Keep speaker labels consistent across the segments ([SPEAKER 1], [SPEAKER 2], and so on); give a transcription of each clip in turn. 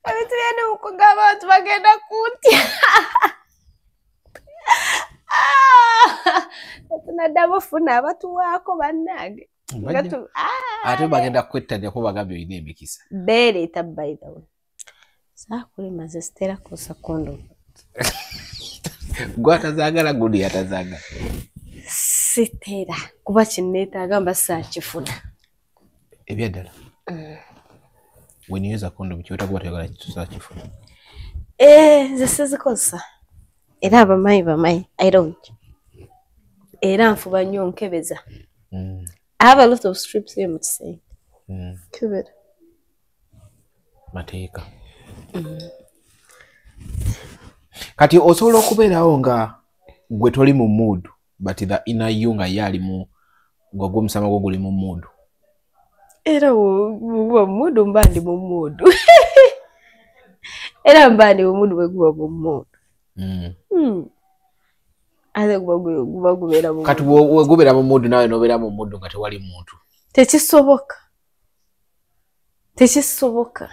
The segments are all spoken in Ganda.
[SPEAKER 1] Ebintu byene mukugamba abantu bagenda kuntya. Tunaddamu ofuna abatuwaako bannange.
[SPEAKER 2] Ate bagenda kwettanira kuba bagambye olina emikisa.
[SPEAKER 1] Beereeta by the way. Saakulima nze sitera kukozesa kondomu.
[SPEAKER 2] Gwe atazaagala gundi yatazaagala.
[SPEAKER 1] Sitera kuba kinneetaaga mba saakifuna.
[SPEAKER 2] Ebyaddala. When you use a condom, ky'otakuba toyagala saakifuna.
[SPEAKER 1] Nze sizikozesa. Era abamanyi I don't. Era nfuba nnyo nkebeza. I have a lot of strips here mu kisenge. Nkebera.
[SPEAKER 2] Mateeka. Kati osobola okubeerawo nga gwe toli mu mood but the inner you nga ye ali mu nga gwe omusama gwo guli mu mood.
[SPEAKER 1] Era guba mu mood mba ndi mu mood. Era mba ndi mu mood bwe guba mu mood. Ate guba gubeera mu
[SPEAKER 2] kati bwe gubeera mu mood naawe n'obeera mu mood nga tewali muntu.
[SPEAKER 1] Tekisoboka. Tekisoboka.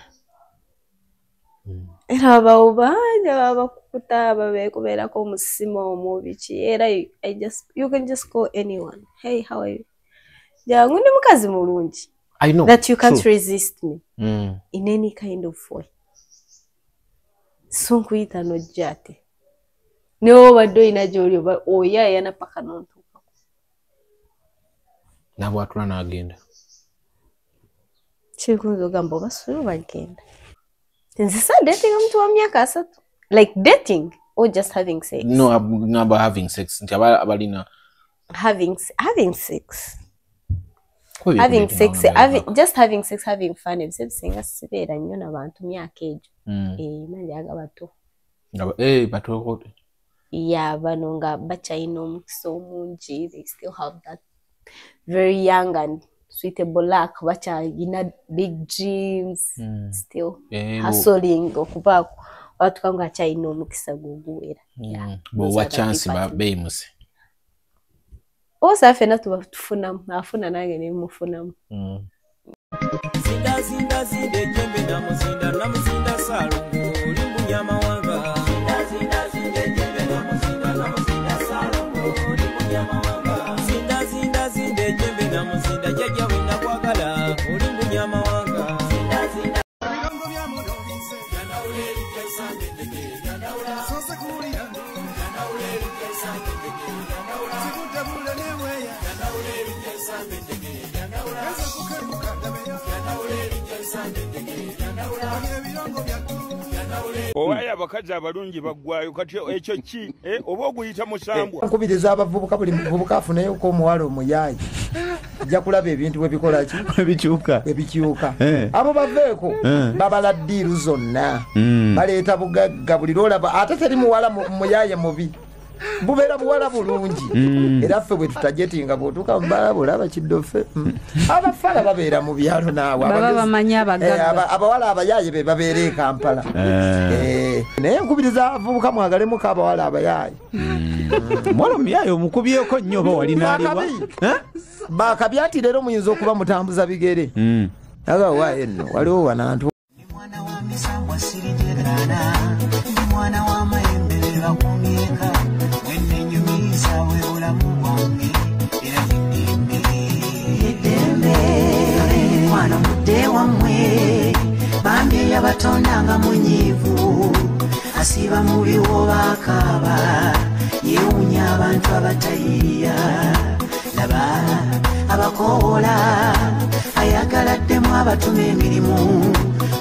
[SPEAKER 1] Era abawo bangi abakukuta babeekubeerako omusima omubi ki era you can just call anyone. Hey, how are you? Jangu ndi mukazi mulungi.
[SPEAKER 2] I know.
[SPEAKER 1] That you can't resist me in any kind of way. So nkuyita n'ojja ate. Ne obadde olina gy'oli oba oyaayana paka n'ontuukako.
[SPEAKER 2] N'abwatula n'agenda.
[SPEAKER 1] Kirikunza ogamba oba sula oba genda. Nze sa dating omuntu wa myaka 3. Like dating or just having sex?
[SPEAKER 2] No, ngamba having sex. Nti abalina
[SPEAKER 1] having sex. Having sex, just having sex, having fun. Ebiseera ebisinga sibeera nnyo n'abantu myaka egyo. Manjaga bato.
[SPEAKER 2] Bato.
[SPEAKER 1] Yeah, bano nga bakyalina omukisa omungi. They still have that very young and suitable luck, bakyalina big dreams, still hustling okubaako abatuka nga akyalina omukisa guguwera.
[SPEAKER 2] Bw'owa chance beeyimuse.
[SPEAKER 1] Osa ffenna tuba tufunamu, afuna nange ne mufunamu.
[SPEAKER 3] Zinda zinda zinda ejjembe namuzinda namuzinda Ssaalongo oli munyamawanga. Zinda zinda zinda ejjembe namuzinda namuzinda Ssaalongo oli munyamawanga. Zinda zinda zinda ejjembe namuzinda jjajja bwe nakwagala oli munyamawanga. Zinda zinda
[SPEAKER 4] ebigambo bya muno nze
[SPEAKER 3] yandawula ebijja bisange endege yandawula
[SPEAKER 4] soose kuwulira
[SPEAKER 3] yandawula ebijja bisange endege yandawula
[SPEAKER 4] kigudde bule neweeya
[SPEAKER 3] yandawula ebijja bisange endege yandawula
[SPEAKER 4] enze kukeruka ndabeyo
[SPEAKER 3] yandawula ebijja bisange endege yandawula
[SPEAKER 4] ebirongo byattu
[SPEAKER 5] owaye abakazi abalungi baggwayo kati ekyo ki oba oguyita musambwa.
[SPEAKER 6] Nkubiriza abavubuka buli muvubuka afuneyoko omuwala omuyaayi ajja kulaba ebintu bwe bikola ki bwe bikyuka. Abo baveeko babala ddiiru zonna baleeta bugagga buli lwolaba ate teri muwala muyaaye mubi bubeera buwala bulungi era ffe bwe tutajetinga bw'otuuka mu bulaba kiddo ffe abafala babeera mu byalo naawe abawala abayaaye be babeera e Kampala. Naye nkubiriza abavubuka mwagalemuko abawala abayaaye.
[SPEAKER 7] Muwala omuyaaye omukubyeko nnyo oba walinaaliwa
[SPEAKER 6] bakabi ati leero muyinza okuba mutambuza bigere aga waaye nno waliwo wanantu.
[SPEAKER 8] Mwana wa misambwa sirijegaana ndi mwana wa mayembe be bakumyeka wennenyumiza bwe bulamu bwange era eddembe eddembe mwana mudde wammwe bambi yabatondanga munyiivu asiba mu biwo bakaaba yeewuunya abantu abatayiiya laba abakoola ayagala ddemu abatuma emirimu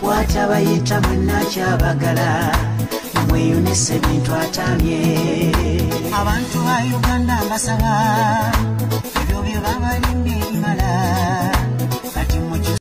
[SPEAKER 8] bw'ati abayita mwenna akyabagala mweyunise ebintu atamye. Abantu ba Uganda mbasaba ebyo bye babalimbye ebimala kati muki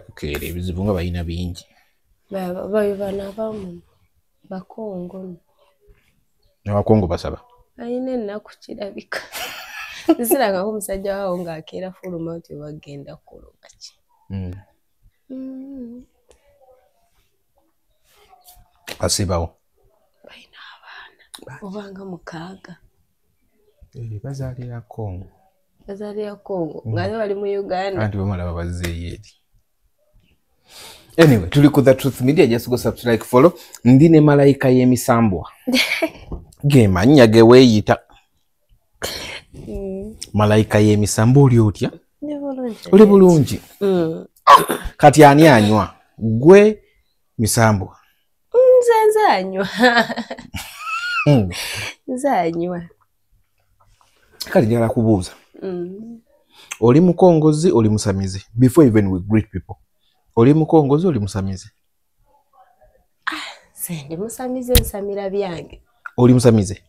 [SPEAKER 2] Kukeera ebizibu nga balina bingi.
[SPEAKER 1] Bayo bano abamu Bakongo.
[SPEAKER 2] Abakongo basaba.
[SPEAKER 1] Alina ennaku kirabika. Nsirangako omusajja waawo ng'akeera fuluma nti bagenda kuloba ki.
[SPEAKER 2] Asibawo.
[SPEAKER 1] Balina abaana obanga 6.
[SPEAKER 2] Bazaalira Congo.
[SPEAKER 1] Bazaalira Congo nga bali mu Uganda.
[SPEAKER 2] Anti bamala babazzeeyo eri. Anyway, tuli ku The Truth Media, just go subscribe, like, follow. Ndi ne malayika y'emisambwa. Ge mannya ge weeyita. Malayika y'emisambwa oli otya? Oli bulungi. Kati ani anywa? Gwe misambwa.
[SPEAKER 1] Nze anywa. Nze anywa.
[SPEAKER 2] Kati njagala kubuuza. Oli mukongozi, oli musamize. Before even we greet people. Oli mukongozi, oli musamize.
[SPEAKER 1] Nze ndi musamize, nsamira byange.
[SPEAKER 2] Oli musamize.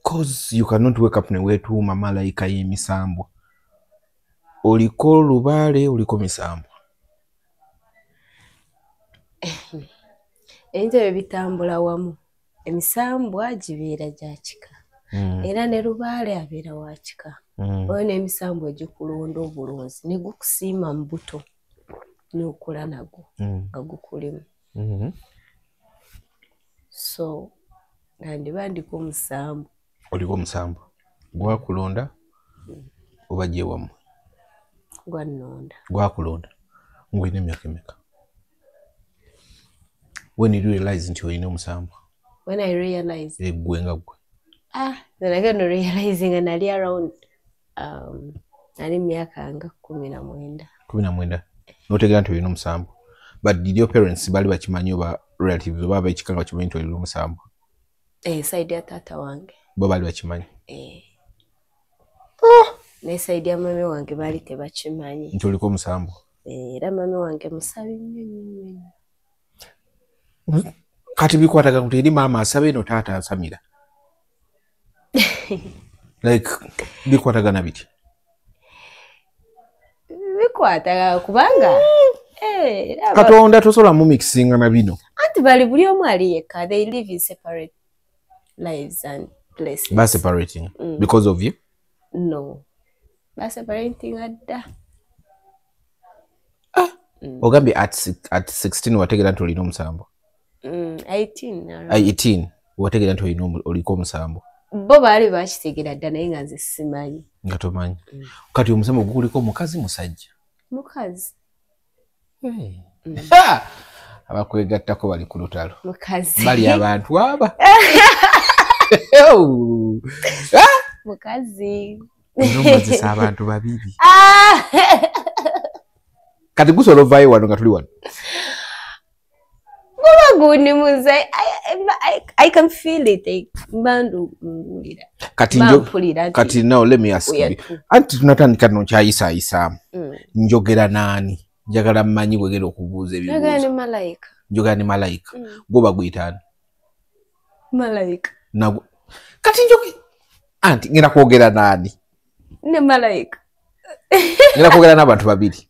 [SPEAKER 2] Cause you cannot wake up ne wetuuma malayika y'emisambwa. Oliko lubaale, oliko misambwa.
[SPEAKER 1] Ebintu ebyo bitambula wamu. Emisambwa gibeera gya kika. Era ne lubaale abeera wa kika. Oyo n'emisambwa egikulonda obulunzi ne gukusiima mu buto n'okula nagwo nga gukulimu. So nandiba ndiko omusambu.
[SPEAKER 2] Oliko omusambu. Gwakulonda oba gye wammwe?
[SPEAKER 1] Gwannonda.
[SPEAKER 2] Gwakulonda. Ng'olina emyaka emeka? When did you realize nti olina omusambu?
[SPEAKER 1] When I realized.
[SPEAKER 2] Gwe nga gwe.
[SPEAKER 1] Then I got realizing nga nali around nali myaka nga 19.
[SPEAKER 2] 19. N'otegeera nti olina omusambu. But did your parents bali bakimanyi oba relatives oba ab'ekika nga bakimanyi nti olina omusambu?
[SPEAKER 1] Side ya taata wange.
[SPEAKER 2] Bo baali bakimanyi?
[SPEAKER 1] Ne side ya mami wange baali tebakimanyi.
[SPEAKER 2] Nti oliko omusambu?
[SPEAKER 1] Era mami wange musabi nnyo nnyo nnyo.
[SPEAKER 2] Kati bikwatagana kuti eri maama asaba eno taata asamira. Like bikwatagana biti?
[SPEAKER 1] Bikwatagana kubanga
[SPEAKER 2] Katonda tosobola mumixinga na bino.
[SPEAKER 1] Anti bali buli omu ali yekka, they live in separate lives and places.
[SPEAKER 2] Ba separating because of you?
[SPEAKER 1] No. Ba separating adda.
[SPEAKER 2] Ogambye at 16 wategeera nti olina omusambo.
[SPEAKER 1] 18.
[SPEAKER 2] 18 wategeera nti olina oliko omusambo.
[SPEAKER 1] Bo baali bakitegeera dda naye nga nze simanyi.
[SPEAKER 2] Nga tomanyi. Kati omusambo gukuliko mukazi musajja?
[SPEAKER 1] Mukazi.
[SPEAKER 2] Abakwegattako bali ku lutalo.
[SPEAKER 1] Mukazi.
[SPEAKER 2] Bali abantu aba.
[SPEAKER 1] Mukazi.
[SPEAKER 2] Nomazisa abantu babiri. Kati gusobola ovaayo wano nga tuli wano.
[SPEAKER 1] Guba gundi muze. I can feel it. Mbandu ngulira.
[SPEAKER 2] Kati now let me ask you. Anti tunatandika nno nkyayisayisaamu. Njogera naani? Njagala mmanyi bwegera okubuuza ebibuuzo.
[SPEAKER 1] Njogera ne malayika.
[SPEAKER 2] Njogera ne malayika. Gwo baguyita ani?
[SPEAKER 1] Malayika.
[SPEAKER 2] Kati anti ngenda kwogera naani?
[SPEAKER 1] Ne malayika.
[SPEAKER 2] Ngenda kwogera n'abantu babiri.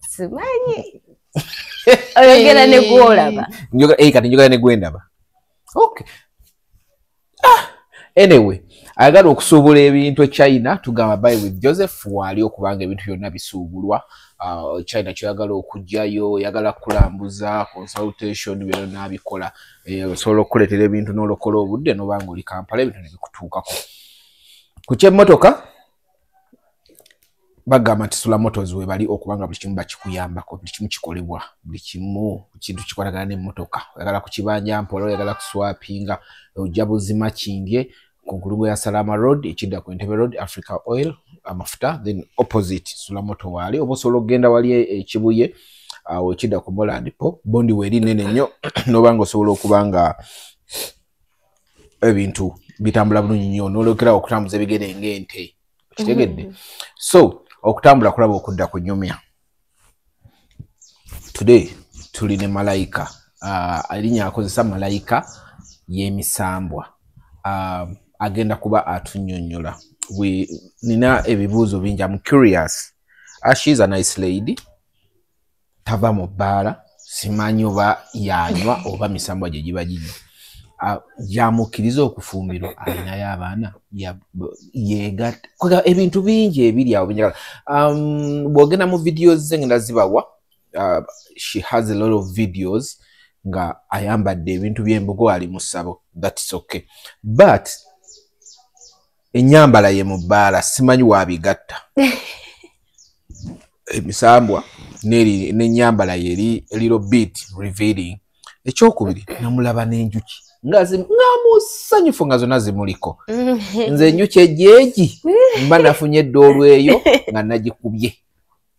[SPEAKER 1] Simanyi. Oyogera ne gw'olaba.
[SPEAKER 2] Kati njogera ne gwendaba. Okay. Anyway, ayagala okusuubula ebintu e China, tugamba buy with Joseph waali okubanga ebintu byonna bisuubulwa. China kyoyagala okugyayo, oyagala kulambuza, consultation byonna abikola. Osobola okukuleetera ebintu n'olokola obudde n'obanga oli Kampala ebintu ne bikutuukako. Ku ky'emmotoka bagamba nti Sula Motors we bali okubanga buli kimu bakikuyambako, buli kimu kikolebwa, buli kimu kintu kikwatagana n'emmotoka. Oyagala kukibanja mpola, oyagala kuswapinga, ojja buzima kindye ku nkulungo ya Salama Road, ekidda ku Entebbe Road, Africa Oil, amafuta, then opposite Sula Moto waali. Oba osobola okugenda wali ekibuye awo ekidda ku Moland Po, bondi weeri nnene nnyo n'obanga osobola okuba nga ebintu bitambula bulungi nnyo n'olekerawo okutambuza ebigere ng'ente. Kitegedde? So okutambula kulaba okudda kunyumya. Today tuli ne malayika. Erinnya akozesa malayika y'emisambwa. Agenda kuba atunnyonnyola. Nina ebibuuzo bingi. I'm curious. She's a nice lady. Tava mu bbaala. Simanyi oba yanywa oba misambwa gye giba ginywa. Yamukkiriza okufumbirwa, alinayo abaana, yeegatta. Ebintu bingi ebiri awo binjagala. Bw'ogenda mu videos ze ngenda zibawa, she has a lot of videos nga ayambadde ebintu by'embugo, ali mu ssabo, that's okay, but ennyambala ye mu bbaala simanyi waabigatta emisambwa n'ennyambala ye eri a little bit revealing. Ekyokubiri, namulaba n'enjuki nga musanyufu nga zonna zimuliko. Nze enjuki ejeegi mba nafunye edda olweyo nga nagikubye,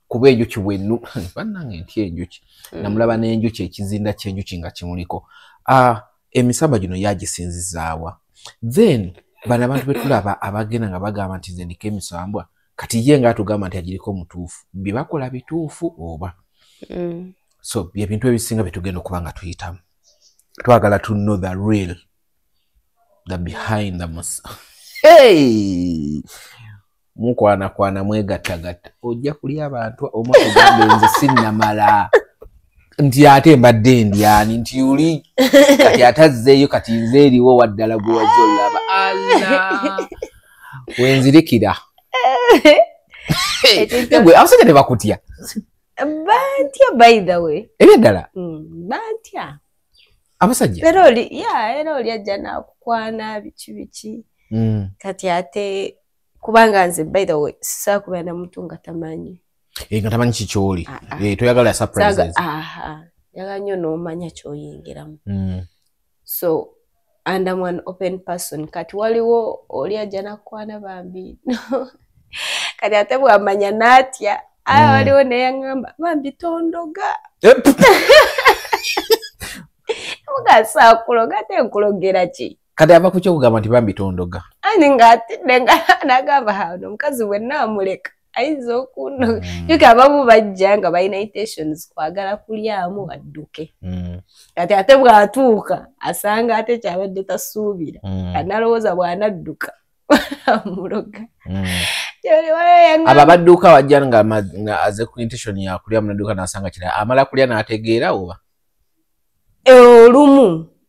[SPEAKER 2] kuba enjuki bwennu bannange ntya enjuki. Namulaba n'enjuki, ekizinda ky'enjuki nga kimuliko. Emisambwa gino yagisinzizaawa? Then bano abantu betulaba abagenda nga bagamba nti nze ndiko emisambwa, kati ye nga atugamba nti agiriko mutuufu, bye bakola bituufu oba? So byebintu ebisinga byetugenda okuba nga tuyitamu. Twagala to know the real, the behind the mus hey! Mukwanakwana, mwegattagatta, ojja kulya abantu. Omu akugambe nze sinnamala, nti ate mbadde ndyani, nti oli kati atazzeeyo, kati nze eriwo waddala gwe wajja olaba ala wenzirikira. Gwe abasajja tebakutya?
[SPEAKER 1] Bantya, by the way.
[SPEAKER 2] Ebyaddala?
[SPEAKER 1] Bantya.
[SPEAKER 2] Abasajja?
[SPEAKER 1] Era oli, ya, era oli ajja nakukwana biki biki. Kati ate kubanga nze, by the way, saakubeera na muntu nga tamanyi.
[SPEAKER 2] Nga tamanyi kikyoli. Toyagala surprises.
[SPEAKER 1] Aha, njagala nnyo n'omanya ky'oyingiramu. So and I'm an open person. Kati waliwo oli ajja nakukwana bambi, kati ate bwamanya n'atya. Aya, waliwo neyaŋŋamba bambi tondoga. Muga saakuloga, ate nkulogera ki?
[SPEAKER 2] Kati ava ku kyokugamba nti bambi tondoga.
[SPEAKER 1] Ani ng'atidde nga nagamba hano omukazi bwe naamuleka ayinza okunnoga. Yuka abamu bajja nga balina intentions kwagala kulyamu badduke. Kati ate bw'atuuka asanga ate kyabadde tasuubira. Analowooza bw'anadduka amuloga.
[SPEAKER 2] Abo abadduka wajja nga aze ku intention ya kulya, munadduka n'asanga kirala, amala kulya n'ategeera oba?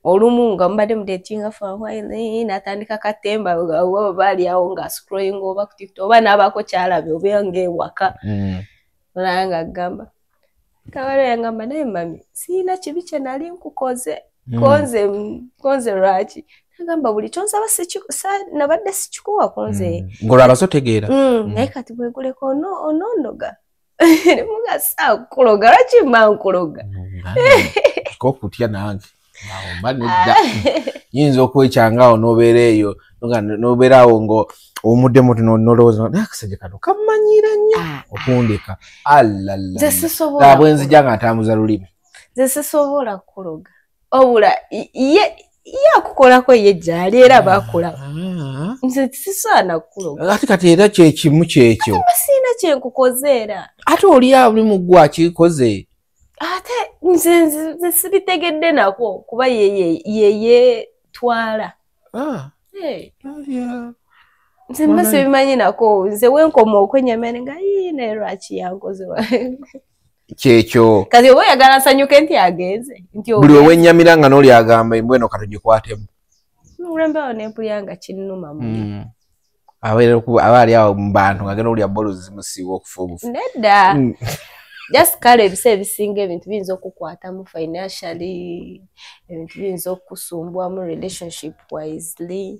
[SPEAKER 1] Olumu nga mubadde mudatinga for a while, n'atandika katemba oba bali awo nga scrolling oba ku TikTok oba n'abaako kyalabye oba ng'ewaka. Olaba ng'agamba kawala yangamba naye mami siyina kibi kye nali nkukoze, konze lwaki? Nagamba buli kyonsaba nabadde sikikuwa konze.
[SPEAKER 2] Ng'olwo otegeera.
[SPEAKER 1] Naye kati bweguleka ononnoga. Muga saakuloga, lwaki mba nkuloga?
[SPEAKER 2] Kokutya nange. Awo mba nedda. Nyinza okwekyanga awo n'obeera eyo, n'obeera awo ng'owummuddemu oti n'olowooza naye akasajja kano kammanyira nnyo okundeka. Alala.
[SPEAKER 1] Nze sisobola.
[SPEAKER 2] Bwe nzija nga ntambuza lulimi.
[SPEAKER 1] Nze sisobola kuloga. Obula ye akukolako ye gy'ali era bakola. Nze sisaana kuloga.
[SPEAKER 2] Ate kati era kyekimu kyekyo.
[SPEAKER 1] Ate siina kye nkukoze era.
[SPEAKER 2] Ate oli awo oli mu ggwe akikoze.
[SPEAKER 1] Ate nze sibitegedde nako kuba ye yetwala. Nze mba sibimanyi nako, nze wenkoma okwenyamira nga yii naye lwaki yankoze.
[SPEAKER 2] Kyekyo.
[SPEAKER 1] Kati oba oyagala nsanyuke nti agenze. Nti
[SPEAKER 2] buli we wennyamira nga n'oli agamba embwa eno katugikwatemu.
[SPEAKER 1] Olwembeewo ne mpulira nga kinnuma muli.
[SPEAKER 2] Aba ali awo mu bantu ng'agenda owulira bolo zimusiiwa okufa obufu.
[SPEAKER 1] Nedda. Just kale ebiseera ebisinga ebintu biyinza okukwatamu financially, ebintu biyinza okukusumbwamu relationship wisely,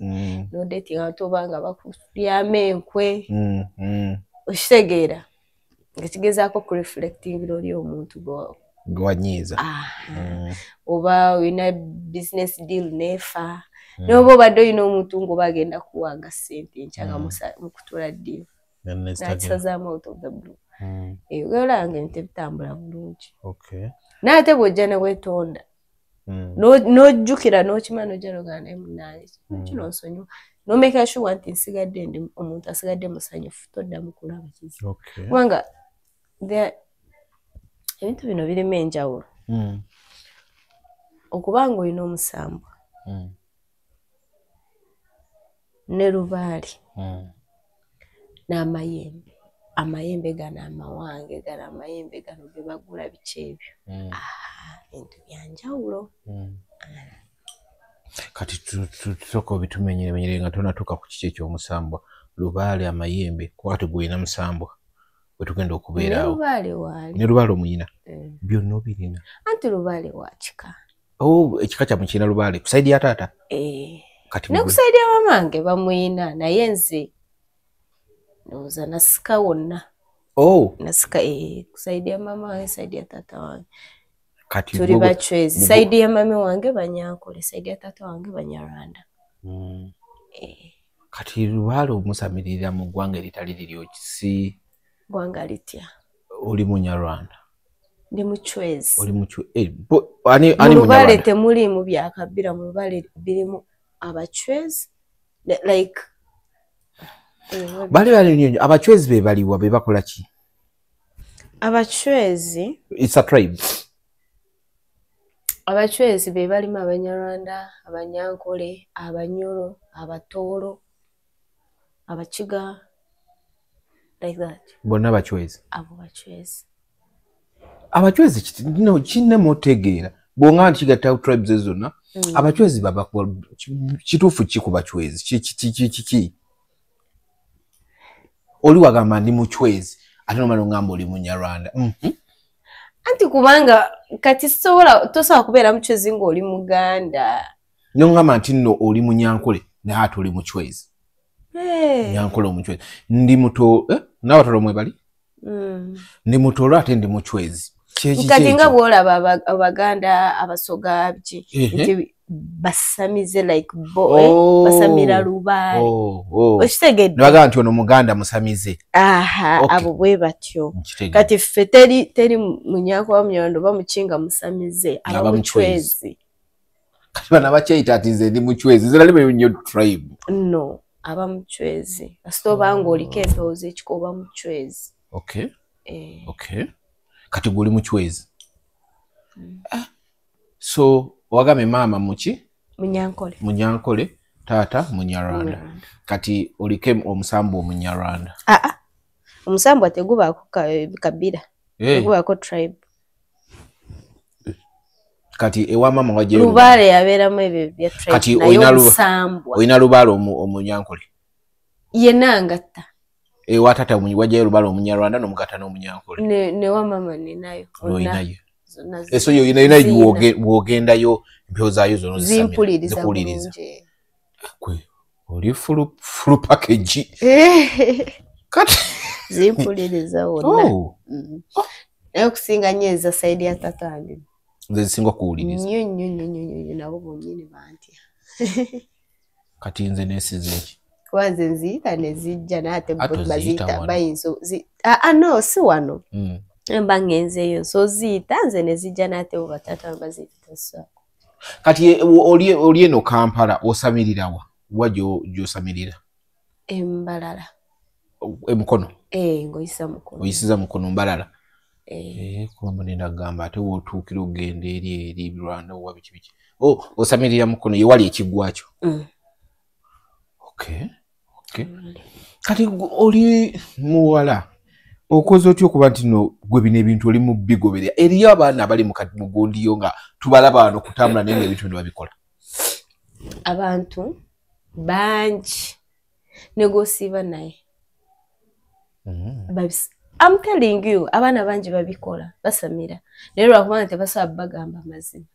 [SPEAKER 1] nodating abantu oba nga bakulyamu enkwe. Okitegeera nga kigezaako kureflectingira oli omuntu
[SPEAKER 2] Gwe wanyiiza.
[SPEAKER 1] Oba olina business deal neefa, n'oba obadde olina omuntu ng'oba agenda kuwanga ssente enkya nga mukutula deal, n'akisazaamu out of the blue. Olaba nga ebintu ebitambula bulungi. Naye ate bw'ojja ne weetonda, n'ojjukira n'okimanya n'ojja n'ogamba naye munnange kino nsonyiwa, n'omeka sure nti nsigadde ndi omuntu asigadde musanyufu, toddamu kulaba kizibu. Kubanga ebintu bino birimu enjawulo. Okuba ng'olina omusambwa ne lubaale n'amayembe, amayembe gano amawange gano amayembe gano ge bagula biki ebyo, bintu bya njawulo.
[SPEAKER 2] Kati tusooka obitumenyeremenyere nga tonatuuka ku kiki ekyomusambwa. Lubaale amayembe kuba kati gwolina musambwa bwe tugenda okubeerawo.
[SPEAKER 1] Lubaale waali.
[SPEAKER 2] Ne lubaale omuyina. Byonna obirina.
[SPEAKER 1] Anti lubaale wa kika.
[SPEAKER 2] Oh, ekika kyammwe kirina lubaale ku sayidi ya taata? Kati
[SPEAKER 1] Ne ku sayidi ya mamange bamuyina naye nze ndowooza nasika wonna.
[SPEAKER 2] Oh.
[SPEAKER 1] Nasika ku sayidi ya mama wange, sayidi ya taata wange.
[SPEAKER 2] Kati
[SPEAKER 1] tuli bachwezi. Sayidi ya mami wange Banyankole, sayidi ya taata wange Banyarwanda.
[SPEAKER 2] Kati lubaale omusamirira mu ggwanga eritali liryo si
[SPEAKER 1] ggwanga litya?
[SPEAKER 2] Oli Munyarwanda.
[SPEAKER 1] Ndi muchwezi.
[SPEAKER 2] Oli muchwezi. Ani Munyarwanda?
[SPEAKER 1] Lubaale temuliimu byakabira, mu lubaale birimu abachwezi like
[SPEAKER 2] bali bali nnyo. Abachwezi be baliwa be bakola ki?
[SPEAKER 1] Abachwezi
[SPEAKER 2] it's a tribe.
[SPEAKER 1] Abachwezi be balimu Abanyarwanda, Abanyankole, Abanyoro, Abatooro, Abakiga, like that.
[SPEAKER 2] Bonna bachwezi.
[SPEAKER 1] Abo bachwezi.
[SPEAKER 2] Abachwezi no kinne mutegeera. Bw'onga nti kigatta tribes zonna, abachwezi baba kituufu ki ku bachwezi? Ki oli wagamba ndi muchwezi ate nomala ongamba oli Munyarwanda.
[SPEAKER 1] Anti kubanga kati tosobola kubeera muchwezi ng'oli Muganda.
[SPEAKER 2] Nongamba nti nno oli Munyankole naye ate oli muchwezi. Nyankole omuchwezi. Ndi muto n'abatoro mwe bali? Ndi mutoro ate ndi muchwezi.
[SPEAKER 1] Kati nga bw'olaba Abaganda, Abasoga biki nti basamize like bo basamira lubaale. Okitegedde?
[SPEAKER 2] Nebagamba nti ono Muganda musamize.
[SPEAKER 1] Aha, abo bwe batyo. Kati ffe teri Munyankole oba Munyarwanda oba Mukinga musamize, aba muchwezi.
[SPEAKER 2] Kati bano abakyeyita ati nze ndi muchwezi, nze nali nnyo tribe.
[SPEAKER 1] No, aba muchwezi. Kasita oba ng'oliko empewo z'ekika oba muchwezi.
[SPEAKER 2] Okay. Okay. Kati gwe oli muchwezi. So wagambe maama muki?
[SPEAKER 1] Munyankole.
[SPEAKER 2] Munyankole, taata Munyarwanda. Kati oliko omusambwa Omunyarwanda.
[SPEAKER 1] Omusambwa tegubaako kabira. Tegubaako tribe.
[SPEAKER 2] Kati ewa maama wajjayo
[SPEAKER 1] lubaale yabeeramu ebyo bya tribe.
[SPEAKER 2] Kati olina lubaale Omunyankole.
[SPEAKER 1] Yenna ngatta.
[SPEAKER 2] Ewa taata wajjayo lubaale Omunyarwanda n'omugatta n'Omunyankole.
[SPEAKER 1] Ne wa maama ninayo.
[SPEAKER 2] Olinayo. So yo yina bw'ogendayo empewo zaayo zonna zikuwuliriza. Gwe oli full package. Kati
[SPEAKER 1] zimpuliriza wonna. Naye okusinga nnyo eza sayidi ya taata wange.
[SPEAKER 2] Nze zisinga okuwuliriza.
[SPEAKER 1] Nnyo nnyo nnyo nnyo nabo bonnyini bantya.
[SPEAKER 2] Kati nze neesize ki?
[SPEAKER 1] Kuba nze nziyita ne zijja naye ate baziyita bayinza no si wano. Mba ngenzeeyo so ziyita nze ne zijja n'ate bo bataata baziyita so.
[SPEAKER 2] Kati oli eno Kampala osamirira wa? Wa gy'osamirira?
[SPEAKER 1] Embalala.
[SPEAKER 2] Emukono?
[SPEAKER 1] Ng'oyisa Mukono.
[SPEAKER 2] Oyisiza Mukono Mbalala. Kuba nenda kugamba ate w'otuukira okugenda eri Rwanda owa biki biki. Osamirira Mukono ye wali ekiggwa kyo. Okay. Okay. Kati oli muwala okoze otya okuba nti no gwe bino ebintu oli mu bigoberera? Eriyo abaana abali mu gundi yo nga tubalaba wano kutambula naye ng'ebintu bino babikola.
[SPEAKER 1] Abantu bangi ne gw'osiiba naye. I'm telling you, abaana bangi babikola, basamira. Naye lwakubanga tebasobola bagamba mazima.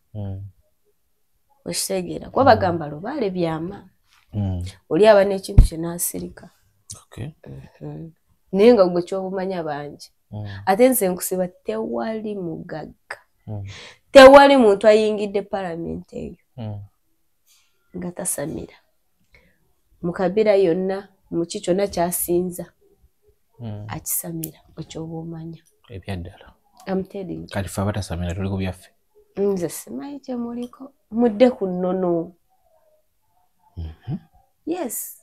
[SPEAKER 1] Okitegeera? Kuba bagamba lubaale byama. Oli aba n'ekintu kye n'asirika. Naye nga gwe ky'obumanya bangi. Ate nze nkusiba tewali mugagga. Tewali muntu ayingidde palamenti eyo nga tasamira. Mu kabira yonna, mu ki kyonna ky'asinza akisamira, ekyoba omanya.
[SPEAKER 2] Ebyaddala.
[SPEAKER 1] I'm telling you.
[SPEAKER 2] Kati ffe abatasamira tuli ku byaffe.
[SPEAKER 1] Nze simanyi kye muliko. Mudde ku nnono. Yes.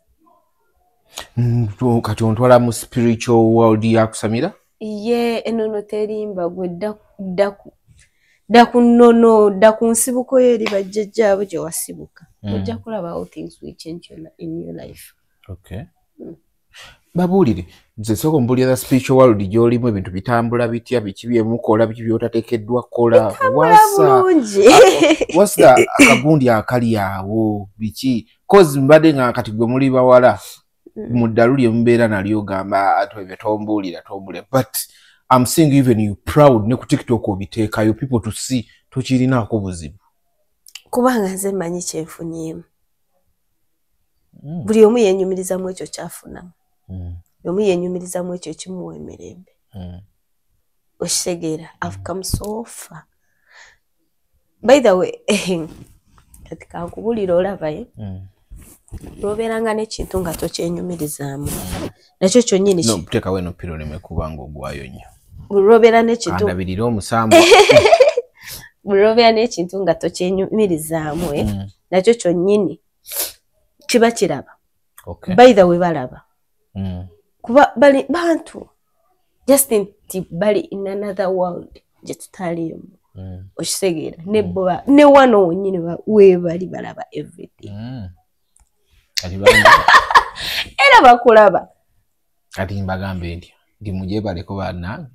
[SPEAKER 2] Kati ontwala mu spiritual world ya kusamira?
[SPEAKER 1] Ye enono terimba gwe dda ku nnono, dda ku nsibuko yo eri bajjajjaabo gye wasibuka. Ojja kulaba how things will change in your life.
[SPEAKER 2] Okay. Babuulire, nze sooka ombuulira spiritual world gy'olimu, ebintu bitambula bitya, biki byemukola, biki by'otateekeddwa kukola. Wasa akagundi akali awo, biki? 'Cause mbadde nga kati gwe muli bawala mu ddalu lye mubeera nalyo gamba ate ebyo tombuulira, tombuulira. But I'm seeing even you proud ne ku TikTok obiteekayo people to see, tokirinaako buzibu.
[SPEAKER 1] Kubanga nze mmanyi kyenfunyeemu. Buli omu yenyumirizamu ekyo kyafunamu. Omu yenyumirizamu ekyo ekimuwa emirembe. Okitegeera, I've come so far. By the way, kati kankubulira olaba lwobeeranga n'ekintu nga tokyenyumirizaamu nakyo kyonnyini.
[SPEAKER 2] No, teekawo eno piro oleme kuba ng'ogwayo nnyo.
[SPEAKER 1] Lwobeera n'ekintu
[SPEAKER 2] andabirire omusambu.
[SPEAKER 1] Lwobeera n'ekintu nga tokyenyumirizaamu nakyo kyonnyini kiba kiraba. By the way, balaba. Kuba bali bantu just nti bali in another world gye tutaliimu. Okitegeera, ne bo ne wano wennyini weebali balaba everything. Era bakulaba.
[SPEAKER 2] Kati mbagambe nti ndi mugyebaleko bannange.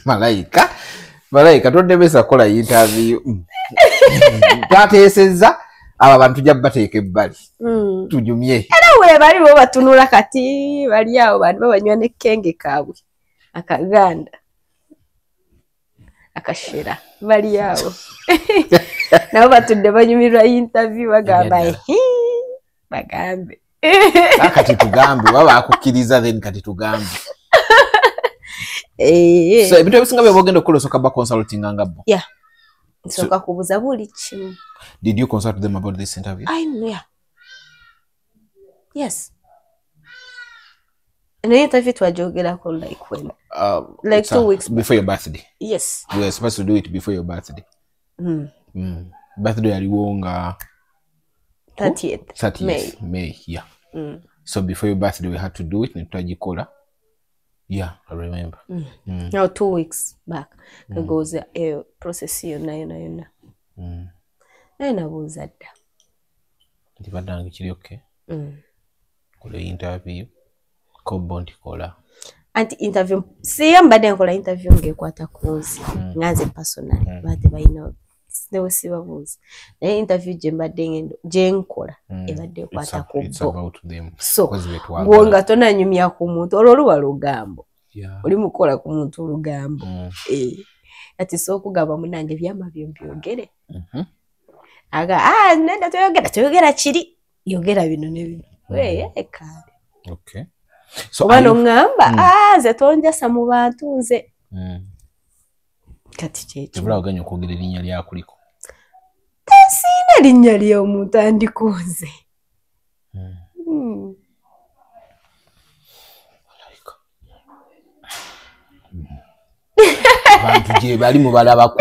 [SPEAKER 2] Malayika, malayika tondemesa kukola interview. Twateesezza abo abantu tujja bateeka ebbali tunyumye.
[SPEAKER 1] Era weebali bo batunula kati bali awo bantu babanywa n'ekkenge kaabwe akaganda akashera bali awo nabo batudde banyumirwa interview bagamba bagambe
[SPEAKER 2] kati tugambe baba akukkiriza then kati tugambe. So ebintu ebisinga bye bogenda okukola osooka ba consulting nga bo?
[SPEAKER 1] Yeah. Nsooka kubuuza buli kimu.
[SPEAKER 2] Did you consult them about this interview?
[SPEAKER 1] I know, yeah. Yes. And the interview twajogerako like when? Like 2 weeks
[SPEAKER 2] before your birthday.
[SPEAKER 1] Yes.
[SPEAKER 2] We were supposed to do it before your birthday. Birthday yaliwo nga
[SPEAKER 1] 30th May.
[SPEAKER 2] May, yeah. So before your birthday we had to do it ne twagikola. Yeah, I remember.
[SPEAKER 1] Now 2 weeks back. Kagoza process yonna yonna yonna. Naye nabuuza dda.
[SPEAKER 2] Nti bannange kiri okay? Kola interview. Kobo nti kola.
[SPEAKER 1] Anti interview siyo mbadde nkola interview ng'ekwata ku nsi. Nga nze personally baate balina newe sibabuuza. Naye interview gye mbadde gye nkola ebadde ekwata ku bo. So gwe nga tonanyumya ku muntu olwo luba lugambo. Oli mukola ku muntu olugambo. Kati so okugamba munnange ebyama byo mbyogere. Aga nenda toyogera toyogera kiri yogera bino ne bino. Kale.
[SPEAKER 2] Okay. So
[SPEAKER 1] oba n'oŋŋamba nze tonjasa mu bantu nze. Kati kyekyo.
[SPEAKER 2] Tebula oganya okwogera erinnya lyakuliko.
[SPEAKER 1] Tensiina linnya ly'omuntu andikunze.
[SPEAKER 2] Abantu gye bali mubalabako.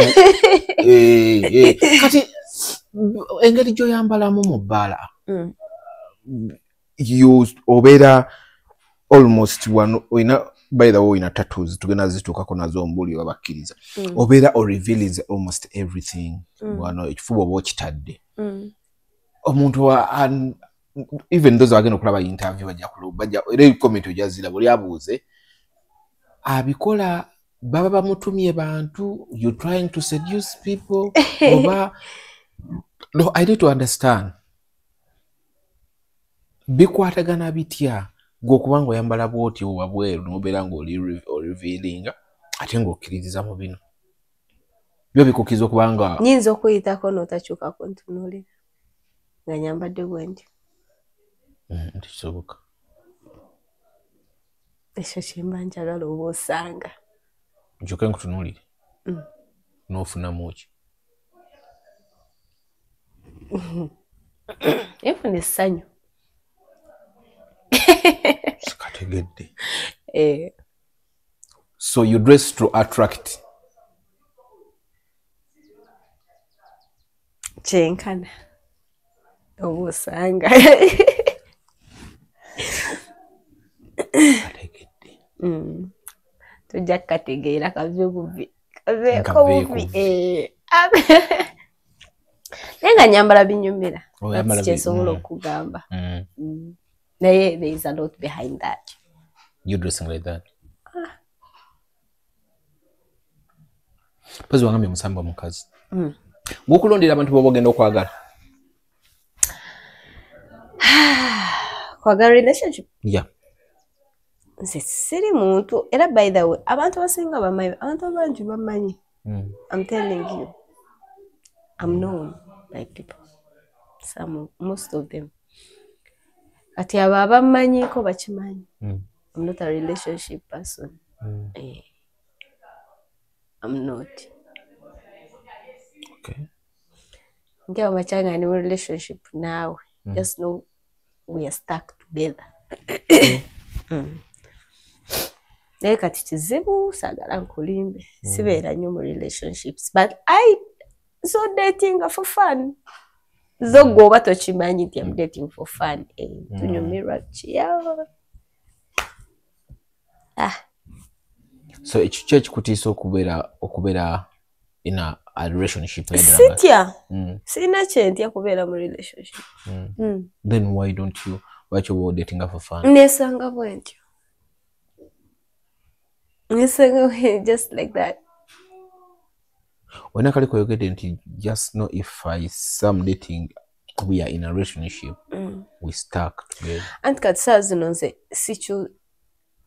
[SPEAKER 2] Kati engeri gy'oyambalamu mu bbaala obeera almost one oyina, by the way oyina tattoos tugenda zituukako nazo ombuuli oba bakkiriza. Obeera o reveals almost everything. Wano ekifuba oba okitadde. Omuntu even those abagenda okulaba interview bajja bajja era comment ojja ziraba oli abuuze abikola baba bamutumye bantu, you trying to seduce people oba no, I need to understand bikwatagana bitya gwe okuba ng'oyambala bw'oti wabweru n'obeera ng'oli revealing ate ng'okkiririza mu bino byo bikukkiriza okuba nga
[SPEAKER 1] nyinza okuyitako n'otakyuka kuntunuulira nga nyambadde bwe ntyo.
[SPEAKER 2] Tekisoboka.
[SPEAKER 1] Ekyo kye mba njagala oba osanga.
[SPEAKER 2] Nkyuke nkutunuulire n'ofunamu ki?
[SPEAKER 1] Nfuna essanyu.
[SPEAKER 2] Sikategedde. So you dress to attract.
[SPEAKER 1] Kyenkana oba osanga.
[SPEAKER 2] Kategedde.
[SPEAKER 1] Tujja kukategeera kave bubi. Kaveeko bubi. Naye nga nyambala binyumira. Kyensobola okugamba. Naye there is a lot behind that.
[SPEAKER 2] You dressing like that. Pozi wangambye musamba mukazi. Gukulondera abantu bobo ogenda okwagala.
[SPEAKER 1] Kwagala relationship?
[SPEAKER 2] Yeah.
[SPEAKER 1] Nze siri muntu era by the way abantu abasinga bamanyi, abantu abangi bamanyi. I'm telling you, I'm known by people. Some, most of them. Kati abo abamanyiko bakimanyi. I'm not a relationship person. I'm not.
[SPEAKER 2] Okay.
[SPEAKER 1] Ngira machanga ni relationship now. Just know we are stuck together. Naye kati kizibu saagala nkulimbe. Sibeera nnyo mu relationships, but I so dating for fun. Zo gwe oba tokimanyi nti I'm dating for fun. Tunyumirwa kiyawo.
[SPEAKER 2] So ekyo ki ekikutiisa okubeera in a relationship?
[SPEAKER 1] Sitya. Sirina kye ntya kubeera mu relationship.
[SPEAKER 2] Then why don't you, lwaki oba dating for fun?
[SPEAKER 1] Nesanga bwe ntyo. Nesanga bwe just like that.
[SPEAKER 2] Olina kali koyogedde nti just know if I some dating we are in a relationship, we stuck together.
[SPEAKER 1] Anti kati saa zino nze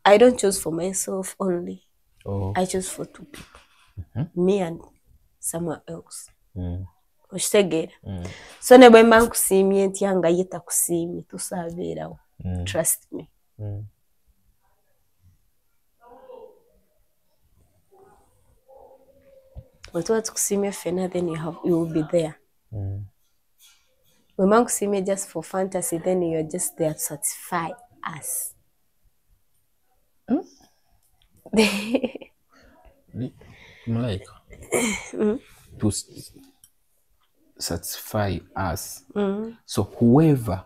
[SPEAKER 1] I don't choose for myself only.
[SPEAKER 2] Oh.
[SPEAKER 1] I choose for two people. Me and someone else. Okitegeera? So ne bwe mba nkusiimye ntya nga ye takusiimye tosaabeerawo. Trust me. Bwe tuba tukusiimye ffenna, then you will be there. Bwe mba nkusiimye just for fantasy, then you are just there to satisfy us.
[SPEAKER 2] Like to satisfy us. So whoever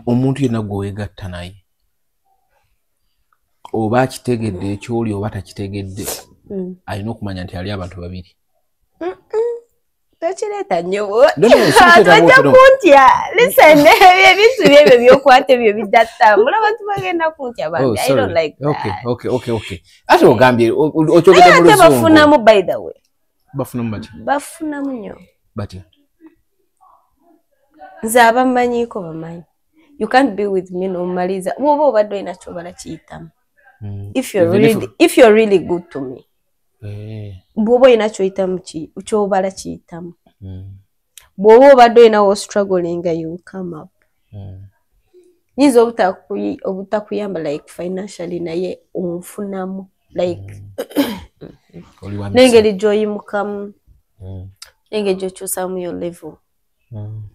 [SPEAKER 2] omuntu yenna gwe weegatta naye oba akitegedde ekyoli oba takitegedde, alina okumanya nti ali abantu babiri.
[SPEAKER 1] Tokireeta nnyo. Tojja kuntya. Listen, ebintu byebyo by'okwata ebyo bijja abantu bagenda kuntya bambi. I don't like that.
[SPEAKER 2] Okay. Ate ogambye okyogedde mu luzungu.
[SPEAKER 1] Bafunamu by the way.
[SPEAKER 2] Bafunamu batya?
[SPEAKER 1] Bafunamu nnyo.
[SPEAKER 2] Batya?
[SPEAKER 1] Nze abamanyiiko bamanyi. You can't be with me n'omaliza. Bw'oba obadde olina ky'obala kiyitamu. If you're really good to me. Bw'oba olina ky'oyitamu ky'obala kiyitamu. Bw'oba obadde olinawo struggling, you will come up. Nyinza obutakuyamba like financially naye onfunamu like n'engeri gy'oyimukamu, n'engeri gy'okyusaamu your level,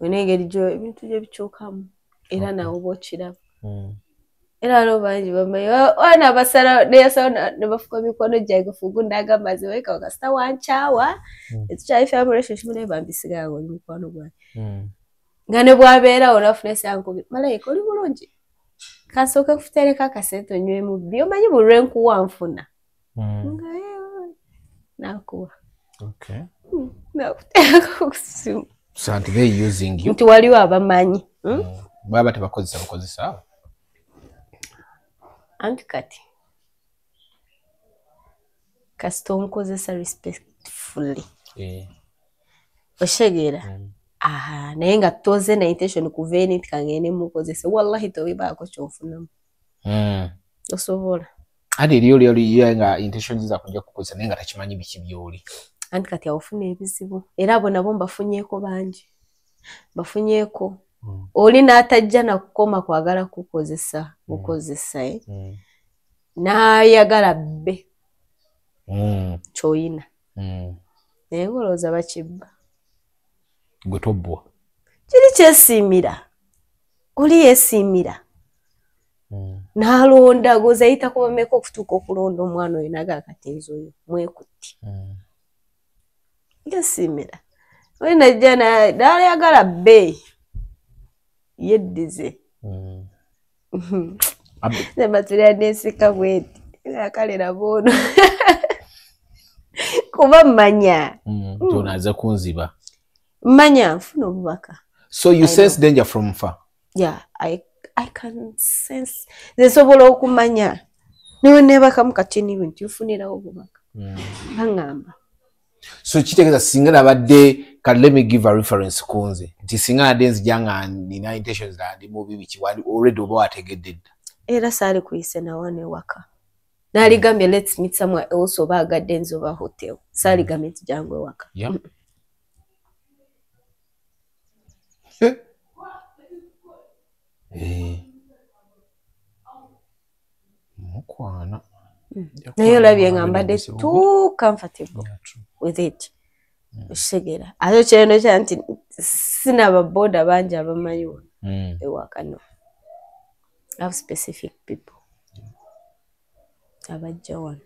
[SPEAKER 1] n'engeri ebintu gye bikyukamu era nawe oba okiraba. Era waliwo bangi bamanyi wana abasala neyasala ne bafuka mikono gyange fugu n'agamba nze weka kasita wankyawa etukyali mu relationship naye bambisigala ng'oli mukwano gwange. Nga ne bw'abeerawo nafuna esankubi malayika oli bulungi kasooke nkutereko akasente onywemu bbi omanyi buli lwe nkuwa nfuna nga nakuwa. Nakuteekako ku ssimu.
[SPEAKER 2] So nti they using you.
[SPEAKER 1] Nti waliwo abamanyi.
[SPEAKER 2] Baba tebakozesa bukozesa.
[SPEAKER 1] Anti kati kasita onkozesa respectfully. Oshegera. Aha, naye nga toze na intention kuva eri nti kangende mukozese wallahi tobibaako ky'ofunamu. Tosobola.
[SPEAKER 2] Ate eriyo lyoli nga intention za kujja kukozesa naye nga takimanyi biki by'oli.
[SPEAKER 1] Anti kati awofuna ebizibu era abo nabo mbafunyeeko bangi. Bafunyeeko. Oli n'atajja na kukoma kwagala kukozesa bukozesa n'ayagala bbe ky'oyina. Naye ng'olowooza bakibba.
[SPEAKER 2] Gwe tobbwa.
[SPEAKER 1] Kiri kyesiimira. Oli yeesiimira. N'alonda goza ayitako bameka okutuuka okulonda omwana oyo n'agamba kati nze oyo mwekutte. Yeesiimira. Oli n'ajja n'ayagala bbe. Yeddize. Nze mbatulira n'ensika bw'eti. Kale laba ono. Kuba mmanya.
[SPEAKER 2] Tonaze kunziba.
[SPEAKER 1] Mmanya nfuna obubaka.
[SPEAKER 2] So you sense danger from far?
[SPEAKER 1] Yeah, I can sense. Nsobola okumanya. Niwe nebakamu katini nti ofunirawo obubaka. Bangamba.
[SPEAKER 2] So kitegeeza singa nabadde, let me give a reference ku nze nti singa nadde nzija nga nina intentions nga ndi mubi biki, wali already oba wategedde dda.
[SPEAKER 1] Era saali kuyise na wano ewaka. Naligambye let's meet somewhere else oba gardens oba hotel. Saaligambye nti jangu ewaka.
[SPEAKER 2] Yeah. Mukwana.
[SPEAKER 1] Naye olabye nga mbadde too comfortable with it. Okitegeera. Ate kyeno kya nti sina baboda bangi abamanyi wano ewaka, no. I have specific people abajja wano.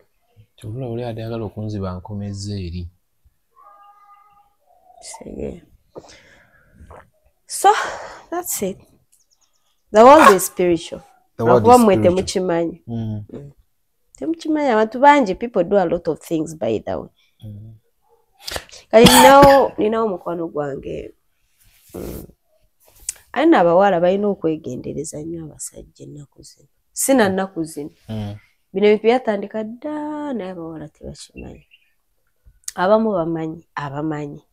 [SPEAKER 2] Kyobula oli ayagala okunziba nkomezza eri.
[SPEAKER 1] Okitegeera. So that's it. The world is spiritual. Lwakuba mmwe temukimanyi. Temukimanyi abantu bangi, people do a lot of things by the way. Kati ninawo omukwano gwange. Alina abawala balina okwegendereza nnyo abasajja ennaku zino. Sina nnaku zino. Bino ebintu byatandika dda naye abawala tebakimanyi. Abamu bamanyi, abamanyi.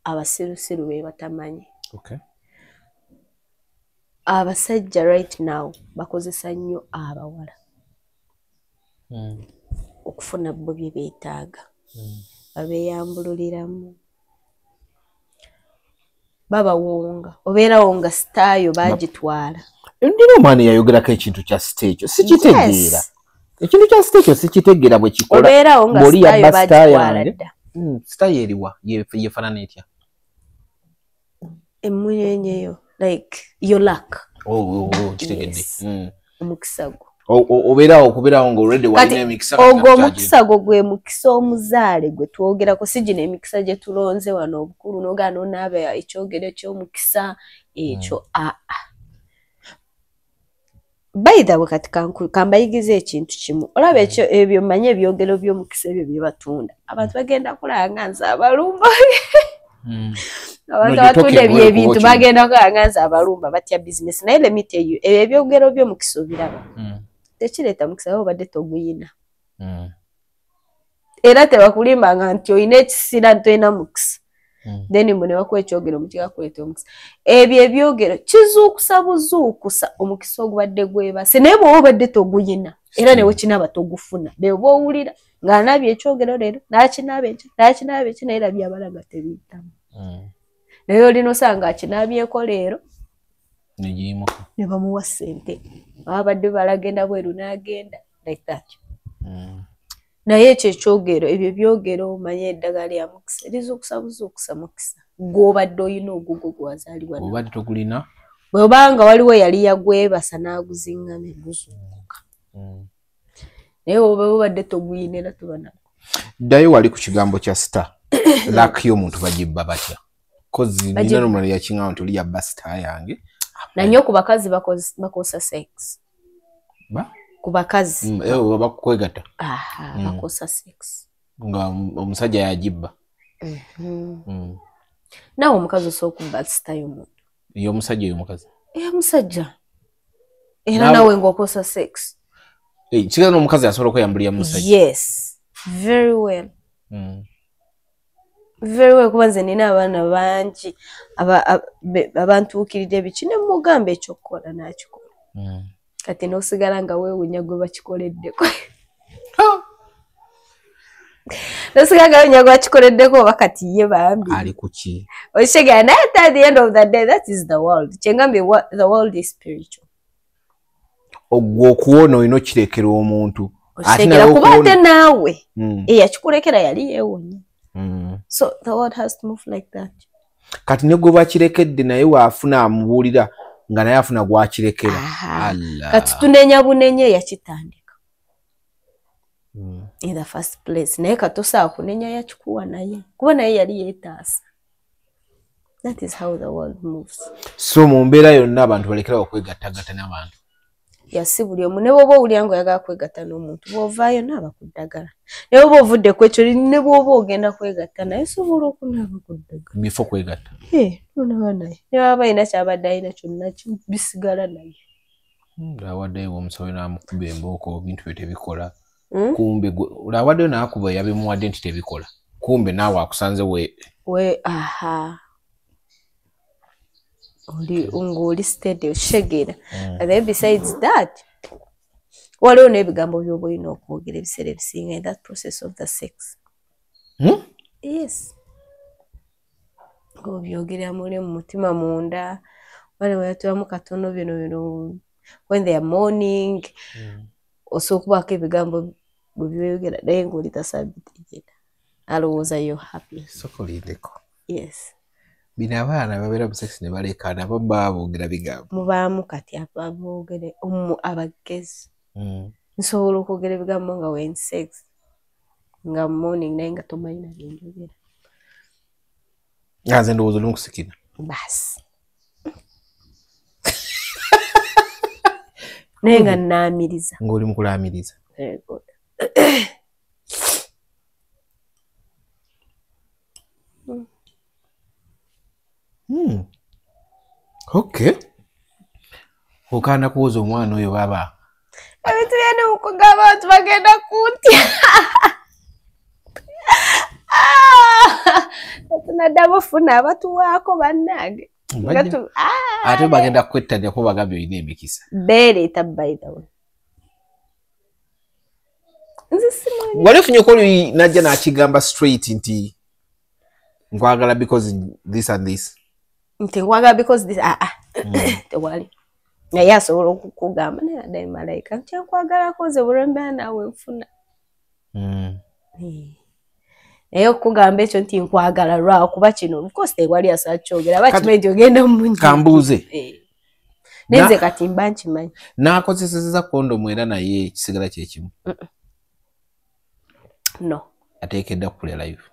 [SPEAKER 1] Abasirusiru be batamanyi.
[SPEAKER 2] Okay.
[SPEAKER 1] Abasajja right now bakozesa nnyo abawala okufuna bo bye beetaaga. Babeeyambululiramu, babawonga, obeerawo nga sitaayo bagitwala.
[SPEAKER 2] Ndina omwana yayogerako ekintu kya sita ekyo sikitegeera. Ekintu kya sita ekyo sikitegeera bwe kikola.
[SPEAKER 1] Obeerawo nga sitaayo bagitwala dda.
[SPEAKER 2] Sitaayo eriwa yefaanana etya?
[SPEAKER 1] Emmunyenyeyo, like your luck.
[SPEAKER 2] Oh, kitegedde.
[SPEAKER 1] Omukisa gwo.
[SPEAKER 2] Obeerawo okubeerawo nga already walina emikisa.
[SPEAKER 1] Ogwo omukisa gwo gwe mukisa omuzaale gwe twogerako, si gino emikisa gye tulonze wano obukulu n'ogaana onaaba ekyogero eky'omukisa ekyo aa. By the way, kati kambayigize ekintu kimu. Olaba ekyo ebyo manye ebyogero by'omukisa ebyo bye batunda. Abantu bagenda kulaba nga nze abalumba. Abantu abatunda ebyo ebintu bagenda kulaba nga nze abalumba batya business. Naye let me tell you, ebyo ebyogero by'omukisa obiraba. Tekireeta mukisa obadde toguyina. Era tebakulimbanga nti olina ekisira nti olina mukisa. Then mbu ne bakuwa ekyogero mukigakuleeta omukisa. Ebyo ebyogero kizuukusa buzuukusa omukisa ogubadde gwebase. Naye bw'oba obadde toguyina era ne bwekinaaba togufuna. Be oba owulira ng'anaabye ekyogero leero n'akinaaba enkya n'akinaaba enkya naye era byabala nga tebiyitamu. Naye olina osanga akinaabyeko leero ne bamuwa ssente. Babadde balagenda bweru n'agenda like that. Naye ekyo ekyogero ebyo byogero omanye eddagala lya mukisa lizuukusa buzuukusa mukisa gw'obadde olina ogugwo gwe wazaalibwa nagwo.
[SPEAKER 2] Obadde togulina?
[SPEAKER 1] Bw'obanga waliwo yali yagwebasa n'aguzingamya guzuukuka. Naye oba obadde toguyina era toba nagwo.
[SPEAKER 2] Ddayo wali ku kigambo kya star. Luck y'omuntu bagibba batya? 'Cause nina n'omulala yakiŋŋamba nti oli yabba star yange.
[SPEAKER 1] Nanyo ku bakazi bakosa sex.
[SPEAKER 2] Ba?
[SPEAKER 1] Ku bakazi.
[SPEAKER 2] Bakwegatta.
[SPEAKER 1] Bakosa sex.
[SPEAKER 2] Nga omusajja yagibba.
[SPEAKER 1] Naawe omukazi osobola okubba star y'omuntu.
[SPEAKER 2] Ey'omusajja ey'omukazi?
[SPEAKER 1] Ey'omusajja. Era naawe ng'okosa sex.
[SPEAKER 2] Kigenda n'omukazi asobola okweyambulira musajja.
[SPEAKER 1] Yes. Very well. Very well, kuba nze nina abaana bangi abantuukiridde biki ne mugamba ekyokukola n'akikola. Kati n'osigala nga weewuunya gwe bakikoleddeko. N'osigala nga weewuunya gwe bakikoleddeko oba kati ye bambi.
[SPEAKER 2] Ali ku ki?
[SPEAKER 1] Okitegeera, naye at the end of the day that is the world. Kye ngambye the world is spiritual.
[SPEAKER 2] Ogwo okuwona olina okirekera omuntu.
[SPEAKER 1] Okitegeera kuba ate naawe eyakikulekera yali yeewuunya. So the world has to move like that.
[SPEAKER 2] Kati ne gwe bakirekedde naye waafuna amubuulira nga naye afuna gwakirekera.
[SPEAKER 1] Kati tunenya bunenye yakitandika. In the first place. Naye katosa kunenya yakikuwa naye. Kuba naye yali yeetaasa. That is how the world moves.
[SPEAKER 2] So mu mbeera yonna abantu balekera okwegattagatta n'abantu.
[SPEAKER 1] Yasi buli omu ne bw'oba owulira ng'oyagala kwegatta n'omuntu bw'ovaayo naaba ku ddagala. Ne bw'oba ovudde ku ekyo ne bw'oba ogenda kwegatta naye osobola okunaaba ku ddagala.
[SPEAKER 2] Before kwegatta.
[SPEAKER 1] Onaaba naye. Ne bw'aba alina ky'abadde alina kyonna bisigala naye.
[SPEAKER 2] Awaddeyo omusawo n'amukuba embooko ebintu bye tebikola. Kumbe awaddeyo n'akuba yabimuwadde nti tebikola. Kumbe naawe akusanze we.
[SPEAKER 1] We aha. Ng'oli steady oshegera. And then besides that, waliwo n'ebigambo by'oba olina okwogera ebiseera ebisinga in that process of the sex. Yes. Ng'obyogera muli mu mutima munda, wano weyatulamu katono bino when they are mourning, osobola okubaako ebigambo bwe byogera naye ng'oli tasabitegeera. Alowooza you're happy.
[SPEAKER 2] Sokolindeko.
[SPEAKER 1] Yes.
[SPEAKER 2] Bino abaana babeera mu sex ne balekaana bo baboogera bigambo.
[SPEAKER 1] Mubaamu kati aboogere abagezi. Nsobola okwogera ebigambo nga we're in sex nga morning naye nga tomanyi na bye njogera.
[SPEAKER 2] Nga nze ndowooza oli mu kusikira.
[SPEAKER 1] Baasi. Naye nga nnaamiriza.
[SPEAKER 2] Ng'oli mu kulaamiriza.
[SPEAKER 1] Very good.
[SPEAKER 2] Okay. Okanda kuwoza omwana oyo baba.
[SPEAKER 1] Ebintu byonna mukugamba abantu bagenda kuntya. Tunaddamu funa abatuwaako bannange.
[SPEAKER 2] Ate bagenda kwettanira kuba bagambye olina emikisa.
[SPEAKER 1] Beereeta by the way. Nze simanyi.
[SPEAKER 2] Wali ofunye oli najja n'akigamba straight nti nkwagala because this and this.
[SPEAKER 1] Nti nkwagala because this tewali. Naye asobola okukugamba naye addayo malayika nti nkwagalako nze buli mbeera naawe nfuna. Naye okukugamba ekyo nti nkwagala lwakuba kino of course tewali asobola kyogera aba kimanyi nti ogenda mumunyi.
[SPEAKER 2] Kambuuze.
[SPEAKER 1] Naye nze kati mba nkimanyi.
[SPEAKER 2] N'akozesezza kondomu era naye kisigala kye kimu.
[SPEAKER 1] No.
[SPEAKER 2] Ateekeddwa kukulya live.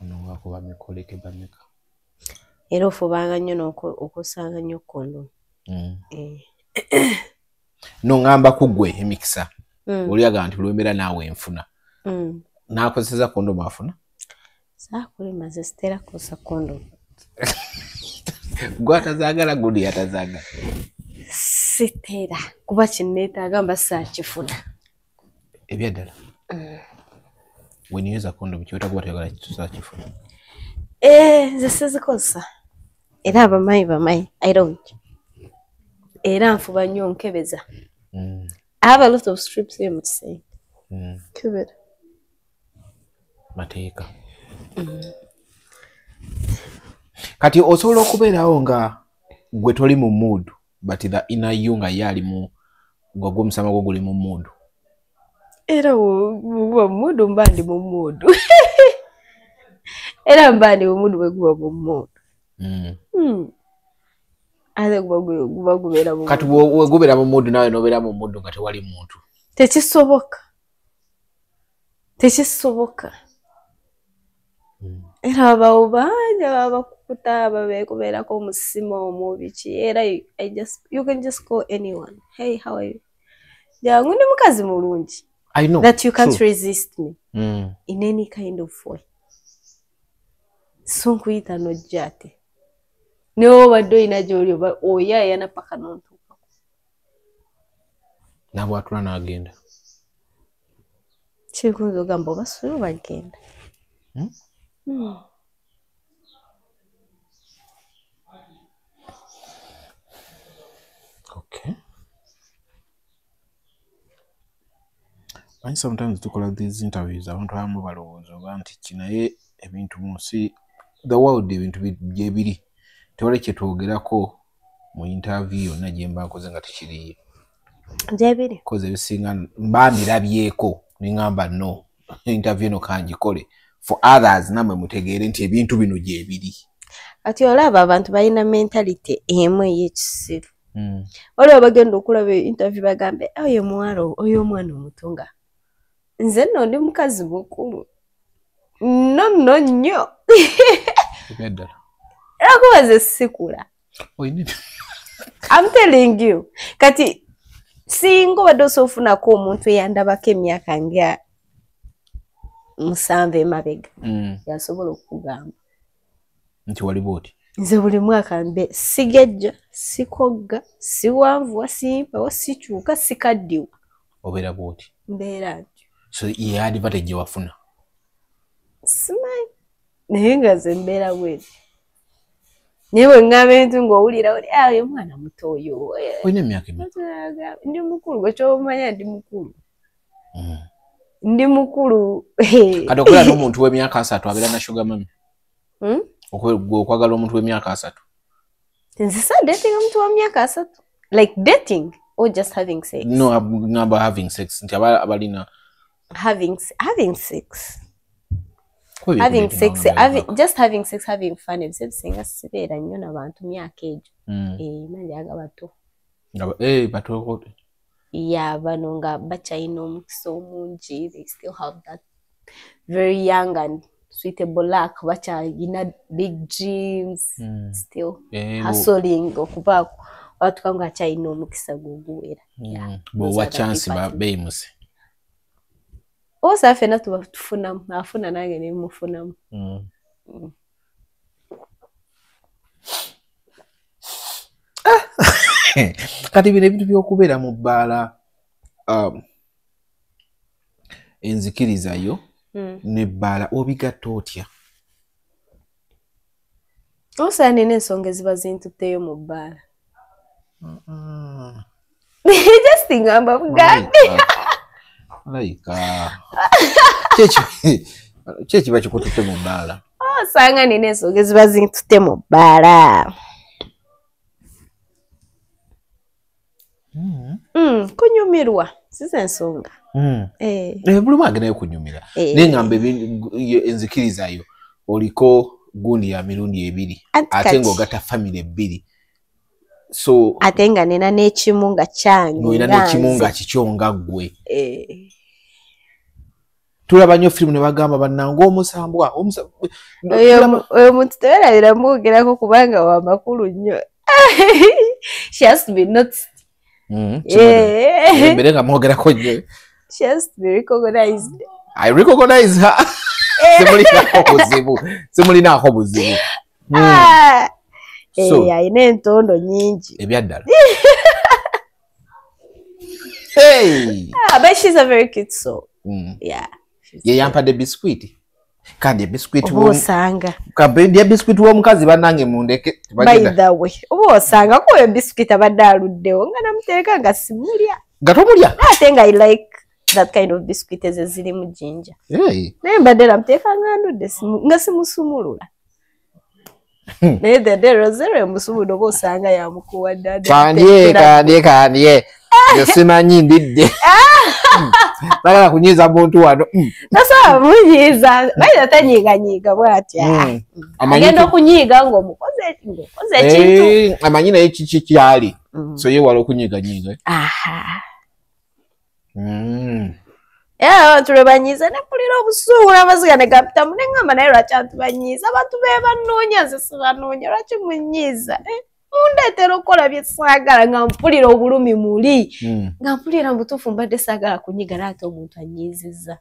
[SPEAKER 2] Ono wakuba mikoleke bameka.
[SPEAKER 1] Era ofubanga nnyo okusanga nnyo kondomu.
[SPEAKER 2] No ngamba ku ggwe emikisa. Oli agamba nti lwembeera naawe nfuna. N'akozeseza kondomu afuna?
[SPEAKER 1] Saakulima nze sitera kukozesa kondomu.
[SPEAKER 2] Gwe atazaagala gundi atazaagala.
[SPEAKER 1] Sitera kuba kinneetaaga mba saakifuna.
[SPEAKER 2] Ebyaddala? When you use a condom, ky'otakuba toyagala saakifuna.
[SPEAKER 1] Nze sizikozesa. Era abamanyi bamanyi. I don't. Era nfuba nnyo nkebeza. I have a lot of strips here mu kisenge. Nkebera.
[SPEAKER 2] Mateeka. Kati osobola okubeerawo nga gwe toli mu mood but the inner you nga ye ali mu nga gwe omusama gwo guli mu mood.
[SPEAKER 1] Era bwe mood mba ndi mu mood. Era mba ndi mu mood bwe guba mu mood. Ate guba gubeera mu
[SPEAKER 2] Kati bwe gubeera mu mood naawe n'obeera mu mood nga tewali muntu.
[SPEAKER 1] Tekisoboka. Tekisoboka. Era abawo bangi abakukuta babeekubeerako omusima omubi ki era you can just call anyone. Hey, how are you? Jangu ndi mukazi mulungi.
[SPEAKER 2] I know.
[SPEAKER 1] That you can't resist me in any kind of way. So nkuyita n'ojja ate. Ne obadde olina gy'oli oba oyaayana paka n'ontuukako.
[SPEAKER 2] N'abwatula n'agenda.
[SPEAKER 1] Kirikunza ogamba oba sula oba genda.
[SPEAKER 2] Okay. Manyi sometimes tukola these interviews abantu abamu balowooza oba nti ki naye ebintu mu nsi the world ebintu gye biri tewali kye twogerako mu interview yonna gye mba nkoze nga tekiriiyo.
[SPEAKER 1] Gyebiri.
[SPEAKER 2] Koze ebisinga mba mbirabyeko ne ŋŋamba no interview eno kangikole for others nammwe mutegeere nti ebintu bino gye biri.
[SPEAKER 1] Kati olaba abantu balina mentality emu ey'ekisiru. Waliwo abagenda okulaba interview bagambe oyo muwala oyo omwana omuto nga nze nno ndi mukazi mukulu. No nno nnyo.
[SPEAKER 2] Ebyaddala.
[SPEAKER 1] Era kuba nze sikula. I'm telling you. Kati singa obadde osofunako omuntu eyandabako emyaka nga 7 emabega. Yasobola okugamba
[SPEAKER 2] nti wali bw'oti.
[SPEAKER 1] Nze buli mwaka mbe sigejja, sikogga, siwanvuwa, simpawa, sikyuka, sikaddiwa.
[SPEAKER 2] Obeera bw'oti.
[SPEAKER 1] Mbeera ntyo.
[SPEAKER 2] So ye advantage gye wafuna?
[SPEAKER 1] Simanyi. Naye nga nze mbeera bw'eti. Naye bwe ŋŋamba ebintu ng'owulira oli, oyo mwana muto oyo.
[SPEAKER 2] Olina emyaka emeka?
[SPEAKER 1] Ndi mukulu, gwe ky'omanya ndi mukulu. Ndi mukulu.
[SPEAKER 2] Kati okubeera n'omuntu w'emyaka 30 abeera na sugar mummy? Okwagala omuntu w'emyaka 30?
[SPEAKER 1] Nze sa dating omuntu wa myaka 30. Like dating or just having sex?
[SPEAKER 2] No, ngamba having sex. Nti abalina
[SPEAKER 1] having sex. Having sex, just having sex, having fun. Ebyo bisinga sibeera nnyo n'abantu myaka egyo. Nange bato.
[SPEAKER 2] Bato.
[SPEAKER 1] Yeah, bano nga bakyalina omukisa omungi. They still have that very young and suitable luck. Bakyalina big dreams. Still hustling okubaako. Abatuka nga akyalina omukisa guguwera.
[SPEAKER 2] Bw'owa chance beeyimuse.
[SPEAKER 1] Osa ffenna tuba tufunamu, afuna nange ne mufunamu.
[SPEAKER 2] Kati bino ebintu by'okubeera mu bbaala, enzikiriza yo n'ebbaala obigatta otya?
[SPEAKER 1] Osa nina ensonga eziba zintutteyo mu bbaala. Just ngamba bugambi.
[SPEAKER 2] Malayika. Ki ekiba kikututte mu bbaala?
[SPEAKER 1] Osanga nina ensonga eziba zintutte mu bbaala. Kunyumirwa size ensonga.
[SPEAKER 2] Buli omu agendayo kunyumira. Naye ngamba enzikiriza yo oliko gundi ya mirundi 2 ate ng'ogatta famire 2. So
[SPEAKER 1] ate nga nina n'ekimu nga kyange.
[SPEAKER 2] Olina n'ekimu nga kikyo nga ggwe. Tulaba nnyo firimu ne bagamba bannange omusambwa.
[SPEAKER 1] Oyo muntu tewerabira mwogerako kubanga wa makulu nnyo. She has to be noticed.
[SPEAKER 2] Mbere nga mwogerako nnyo.
[SPEAKER 1] She has to be recognized.
[SPEAKER 2] I recognize her. Simulinaako buzibu.
[SPEAKER 1] Alina entondo nnyingi.
[SPEAKER 2] Ebyaddala. Hey!
[SPEAKER 1] But she's a very cute soul. Yeah.
[SPEAKER 2] Ye yampadde biscuit. Kandi biscuit
[SPEAKER 1] oba osanga.
[SPEAKER 2] Kampendi ya biscuit w'omukazi bannange mundeke.
[SPEAKER 1] By the way, oba osanga ko oyo biscuit abadde aluddewo nga namuteeka nga simulya.
[SPEAKER 2] Nga tomulya?
[SPEAKER 1] Ate nga I like that kind of biscuit ezo ezirimu ginger. Naye mbadde namuteeka nga ndudde nga simusumulula. Naye the day Rosero emusumulula oba osanga yamukuwa ddala.
[SPEAKER 2] Kandye. Simanyi ndidde. Bagala kunyiiza muntu wano.
[SPEAKER 1] Tasobola munyiiza. Bayinza tanyiiganyiiga bw'atyo. Agenda okunyiiga ng'omukoze ekintu.
[SPEAKER 2] Amanyi naye kiki kyali. So yeewala okunyiiganyiiga.
[SPEAKER 1] Era abantu lwe banyiiza ne mpulira obusungu n'amaziga ne gampitamu ne ŋŋamba naye lwaki abantu banyiiza? Abantu be bannoonya nze sibanoonya lwaki munyiiza? Mundeetera okukola bye saagala nga mpulira obulumi muli. Nga mpulira mu butuufu mbadde saagala kunyiga naye ate omuntu annyiizizza.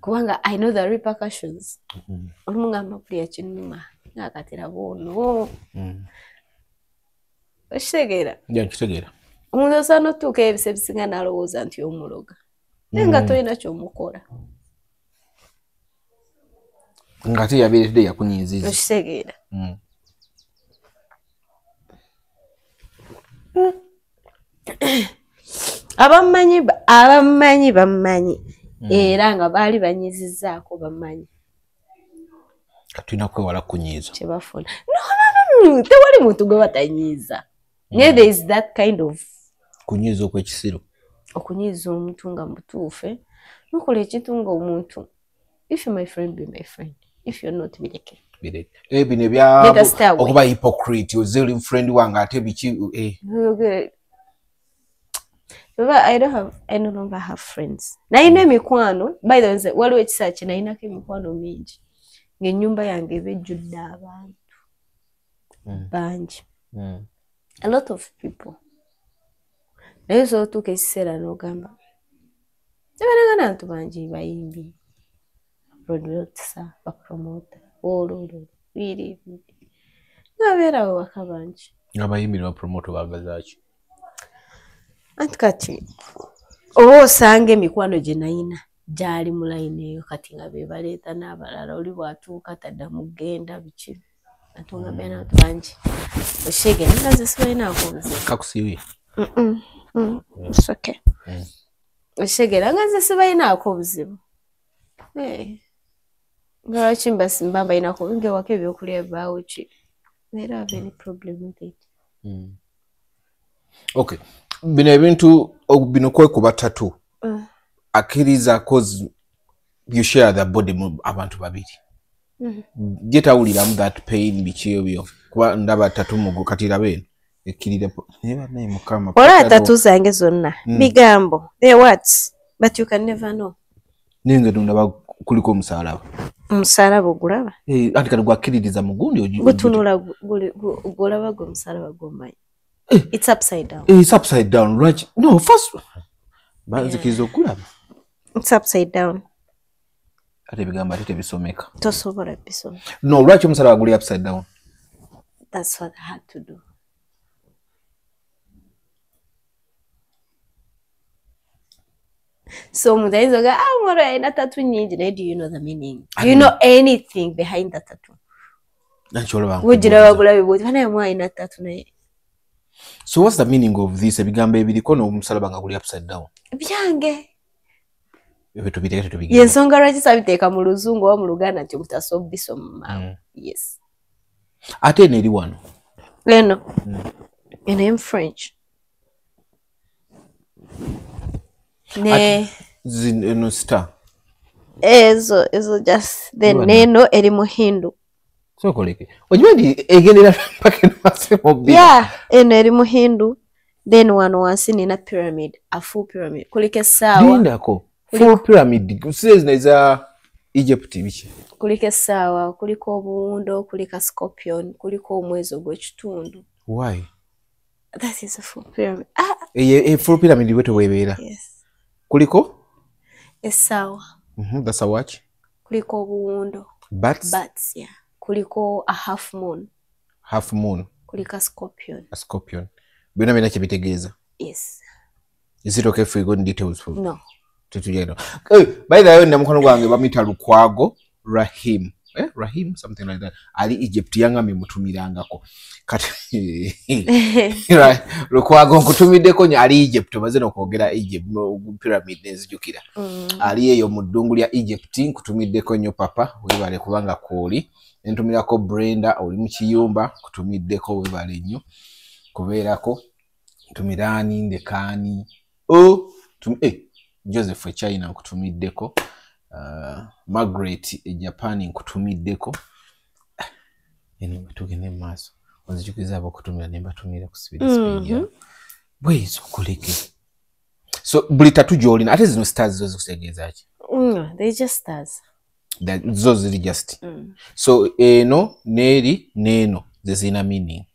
[SPEAKER 1] Kubanga I know the repercussions. Olumu ngamba mpulira kinnuma nga kati laba ono. Okitegeera?
[SPEAKER 2] Nkitegeera.
[SPEAKER 1] Omuntu osaana otuukayo ebisa ebisinga n'alowooza nti omuloga. Naye nga tolina ky'omukola.
[SPEAKER 2] Ng'ate yabireetedde yakunyiizizza.
[SPEAKER 1] Okitegeera. Abamanyi bamanyi era nga baali banyizizzaako bamanyi.
[SPEAKER 2] Tulina kwewala kunyiiza.
[SPEAKER 1] Kyebafuna. No, tewali muntu gwe batanyiiza. Naye there is that kind of
[SPEAKER 2] kunyiiza okw'ekisiru.
[SPEAKER 1] Okunyiiza omuntu nga mutuufu, nokola ekintu ng'omuntu. If you're my friend, be my friend. If you're not, bireke.
[SPEAKER 2] Bino ebya okuba hypocrite, oze oli friend wange ate biki.
[SPEAKER 1] I no longer have friends. Nalina emikwano, by the way, waliwo ekiseera kye nalinako emikwano mingi. Ng'ennyumba yange eba ejjudde abantu. Bangi. A lot of people. Naye osobola otuuka ekiseera n'ogamba tebeeranga n'abantu bangi, bayimbi, producer, bapromota, ololo biri ngabeerawo waka bangi.
[SPEAKER 2] Abayimbi ne bapromoto baagazaaki?
[SPEAKER 1] Anti kati oba osanga emikwano gye nayina gyali mu layini eyo, kati nga be baleeta n'abalala, oli bw'atuuka taddamu kugenda biki, ate nga mbeera n'abantu bangi oshege nga nze sibalinaako buzibu.
[SPEAKER 2] Kakusiiwe?
[SPEAKER 1] It's okay. Oshegera nga nze sibalinaako buzibu. Nga lwaki mba mbalinako ngewako ebyokulya bibaawo ki, I don't have any problem with it.
[SPEAKER 2] Okay, bino ebintu bino kwekuba tattoo akkiriza cause you share the body mu abantu babiri, getawuliramu that pain biki ebyo, kuba ndaba tattoo mugo kati raba eno ekkirira naye naye mukama.
[SPEAKER 1] Olaba tattoo zange zonna bigambo, they words, but you can never know.
[SPEAKER 2] Naye nga ndaba kuliko omusalaba.
[SPEAKER 1] Omusalaba ogulaba?
[SPEAKER 2] Anti kati gwakkiririza mugundi
[SPEAKER 1] gutunula gwolaba gwe omusalaba gwomanyi. It's upside down.
[SPEAKER 2] It's upside down, right? No, first banzikiriza okulaba.
[SPEAKER 1] It's upside down.
[SPEAKER 2] Ate ebigambo ate tebisomeka.
[SPEAKER 1] Tosobola bisoma.
[SPEAKER 2] No, lwaki omusalaba guli upside down?
[SPEAKER 1] That's what I had to do. So omuntu ayinza oga, ah, omwana alina tattoo nnyingi, naye do you know the meaning? Do you know anything behind the tattoo? Wogiraba bulabi bwoti, banaye omwana alina tattoo naye.
[SPEAKER 2] So what's the meaning of this? Ebigambo ebiriko n'omusalaba nga guli upside down.
[SPEAKER 1] Byange.
[SPEAKER 2] Ebyo tubiteeke tubigende.
[SPEAKER 1] Yensonga lwaki sabiteeka mu Luzungu oba mu Luganda nti omuntu asobola obisoma. Yes.
[SPEAKER 2] Ate eno eri wano.
[SPEAKER 1] Eno. Eno in French. Ne
[SPEAKER 2] eno star.
[SPEAKER 1] Ezo ezo just then neno eri mu Hindu.
[SPEAKER 2] Sokoleke. Ojimanyi egendera mpaka eno wansi mu bbiri.
[SPEAKER 1] Yeah, eno eri mu Hindu. Then wano wansi nina pyramid, a full pyramid. Kuliko essaawa.
[SPEAKER 2] Lindako. Full pyramid. Si zino eza Egypt biki?
[SPEAKER 1] Kuliko essaawa, kuliko obuwundo, kuliko scorpion, kuliko omwezi ogw'ekitundu.
[SPEAKER 2] Why?
[SPEAKER 1] That is a full pyramid. Ah.
[SPEAKER 2] Full pyramid bwetyo bw'ebeera.
[SPEAKER 1] Yes.
[SPEAKER 2] Kuliko?
[SPEAKER 1] Essaawa.
[SPEAKER 2] That's a watch.
[SPEAKER 1] Kuliko obuwundo.
[SPEAKER 2] Bats?
[SPEAKER 1] Bats, yeah. Kuliko a half moon.
[SPEAKER 2] Half moon.
[SPEAKER 1] Kuliko a scorpion.
[SPEAKER 2] A scorpion. Byonna byonna kye bitegeeza.
[SPEAKER 1] Yes.
[SPEAKER 2] Is it okay if we go in details for?
[SPEAKER 1] No.
[SPEAKER 2] Tetugenda. Hey, by the way, mukono gwange bamuyita Lukwago Rahim. Rahim, something like that. Ali Egypt yangambye mutumirangako. Kati Lukwago nkutumiddeko nnyo, ali Egypt, omaze n'okwogera Egypt pyramid nenzijukira. Ali eyo mu ddungu lya Egypt, nkutumiddeko nnyo papa, weebale kubanga kw'oli. Ntumirako Brenda oli mu kiyumba, nkutumiddeko weebale nnyo kubeerako. Ntumiraani ndekaani Joseph e China nkutumiddeko. Margaret e Japan nkutumiddeko. Anyway, tugende mu maaso. Onzijukiza abakutumira ne mbatumira ku speed speed. Bwezi okoleke. So buli tattoo gy'olina ate zino stars zo zikutegeeza ki?
[SPEAKER 1] They just stars.
[SPEAKER 2] Zo ziri just. So eno n'eri n'eno ze zirina meaning.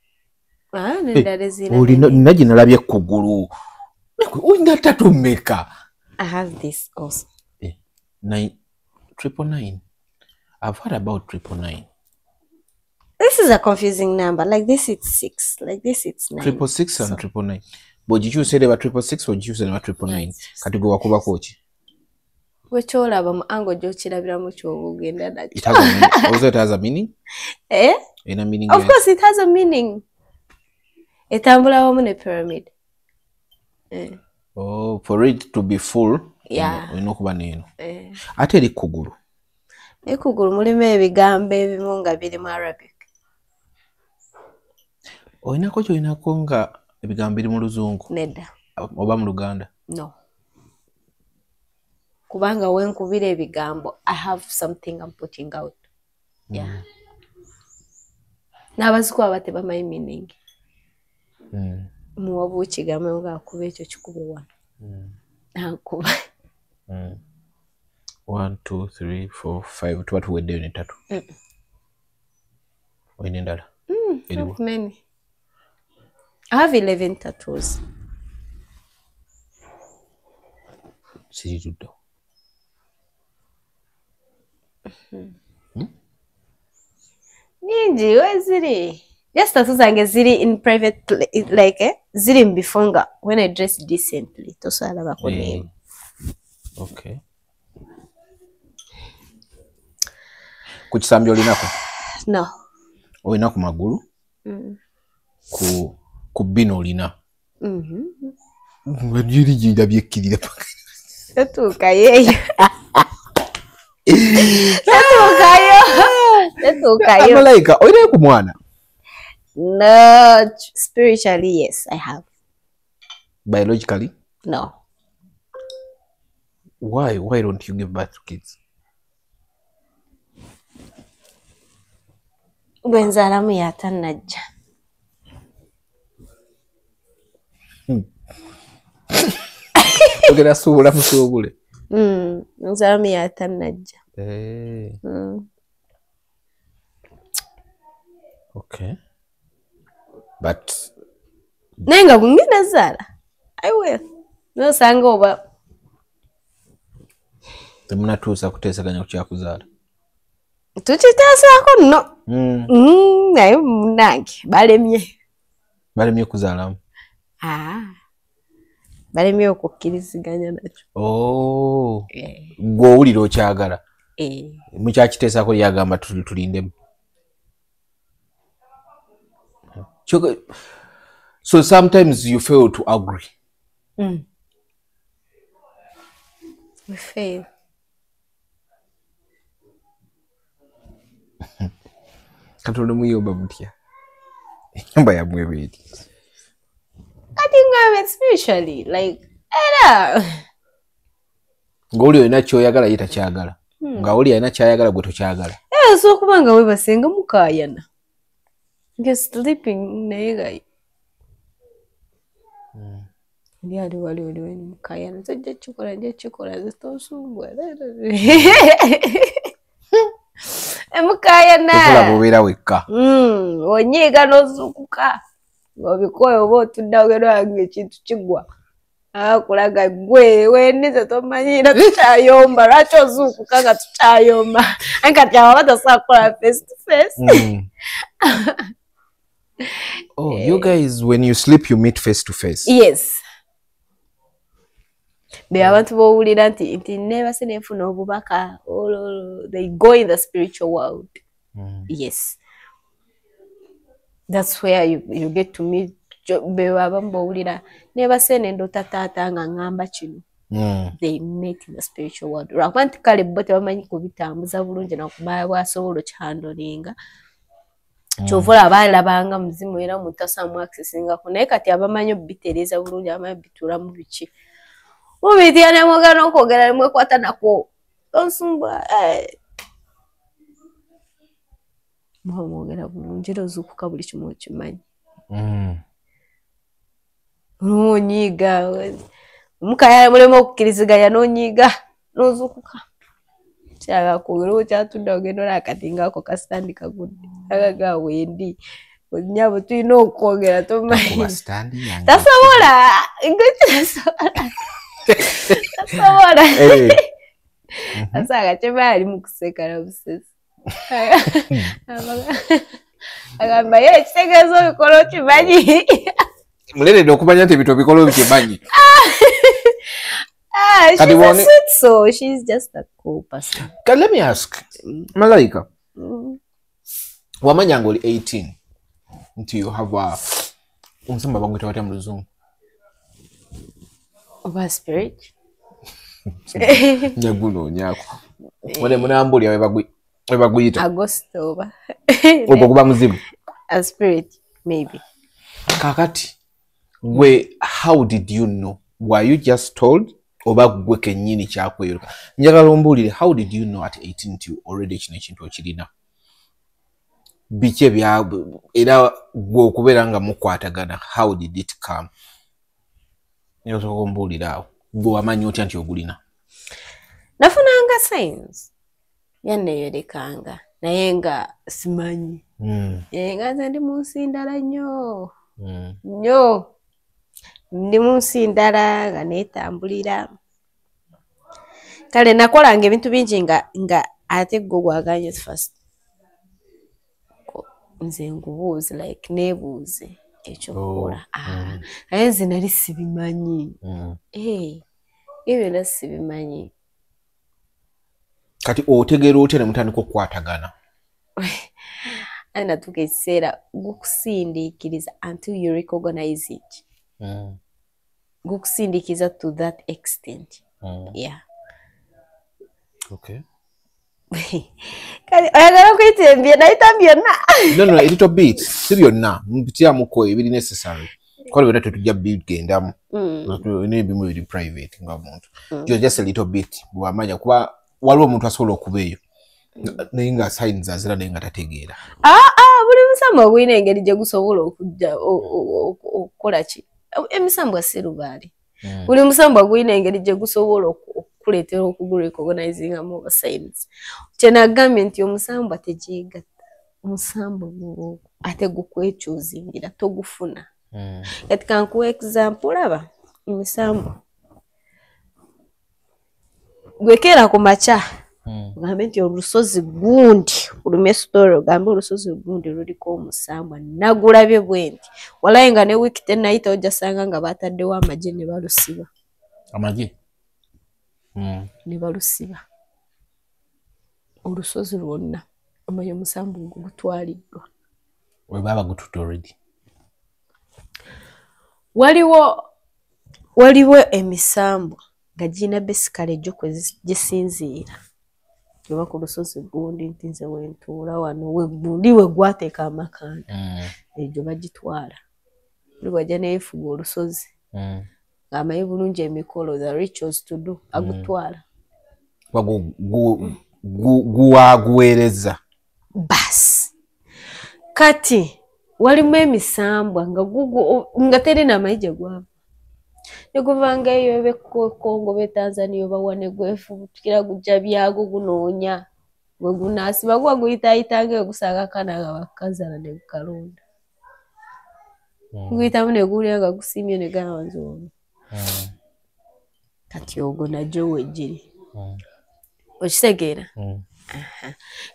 [SPEAKER 1] Ah, n'endala ezirina.
[SPEAKER 2] Olina gye nalabye kugulu. Olina tattoo mmeka?
[SPEAKER 1] I have this also.
[SPEAKER 2] 999. I've heard about 999.
[SPEAKER 1] This is a confusing number. Like this, it's 6. Like this, it's 9.
[SPEAKER 2] 666 and 999. Bw'ogikyusa ereba 666, bw'ogikyusa ereba 999. Kati gwe wakubako ki?
[SPEAKER 1] Gwe ky'olaba mu angle gy'okirabiramu ky'oba ogenda nakyo.
[SPEAKER 2] It has a meaning. Also, it has a meaning?
[SPEAKER 1] Eh?
[SPEAKER 2] Erina meaning.
[SPEAKER 1] Of course, it has a meaning. Etambula wamu ne pyramid.
[SPEAKER 2] Oh, for it to be full,
[SPEAKER 1] Yeah.
[SPEAKER 2] olina okuba n'eno. Ate eri kugulu.
[SPEAKER 1] Ekugulu mulimu ebigambo ebimu nga biri mu Arabic.
[SPEAKER 2] Olinako ky'olinako nga ebigambo biri mu Luzungu?
[SPEAKER 1] Nedda.
[SPEAKER 2] Oba mu Luganda?
[SPEAKER 1] No. Kubanga wenkubira ebigambo, I have something I'm putting out. Yeah. N'abaziku aba tebamanyi meaning. Muwa bukigambo ng'akuba ekyo kikube wano. Nakuba.
[SPEAKER 2] 1 2 3 4 5 tuba tuweddeyo ne tatu. Olina endala?
[SPEAKER 1] Not many. I have 11 tattoos.
[SPEAKER 2] Siritudde.
[SPEAKER 1] Nyingi weziri. Just tattoos zange ziri in private, like ziri mbifunga when I dress decently. Tosalabako name.
[SPEAKER 2] Okay. Ku kisambi olinako?
[SPEAKER 1] No.
[SPEAKER 2] Olina ku magulu? Ku bino olina? Ngajiri jinda byekkirira paka.
[SPEAKER 1] Tetuukayo eyo. Tetuukayo. Tetuukayo.
[SPEAKER 2] Malaika, olinayo ku mwana?
[SPEAKER 1] No, spiritually, yes, I have.
[SPEAKER 2] Biologically?
[SPEAKER 1] No.
[SPEAKER 2] Why? Why don't you give birth to kids?
[SPEAKER 1] Gwe nzaalamu yatannajja.
[SPEAKER 2] Ogenda suubula musuubule.
[SPEAKER 1] Nzaalamu yatannajja.
[SPEAKER 2] Okay. But
[SPEAKER 1] naye nga bwe zaala, I will. Nosanga oba
[SPEAKER 2] temunatuusa kuteesaganya ku kyakuzaala.
[SPEAKER 1] Tukiteesaako nno. Naye munnange balemye.
[SPEAKER 2] Balemye kuzaalamu?
[SPEAKER 1] Balemye okukkiriziganya nakyo.
[SPEAKER 2] Oh. Gwe owulira okyagala. Mukyakiteesaako lyagamba tulindemu. So sometimes you fail to agree.
[SPEAKER 1] We fail.
[SPEAKER 2] Katonda muyomba mutya? Enyumba yammwe bw'eti.
[SPEAKER 1] Kati ngambe spiritually, like, era.
[SPEAKER 2] Ng'oli olina ky'oyagala ye takyagala. Nga oli alina ky'ayagala gwe tokyagala.
[SPEAKER 1] Era osobola okuba nga weebase nga mukaayana. You're sleeping naye nga oli ali wali oli weni mukaayana. Tojja kukikola, nja kukikola, nze tonsumbwa. Mukaayana.
[SPEAKER 2] Tokola bw'obeera wekka.
[SPEAKER 1] Onyiiga n'ozuukuka. Ng'obikooye oba otudde ogenda nga ekintu kigwa. Akulaga gwe wenize tomanyiira tukyayomba, lwaki ozuukuka nga tukyayomba? Anti kati abo batasobola kukola face to face.
[SPEAKER 2] Oh, you guys, when you sleep, you meet face to face.
[SPEAKER 1] Yes. Be abantu b'owulira nti neebase nenfuna obubaka, they go in the spiritual world. Yes. That's where you get to meet be abamu b'owulira neebase nendoota taata nga ŋŋamba kino. They met in the spiritual world. Lwakuba nti kale bo tebamanyi kubitambuza bulungi nakumanya bw'asobola okihandolinga. Kyova olaba alabanga muzimu era omuntu asamu accessingako, naye kati abamanyi obitereeza bulungi, abamanyi obituulamu biki. Mubitya ne mwogera n'okwogera ne mwekwata nakwo. Tonsumbwa. Muba mwogera bulungi era ozuukuka buli kimu okimanyi. N'onyiiga. Mukaya muleme okukkiriziganya n'onyiiga n'ozuukuka. Kyagala kwogera okyatudde ogenda olaba kati ng'ako kasitandi kagudde. Agaga wendi. Nnyabo tulina okwogera tomanyi. Tasobola. Tasobola. Tasobola. Asanga kyeba ali mu kuseka na busesi. Agamba ye ekitegeeza obikola okimanyi.
[SPEAKER 2] Muleeredde okumanya nti ebintu obikola obikimanyi.
[SPEAKER 1] She's a sweet soul. She's just a cool person.
[SPEAKER 2] Let me ask, Malaika, wamanya ng'oli 18 nti you have a omusumba baguyita batya mu Luzungu?
[SPEAKER 1] Oba spirit?
[SPEAKER 2] Nja gunoonyaako. Wane munambuulira we baguyita.
[SPEAKER 1] Agosto oba.
[SPEAKER 2] Ogwo guba muzimu?
[SPEAKER 1] A spirit, maybe.
[SPEAKER 2] Kakati, gwe how did you know? Were you just told? Oba gwe kennyini kyakweyoleka? Njagala ombuulire, how did you know at 18 nti already kino ekintu okirina? Biki ebya era gwe okubeera nga mukwatagana, how did it come? Osooka ombuulire awo. Gwe wamanyi otya nti ogulina?
[SPEAKER 1] Nafunanga signs. Yanneeyolekanga naye nga simanyi. Nga nze ndi mu nsi ndala nnyo. Nnyo. Ndi mu nsi ndala nga neetambulira. Kale nakolanga ebintu bingi nga ate gwo gwaganye first. Nze nkubuuze like neebuuze ekyokukola. Naye nze nali sibimanyi. Ebyo byonna sibimanyi.
[SPEAKER 2] Kati otegeera otya ne mutandika okukwatagana?
[SPEAKER 1] Aye natuuka ekiseera gukusindiikiriza until you recognize it. Gukusindiikiriza to that extent. Yeah.
[SPEAKER 2] Okay.
[SPEAKER 1] Kale oyagala okuyita embye nayita byonna.
[SPEAKER 2] No, a little bit. Si byonna. Mpityamuko ebiri necessary. Kola byonna tetujja bigendamu. N'ebimu biri private nga muntu. Just a little bit. Bw'amanya kuba waliwo omuntu asobola okuba eyo. Naye nga signs azira naye nga tategeera.
[SPEAKER 1] Buli musambwa gulina engeri gye gusobola okujja okukola ki. Emisambwa si lubaale. Buli musambwa gulina engeri gye gusobola okukuleetera okugurecognizingamu oba signs. Kye nagambye nti omusambwa tegyegatta. Omusambwa gwo ate gukwekyuzingira togufuna. Kati kankuwa example olaba emisambwa. Gwekeera ku makya. Ogambe nti olusozi gundi olumye story ogambe olusozi gundi luliko omusambwa nagulabye bwe nti walayi nga ne wiiki tennayita ojja sanga nga bataddewo amagye ne balusiba.
[SPEAKER 2] Amagye?
[SPEAKER 1] Ne balusiba olusozi lwonna omanya omusambwa ogwo gutwaliddwa.
[SPEAKER 2] We baba gututte already.
[SPEAKER 1] Waliwo emisambwa nga girina basically egyo kwe gisinziira. Oba ku lusozi gundi nti nze wentuula wano gundi we gwateeka amakanda. Egyo bagitwala. Buli bw'ajja neyeefuga olusozi. Ng'amanyi bulungi emikolo, the rituals to do, agutwala.
[SPEAKER 2] Guweereza.
[SPEAKER 1] Basi. Kati walimu emisambwa nga terina manyi gye gwava. Ne guvanga eyo ebe Congo be Tanzania oba wa ne gwefubutukira gujja byago gunoonya. Gwe gunaasiba guba guyitaayitanga eyo gusanga akaana nga bakazaala ne gukalonda. Guyitamu ne guwulira nga gusiimye ne gamba nze ono. Kati ogwo nagyo wegiri. Okitegeera?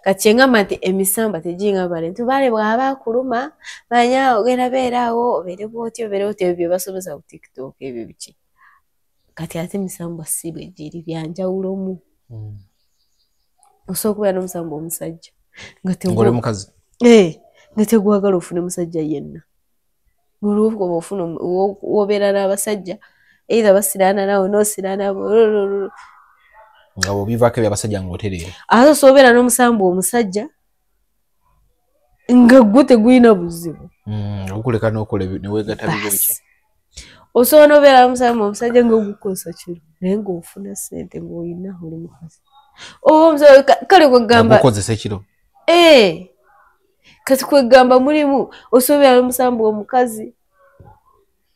[SPEAKER 1] Kati engamba nti emisambwa tegiringa bale nti bale bw'aba akuluma manya ogenda beera awo obeere bw'otyo obeere bw'otyo ebyo bye basomesa ku TikTok ebyo biki. Kati ate emisambwa si bwe giri bya njawulomu. Osobola okubeera n'omusambwa omusajja
[SPEAKER 2] ng'oli mukazi.
[SPEAKER 1] Nga tegwagala ofune musajja yenna. Olw'okuba ofuna w'obeera n'abasajja either basiraana naawe n'osiraana nabo.
[SPEAKER 2] Nga bw'obivaako eby'abasajja ng'otereera.
[SPEAKER 1] Ate osobola obeera n'omusambwa omusajja nga gwo tegulina buzibu.
[SPEAKER 2] Ogukuleka n'okola ne weegatta bibyo biki.
[SPEAKER 1] Osobola n'obeera n'omusambwa omusajja nga ogukozesa kiro naye ng'ofuna ssente ng'olina oli mukazi. Oba omusajja kale kwegamba
[SPEAKER 2] ogukozesa ekiro.
[SPEAKER 1] Kati kwegamba mulimu osobola obeera n'omusambwa omukazi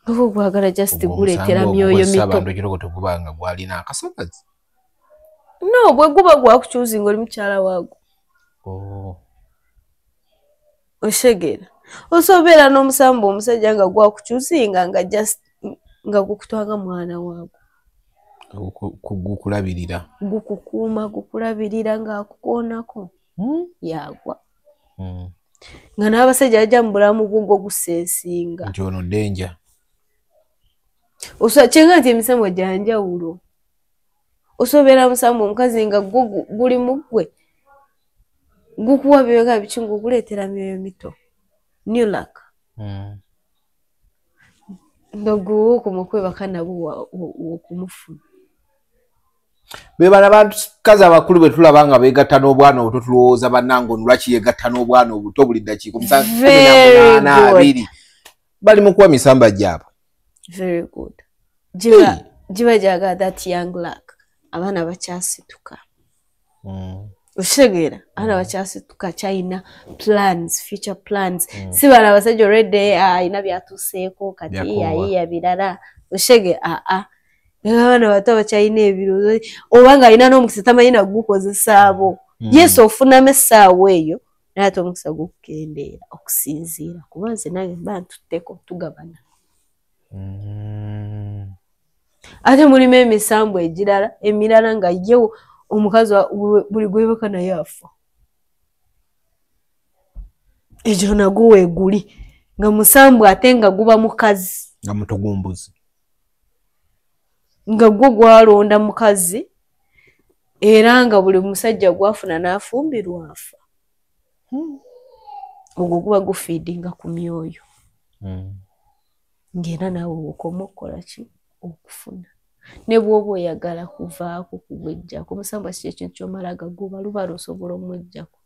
[SPEAKER 1] nga ogwagala just guleetera myoyo mito.
[SPEAKER 2] Abantu ekiro teguba nga gwalina akasagazi.
[SPEAKER 1] No, bwe guba gwakukyuzinga oli mukyala waagwo. Otegeera. Osobola obeera n'omusambwa omusajja nga gwakukyuzinga nga just nga gukutwanga mwana waagwo.
[SPEAKER 2] Gukulabirira.
[SPEAKER 1] Gukukuuma, gukulabirira ng'akukoonako. Yagwa. Nga n'abasajja bajja mu bulamu bwo gwo guseesinga.
[SPEAKER 2] Nti ono danger.
[SPEAKER 1] Kyenga nti emisambwa gya njawulo. Osobola omusambwa omukazi nga gwo guli mu ggwe gukuwa byega biki ng'oguleetera myoyo mito. New luck. Nga gwe okoma okwebaka nabo okumufuna.
[SPEAKER 2] Be bano abakazi abakulu be tulaba nga beegatta n'obwana obuto tulowooza bannange ono lwaki yeegatta n'obwana obuto buli ddakiika omusanvu 18 20 bali mu kuwa misamba gyabwe.
[SPEAKER 1] Very good. Giba gyagala that young luck. Abaana bakyasituka. Okitegeera? Abaana bakyasituka kyalina plans, future plans. Si bano abasajja already alina byatuuseeko kati ayiiya birala. Okitegeera? Abaana bato bakyalina ebirowoozo oba ng'alina n'omukisa tamanyi na gukozesa abo. Yes, ofunamu essaawa eyo Naye ate omukisa gukukendeera okusinziira kuba nze nange mba ntutteko tugabana. Ate mulimu emisambu egirala emirala nga ye omukazi buli gwebaka naye afa. Ekyo nagwo weeguli nga musambu ate nga guba mukazi.
[SPEAKER 2] Nga mutogombuzi.
[SPEAKER 1] Nga gwo gwalonda mukazi era nga buli musajja gwafuna n'afumbirwa afa. Ogwo guba gufiidinga ku myoyo. Ng'era naawe okoma okukola ki? Okufuna. Ne bw'oba oyagala kuvaako kugwejjako, omusambwa si ekintu ky'omala gagoba, lubala osobola omwejjako.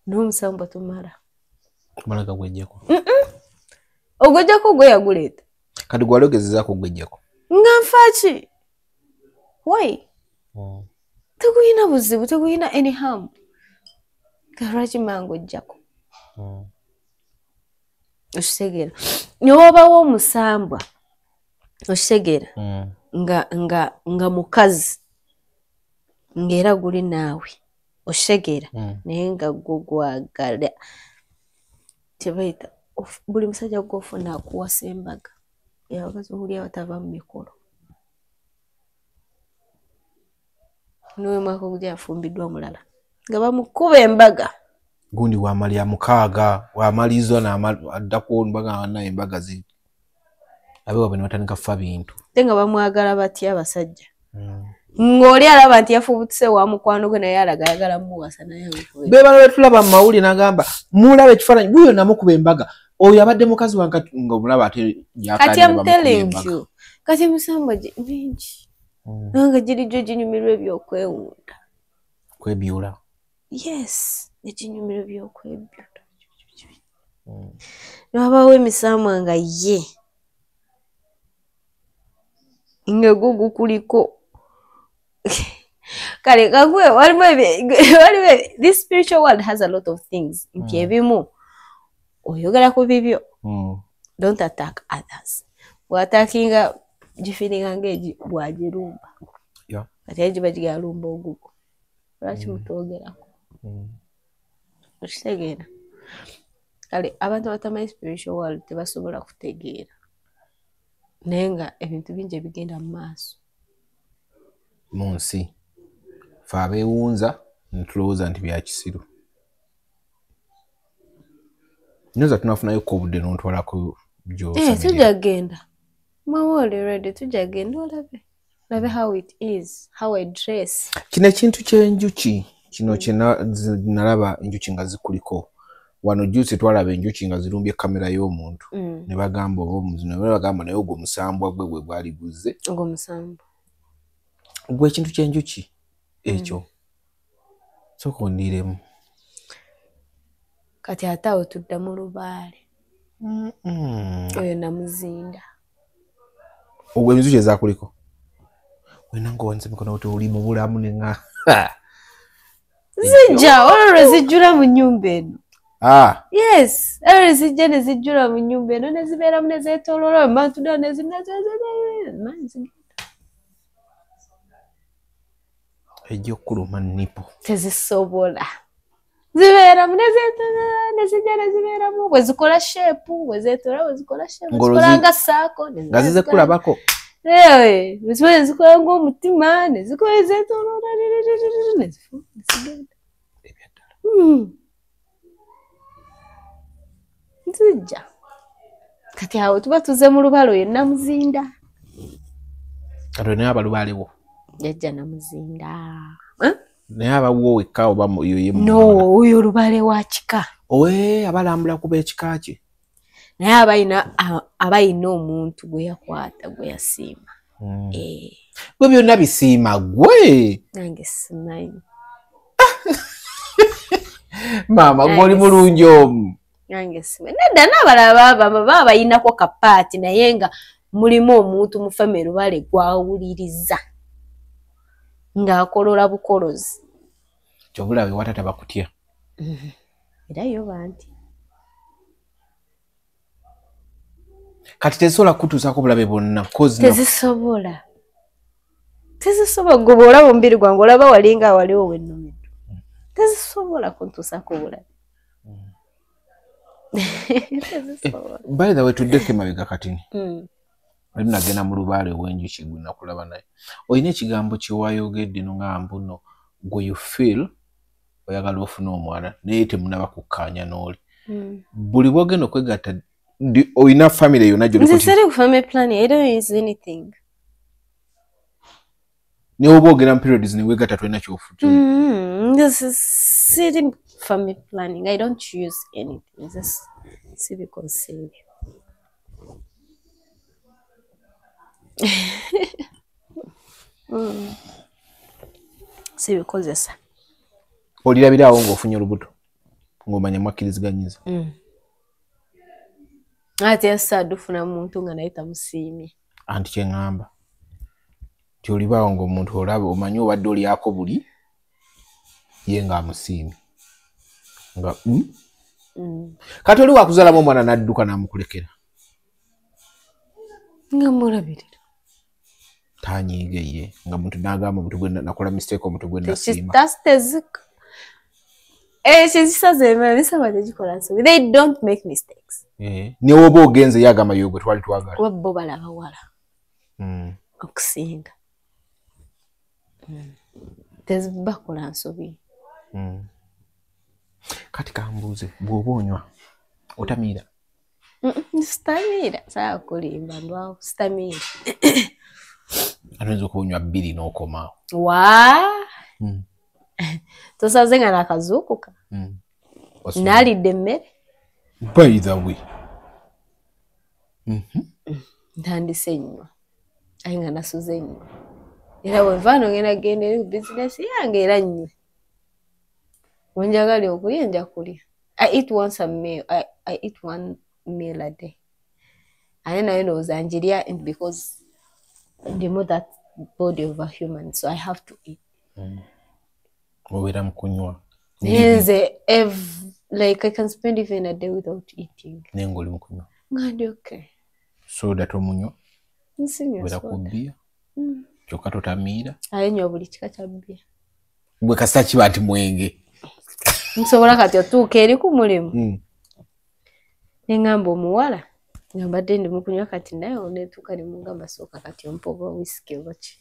[SPEAKER 1] N'omusambwa tomala.
[SPEAKER 2] Tomala gagwejjako.
[SPEAKER 1] Ogwejjako gwe yaguleeta.
[SPEAKER 2] Kati gwali ogezezaako ogwejjako?
[SPEAKER 1] Nga nfa ki? Why? Tegulina buzibu, tegulina any harm. Lwaki mangu ojjako? Okitegeera. Ne w'obawo omusambwa, okitegeera, nga mukazi, ng'era guli naawe, okitegeera, naye nga gwo gwagala. Tebayita, buli musajja gw'ofuna akuwasa embaga. Abakazi owulira batava mu mikolo. N'oyo mwaka ogujja yafumbiddwa mulala. Nga bamukuba embaga.
[SPEAKER 2] Gundi wamalya mukaaga, wamaliza addako mbaga naye embaga zi. Abeewabwe ne batandika kufa bintu.
[SPEAKER 1] Ate nga bamwagala batya abasajja. Ng'oli alaba nti yafubutuse wa mukwano gwe naye alaga ayagala mmuwasa naye amukuba.
[SPEAKER 2] Be bano be tulaba mu mawulire n'agamba mulaba ekifaananyi wuuyo namukuba embaga. Oyo abadde mukazi wange ng'omulaba ate
[SPEAKER 1] Kati I'm telling you. Kati emisambwa mingi. Nange giri gyo ginyumirwa ebyokwewunda.
[SPEAKER 2] Kwebyula.
[SPEAKER 1] Yes, ekinyumirwa ebyokwebyola. Newabaawo emisambwa nga ye nga gwo gukuliko. Kale kakuwe waliwo this spiritual world has a lot of things. Nti ebimu oyogera ku bibyo. Don't attack others. Bw'attackinga gifiiringa ng'egi bw'agirumba. Kati egi bagigalumba ogugwo. Lwaki mutwogerako? Okitegeera. Kale abantu abatamanyi spiritual world tebasobola kutegeera. Naye nga ebintu bingi ebigenda mu maaso.
[SPEAKER 2] Mu nsi. Ffe abeewunza ne tulowooza nti bya kisiru. Nnyinza tunaafunayokko obudde n'ontwalako gy'osabira.
[SPEAKER 1] Tujja kugenda. Mama oli ready, tujja kugenda olabe. Olabe how it is, how I dress.
[SPEAKER 2] Kino ekintu ky'enjuki kino kye nalaba enjuki nga zikuliko. Wano juzi twalaba enjuki nga zirumbye kamera y'omuntu. Ne bagamba oba omuzino, ne bagamba naye ogwo omusambwa gwe gwe gwali guzze.
[SPEAKER 1] Ogwo omusambwa.
[SPEAKER 2] Gwe ekintu ky'enjuki ekyo. Sooka ondiiremu.
[SPEAKER 1] Kati ate awo tudda mu lubaale. Oyo namuzinda.
[SPEAKER 2] Ogwo enjuki ezaakuliko. Wena ng'owanise emikono oti oli mu bulamu ne nga.
[SPEAKER 1] Zijja, olwo lwe zijjula mu nnyumba eno. Yes, olwo lwe zijja ne zijjula mu nnyumba eno ne zibeeramu ne zeetooloola mba ntuddewo ne zigenda.
[SPEAKER 2] Ejja okuluma nnipo.
[SPEAKER 1] Tezisobola. Zibeeramu ne zeetooloola ne zijja ne zibeeramu bwe zikola sheepu, bwe zeetooloola bwe zikola sheepu, zikola nga ssaako.
[SPEAKER 2] Nga zize kulabako.
[SPEAKER 1] Bwe zikola ng'omutima ne zikola zeetooloola ne zigenda. Nzijja. Kati awo tuba tuzze mu lubale oyo namuzinda.
[SPEAKER 2] Kati naye abalubaalewo.
[SPEAKER 1] Yajja namuzinda.
[SPEAKER 2] Naye abawuwo wekka oba ye
[SPEAKER 1] No, oyo lubaale wa kika.
[SPEAKER 2] Owe abalambula kuba ekika kye.
[SPEAKER 1] Naye abayina omuntu gwe yakwata gwe yasiima.
[SPEAKER 2] Gwe byonna bisiima gwe.
[SPEAKER 1] Nange simanyi.
[SPEAKER 2] Maama gwe oli mulungi omu.
[SPEAKER 1] Nange simanyi. Nedda n'abalala baba bayinako kapaati naye nga mulimu omuntu mu famire lubaale gw'awuliriza. Ng'akolola bukolozi.
[SPEAKER 2] Ky'obulaba ewa taata bakutya.
[SPEAKER 1] Era yo banti.
[SPEAKER 2] Kati tezisobola kukutuusaako bulabe bwonna.
[SPEAKER 1] Tezisobola. Tezisobola gwe bw'olaba omubiri gwange olaba walinga awaliwo wennumiddwa. Tezisobola kuntuusaako bulabe.
[SPEAKER 2] By the way, tuddeko emabega katini. Oli nagenda mu lubaale ow'enjuki gwe nakulaba naye. Olina ekigambo kye wayogedde n'ongamba nno gwe you feel oyagala ofune omwana naye temunaba kukkaanya n'oli. Buli bw'ogenda okwegatta olina family yonna gy'oli.
[SPEAKER 1] Nze siri ku family planning, I don't use anything.
[SPEAKER 2] Ne oba ogenda mu periods ne weegatta tolina ky'ofuta.
[SPEAKER 1] This is family planning. I don't use anything. Just sibikozesa ebyo. Sibikozesa.
[SPEAKER 2] Olirabira awo ng'ofunye olubuto ng'omanya mwakkiriziganyizza.
[SPEAKER 1] Ate yasaadde ofuna muntu nga naye tamusiimye.
[SPEAKER 2] Anti kye ŋŋamba nti olibaawo ng'omuntu olaba omanyi obadde olyako buli ye ng'amusiimye. Nga kati oli wakuzaalamu omwana n'adduka n'amukulekera.
[SPEAKER 1] Nga mulabirira.
[SPEAKER 2] Tanyiige ye nga muntu n'agamba omuntu gwe nakola mistake omuntu gwe nasiima.
[SPEAKER 1] They don't make mistakes.
[SPEAKER 2] Ne woba ogenze ye agamba yo gwe twali twagala.
[SPEAKER 1] Kuba bo balaba wala. Okusinga. Tezibakola nsobi.
[SPEAKER 2] Kati kambuuze bw'oba onywa otamiira?
[SPEAKER 1] Sitamiira, saagala kulimba ndwawo sitamiira.
[SPEAKER 2] Ate oyinza okuba onywa 2 n'okomaawo.
[SPEAKER 1] Waa! Tosaze nga nakazuukuka. Naalidde emmere.
[SPEAKER 2] By the way.
[SPEAKER 1] Ntandise nnywa. Aye nga nasuze nnywa. Era bwe nva wano ngenda genda eri ku bizinesi yange era nnywe. Bwe njagala okulya nja kulya. I eat once a meal. I eat one meal a day. Ate nayo ndowooza njirya because ndimu that body of a human, so I have to eat.
[SPEAKER 2] Obeera mu kunywa.
[SPEAKER 1] Nze like I can spend even a day without eating.
[SPEAKER 2] Naye ng'oli mu kunywa.
[SPEAKER 1] Nga ndi okay.
[SPEAKER 2] Soda tomunywa?
[SPEAKER 1] Nsinywa
[SPEAKER 2] Obeera
[SPEAKER 1] soda.
[SPEAKER 2] ku bbiya? Kyokka totamiira?
[SPEAKER 1] Aye nywa buli kika kya bbiya.
[SPEAKER 2] Gwe kasita kiba nti mwenge.
[SPEAKER 1] Nsobola kati otuuka eri ku mulimu. Ne ŋŋamba omuwala nga mbadde ndi mu kunywa kati naye oneetuuka ne mugamba sooka kati ompe oba whisky oba ki.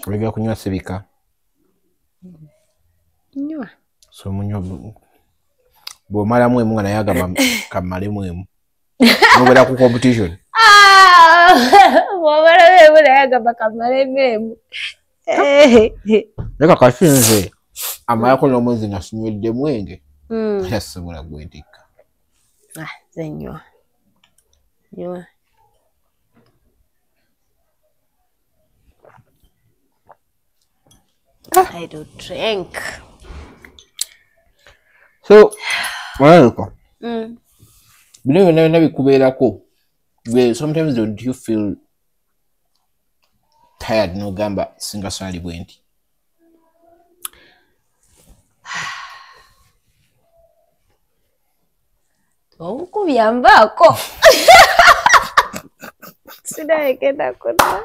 [SPEAKER 2] Oyagala kunywa sibika?
[SPEAKER 1] Nywa.
[SPEAKER 2] So munywa bw'omalamu emu nga naye agamba kammalemu emu. Nobeera ku competition.
[SPEAKER 1] Bw'omalamu emu naye agamba kammalemu emu.
[SPEAKER 2] Leka kati nze amalako n'omwezi nga sinywedde mwenge. Era sisobola gwentikka.
[SPEAKER 1] Nze nywa. Nywa. I don't drink.
[SPEAKER 2] So, Malaika, bino byonna byonna bikubeerako. Sometimes don't you feel tired n'ogamba singa saali bwe nti?
[SPEAKER 1] Onkubya nvaako. Sinayegenda kunywa.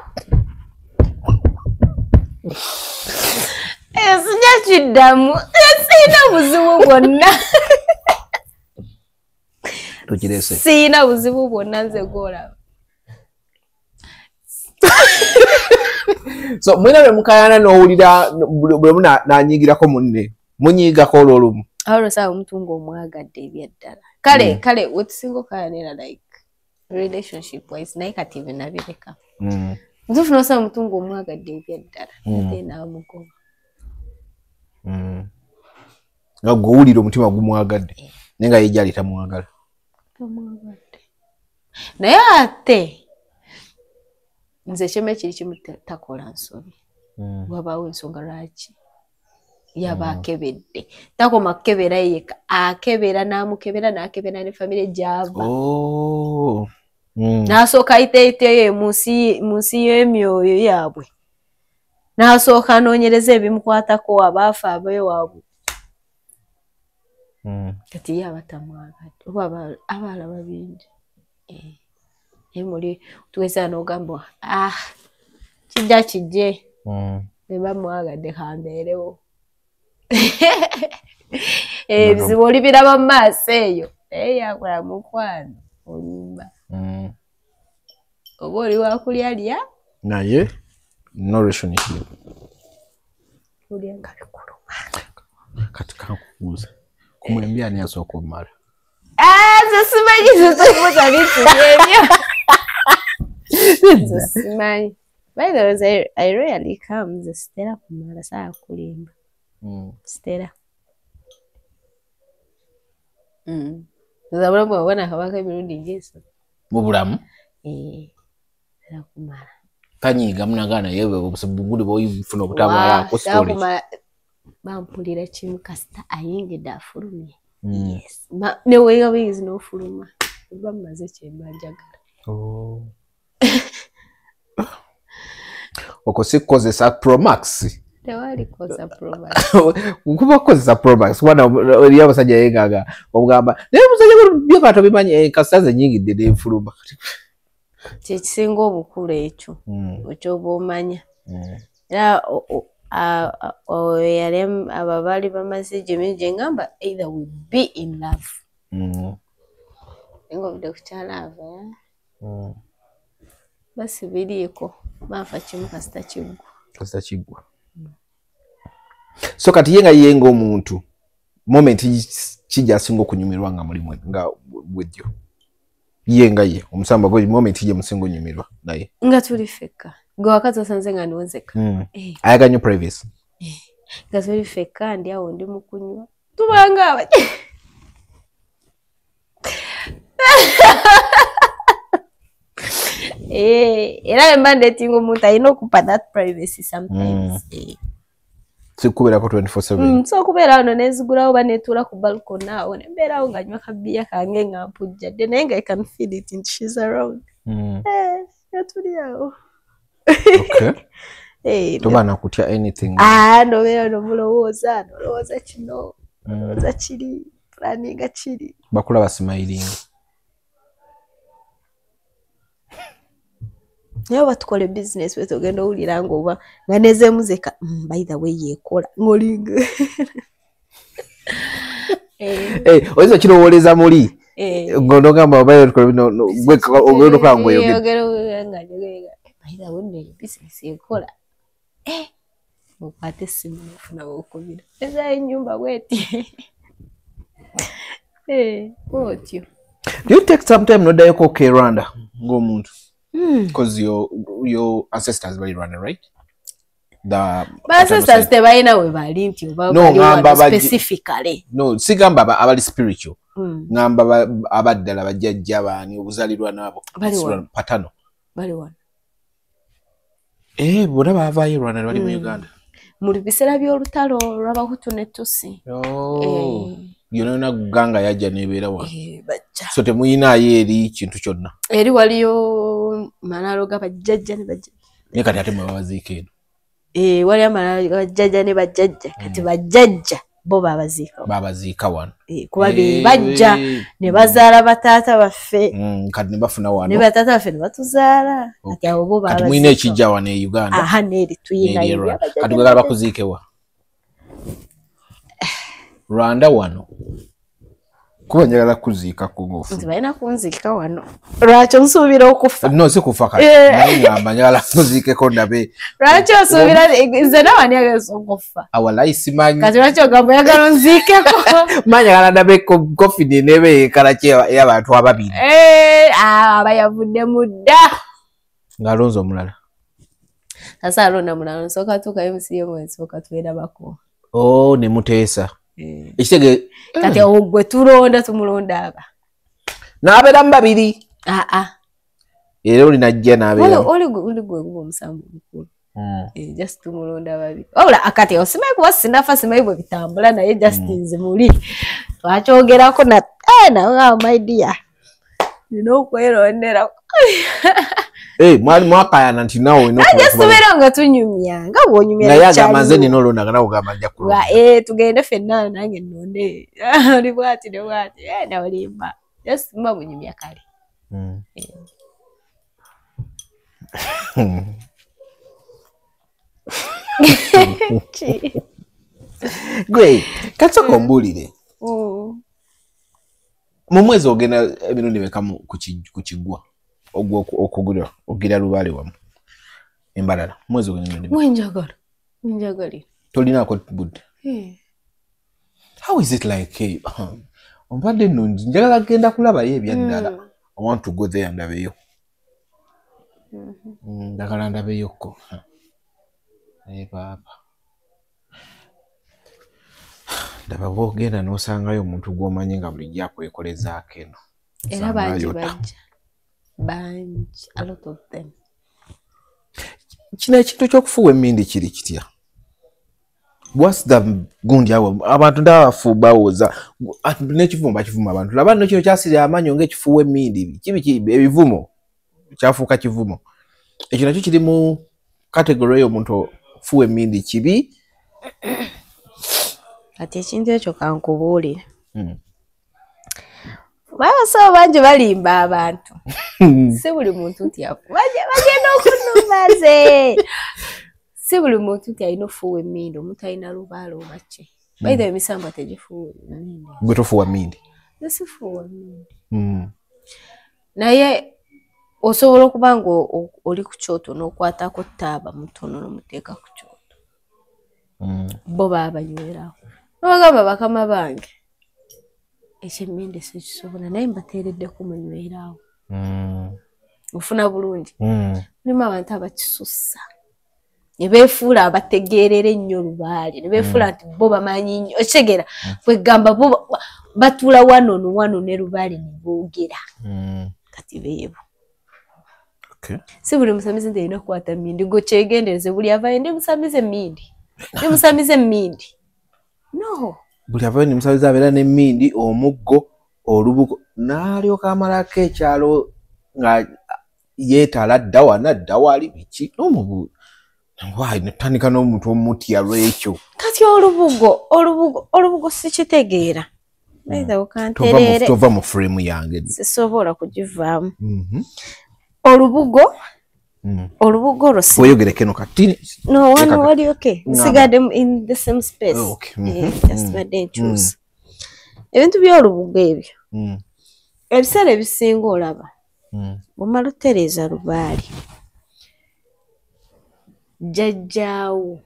[SPEAKER 1] Sijja kiddamu. Sirina buzibu bwonna.
[SPEAKER 2] Tukirese.
[SPEAKER 1] Sirina buzibu bwonna nze gw'olaba.
[SPEAKER 2] So mwena bwe mukaayana n'owulira bwe n'anyiigirako munne, munyiigako olw'olumu.
[SPEAKER 1] Awo olwosanga omuntu ng'omwagadde ebyaddala. Kale kale wetusinga okaayanira like relationship wise naye kati ebyo nabireka. Mutuufu n'osanga omuntu ng'omwagadde ebyaddala ate n'amugoba.
[SPEAKER 2] Nga gwe owulira omutima gumwagadde naye nga ye gy'ali tamwagala.
[SPEAKER 1] Tamwagadde. Naye ate nze kyema kiri kimu takola nsobi. Wabaawo ensonga lwaki yaba akebedde. Takoma kukebera yekka, akebera n'amukebera n'akebera ne famire gy'ava. N'asooka ayiteeyiteeyo mu nsi y'emyoyo yaabwe. N'asooka anoonyereza ebimukwatako abaafa abeewaabwe. Kati ye aba tamwagadde oba aba alaba bingi. Naye muli tuweza n'ogamba kijja kijje. Neba mwagadde kambeerewo. Ebizibu olibiraba mu maaso eyo. Naye yakola mukwano olimba. Oba oli wakulya lya?
[SPEAKER 2] Naye no relationship.
[SPEAKER 1] Kulya nga bikuluma.
[SPEAKER 2] Kati kankubuuza. Kumwembi ani asooka omumala?
[SPEAKER 1] Nze simanyi nze simanyi bintu byebyo. Nze simanyi. By the way, I rarely come. Nze sitera kumala saa kulimba. Sitera. Nze bulamu bwabona kabaka emirundi ng'esatu.
[SPEAKER 2] Mu bulamu?
[SPEAKER 1] Sitera kumala.
[SPEAKER 2] Tanyiiga munagaana yewe buguli bw'ofuna obutamala
[SPEAKER 1] story. Bampulira kimu kasita ayingidde afulumye. Yes. Ne weega buyingizi n'ofuluma. Oba mmaze kye mba njagala.
[SPEAKER 2] Okwo si kukozesa Promax.
[SPEAKER 1] Tewali kukozesa Promax.
[SPEAKER 2] Kuba kukozesa Promax. Kubanga eriyo abasajja yeegaaga omugamba naye omusajja byo tobimanyi kasita nze nnyingidde ne nfuluma.
[SPEAKER 1] Kye kisinga obukulu ekyo. Ekyoba omanya. Era yali abo baali bamaze gye ngamba either we be in love. Nga obudde ku kya love. Basi biriiko banfa kimu kasita kiggwa.
[SPEAKER 2] Kasita kiggwa. So kati ye nga ye ng'omuntu moment ki gy'asinga okunyumirwa nga muli nga bwejjo. Ye nga ye omusamba gwe moment gye musinga onyumirwa naye.
[SPEAKER 1] Nga tuli ffekka. Gwe wakati osanze nga ndi nzekka.
[SPEAKER 2] Ayagala nnyo privacy.
[SPEAKER 1] Nga tuli ffekka ndi awo ndi mu kunywa. Tubanga aba. Era mba ndetinga omuntu alina okupa that privacy sometimes.
[SPEAKER 2] Sikubeerako 24/7.
[SPEAKER 1] So okubeera wano nenzigulawo oba neetuula ku balcony awo ne mbeerawo nga nywa kabiya kange nga mpujjadde naye nga I can feel it nti she's around. Nga tuli awo.
[SPEAKER 2] Okay. Toba nakutya anything.
[SPEAKER 1] Nobeera nomulowooza, nolowooza kino, nolowooza kiri, planninga kiri.
[SPEAKER 2] Bakulaba smiling.
[SPEAKER 1] Naye oba tukole business bwe tugenda owulira ng'oba nga nezeemu zeka by the way yeekola ng'olinga.
[SPEAKER 2] Oyinza okirowooleza muli ng'onogamba oba tukole bino gwe ogenda okulaba ng'oyogera.
[SPEAKER 1] Nga njogera by the way nno business yeekola. Okwata essimu n'ofuna w'okubira. Ezaayo ennyumba bw'eti. Bw'otyo.
[SPEAKER 2] Do you take some time n'oddayoko e Rwanda ng'omuntu? Because your ancestors were Rwanda, right? The
[SPEAKER 1] ancestors tebalina we bali nti oba
[SPEAKER 2] No, ngamba
[SPEAKER 1] specifically.
[SPEAKER 2] No, sigamba abali spiritual. Ngamba abaddala bajjajja baani obuzaalirwa n'abo. Patano.
[SPEAKER 1] Bali wano.
[SPEAKER 2] Bonna baavaayo Rwanda ne bali mu Uganda.
[SPEAKER 1] Mu biseera by'olutalo lw'Abahutu ne Tutsi.
[SPEAKER 2] Yonna yonna ganga yajja n'ebeera wano. So temuyinaayo eri kintu kyonna.
[SPEAKER 1] Eri waliyo malaalo g'abajjajja ne bajjajja.
[SPEAKER 2] Naye kati ate mwe babaziika eno.
[SPEAKER 1] Waliyo amalaalo g'abajjajja ne bajjajja. Kati bajjajja bo babaziika.
[SPEAKER 2] Babaziika wano.
[SPEAKER 1] Kuba be bajja ne bazaala bataata baffe.
[SPEAKER 2] Kati ne bafuna wano.
[SPEAKER 1] Ne bataata baffe ne batuzaala. Kati abo bo babaziika.
[SPEAKER 2] Kati muyina ekijja wano e Uganda.
[SPEAKER 1] Aha n'eri tuyinayo.
[SPEAKER 2] Kati gwegala bakuziike wa? Rwanda wano. Kuba njagala kuziikako ng'ofu.
[SPEAKER 1] Nze balina kunziika wano. Lwaki onsuubira okufa?
[SPEAKER 2] No, si kufa kati. Naye ngamba njagala kuziikeko ndabe.
[SPEAKER 1] Lwaki osuubira nze nawe ani ageza okufa?
[SPEAKER 2] Awalayi simanyi.
[SPEAKER 1] Kati lwaki ogamba oyagala onziikeko?
[SPEAKER 2] Manyi njagala ndabe coffin n'ebe ekala ki ey'abantu ababiri.
[SPEAKER 1] Aba yavuddemu dda.
[SPEAKER 2] Ng'alonze omulala.
[SPEAKER 1] Sasa alonda mulala nsooka tuukayo musiiyemu nsooka twerabako.
[SPEAKER 2] Ne muteesa. Ekitege
[SPEAKER 1] kati awo gwe tulonda tumulonda aba.
[SPEAKER 2] N'abeeramu babiri. Era oli najja n'abeeramu.
[SPEAKER 1] Oli gwe guba omusango omukulu. Just tumulonda babiri. Wabula akati osimanyi kuba sinafa simanyi bwe bitambula naye just nze muli. Twakyogerako na nawe my dear. Nina okwerondera.
[SPEAKER 2] Mwali mwakayana nti naawe olina
[SPEAKER 1] Just tubeera nga tunyumya nga bw'onyumya
[SPEAKER 2] Naye agamba nze nina olonda nga nawe ogamba nja kulonda.
[SPEAKER 1] Tugende ffenna nange nnonde. Oli bw'ati ne bw'ati. Nawe olimba. Just muba munyumya kale.
[SPEAKER 2] Gwe kasooka ombuulire. Mu mwezi ogenda emirundi emeka ku kiggwa okugula ogira lubaale wamu embalala mwezi ogenda emirundi emeka?
[SPEAKER 1] Wenjagala wenjagalira.
[SPEAKER 2] Tolinaako budde? How is it like ombadde nno njagala genda kulabayo ebyaddala. I want to go there ndabeyo. Njagala ndabeyokko. Naye baaba ndaba bw'ogenda n'osangayo omuntu gw'omanyi nga bulijjo akwekolezaako eno.
[SPEAKER 1] Era bangi bajja. Bangi, a lot of them.
[SPEAKER 2] Kino ekintu ky'okufuuwa emmindi kiri kitya? What's the gundi awo abantu ndaba bawooza n'ekivumo bakivuma abantu laba nno kino kyasirya amannyo ng'ekifuuwa emmindi kibi ebivumo kyafuuka kivumo. Ekyo nakyo kiri mu category y'omuntu ofuuwa emmindi kibi.
[SPEAKER 1] Kati ekintu ekyo kankubuulire. Abasawo bangi balimba abantu. Si buli muntu nti bagenda okunumba nze. Si buli muntu nti alina ofuuwa emmindi, omuntu alina lubaale oba ki. By the way, emisambwa tegifuuwa mmindi.
[SPEAKER 2] Gwe tofuuwa mmindi?
[SPEAKER 1] Nze sifuuwa mmindi. Naye osobola okuba nga oli ku kyoto n'okwatako taaba mutono n'omuteeka ku kyoto. Bo baba banywerawo. N'obagamba bakama bange ekyemmindi sikisobola naye mbateereddeko munywerawo. Ofuna bulungi. Mulimu abantu abakisussa. Ne beefuula abategeerera ennyo lubaale, ne beefuula nti bo bamanyi nnyo. Okitegeera kwegamba bo batuula wano no wano ne lubaale ne boogera. Kati beebo. Si buli musamize nti alina kukwata mmindi, gwe kyegendereze buli avaayo ndi musamize mmindi. Ndi musamize mmindi. No.
[SPEAKER 2] Buli avaayo ndi musamize abeera n'emmindi, omuggo, olubugo, n'alyoka amalako ekyalo nga yeetala dda wano adda wali biki n'omubu. Why netandika n'omuntu omutya lw'ekyo.
[SPEAKER 1] Kati olubugo sikitegeera. Either okantereere.
[SPEAKER 2] Tova mu frame yange.
[SPEAKER 1] Sisobola kugivaamu. Olubugo olubugo olwo si
[SPEAKER 2] weyogereko eno kati.
[SPEAKER 1] No, wano wali okay. Nsigadde in the same space.
[SPEAKER 2] Oh, okay.
[SPEAKER 1] Just badde nkyusa. Ebintu by'olubugo ebyo. Ebiseera ebisinga olaba. Bw'omala otereeza lubaale. Jjajjaawo.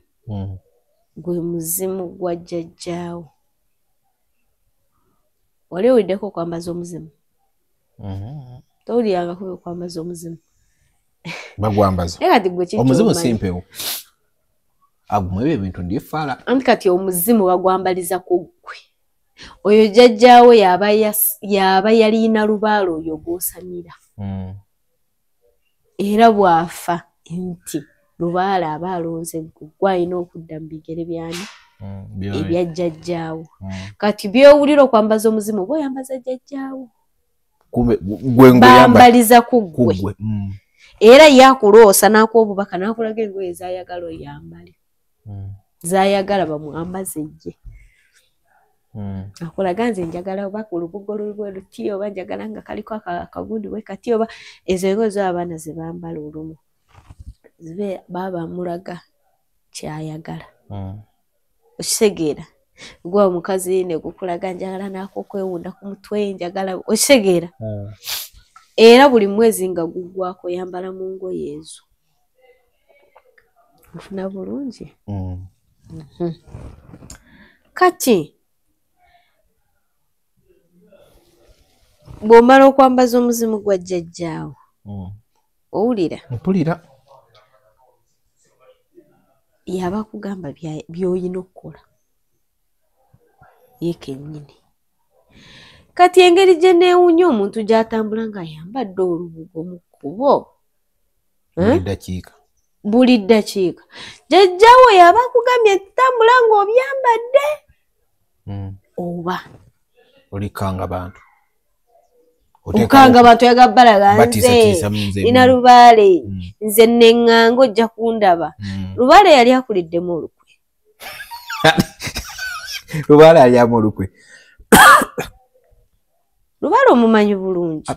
[SPEAKER 1] Gwe muzimu gwa jjajjaawo. Wali owuliddeko okwambaza omuzimu? Towulirangako okwambaza omuzimu?
[SPEAKER 2] Bagwambaza.
[SPEAKER 1] Naye kati gwe kiki
[SPEAKER 2] omuzimu
[SPEAKER 1] omanyi?
[SPEAKER 2] Si mpewo. Agumu ebyo ebintu ndi fala.
[SPEAKER 1] Anti kati omuzimu bagwambaliza ku ggwe. Oyo jjajjaawo yaba yalina lubaale oyo gw'osamira. Era bw'afa nti lubaale aba alonze ggwe, ggwe alina okudda mu bigere byani? Ebya jjajjaawo. Kati by'owulira okwambaza omuzimu oba oyambaza jjajjaawo. Bambaliza ku ggwe. Era yakuloosa n'akuwa obubaka n'akulaga engoye z'ayagala oyambale. Z'ayagala bamwambaze ye. Akulaga nze njagala oba ku lubugo lwe luti oba njagala nga kaliko akagundi bwe kati oba ezo engoye zo abaana ze bambala olumu. Zibe baba mulaga ky'ayagala. Okitegeera. Gwe omukazi ne gukulaga njagala n'ako okwewunda ku mutwe njagala okitegeera. Era buli mwezi nga guggwako oyambala mu ngoye ezo. Ofuna bulungi. Kati bw'omala okwambaza omuzimu gwa jjajjaawo. Owulira?
[SPEAKER 2] Mpulira.
[SPEAKER 1] Yaba akugamba by'olina okukola. Ye kennyini. Kati engeri gye neewuunya omuntu gy'atambula ng'ayambadde olubugo mu kkubo.
[SPEAKER 2] Buli ddakiika.
[SPEAKER 1] Buli ddakiika. Jjajjaawo yaba akugambye nti tambula ng'obyambadde. Oba.
[SPEAKER 2] Olikanga bantu.
[SPEAKER 1] Okanga bantu oyagala balaga nze nina lubaale nze neŋŋanga ojja kundaba. Lubaale yali akuliddemu olukwe.
[SPEAKER 2] Lubaale alyamu olukwe.
[SPEAKER 1] Lubaale omumanyi bulungi.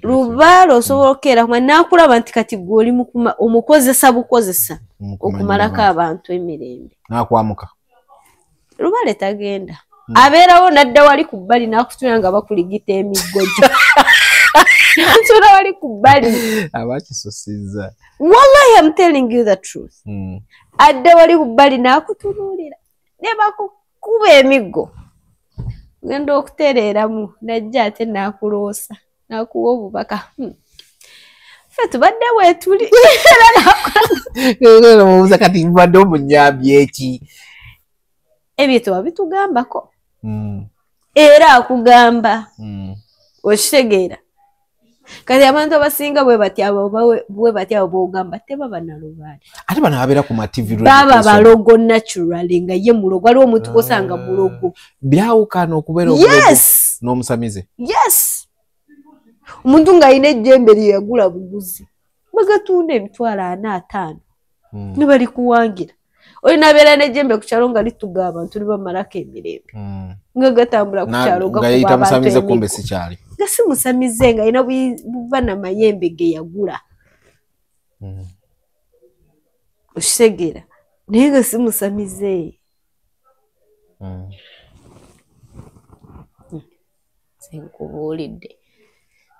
[SPEAKER 1] Lubaale osobola okukeera kuma n'akulaba nti kati gwe oli omukozesa bukozesa okumalako abantu emirembe.
[SPEAKER 2] N'akwamuka.
[SPEAKER 1] Lubaale tagenda. Abeerawo n'adda wali ku bbali n'akutunula nga bakuligita emiggo gyo. Nsula wali ku bbali.
[SPEAKER 2] Abakisusizza.
[SPEAKER 1] Wallahi, I'm telling you the truth. Adda wali ku bbali n'akutunuulira ne bakukuba emiggo. Ogenda okutereeramu n'ajja ate n'akuloosa n'akuwa obubaka. Ffe tubadde bwetuli.
[SPEAKER 2] Mubuuza kati mubadde omunyambye eki?
[SPEAKER 1] Ebyo tewabitugambako. Era akugamba. Okitegeera. Kati abantu abasinga bwe batya abo b'ogamba tebaba na lubaale.
[SPEAKER 2] Ate bano ababeera ku ma TV
[SPEAKER 1] baba balogo naturally nga ye mulogo. Waliwo omuntu gw'osanga mulogo.
[SPEAKER 2] Byawukana okubeera omulogo n'omusamize.
[SPEAKER 1] Yes. Omuntu ng'alina ejjembe lye yagula buguzi. Bagatunda 450,000 Ne bali kuwangira. Olina abeera n'ejjembe ku kyalo nga lituga abantu ne bamalako emirembe. Nga gatambula ku kyalo gakuba abantu emiggo.
[SPEAKER 2] Kumbe si kyali.
[SPEAKER 1] Nga si musamize nga alina buva na mayembe ge yagula. Okitegeera. Naye nga si musamize. Nze nkubuulidde.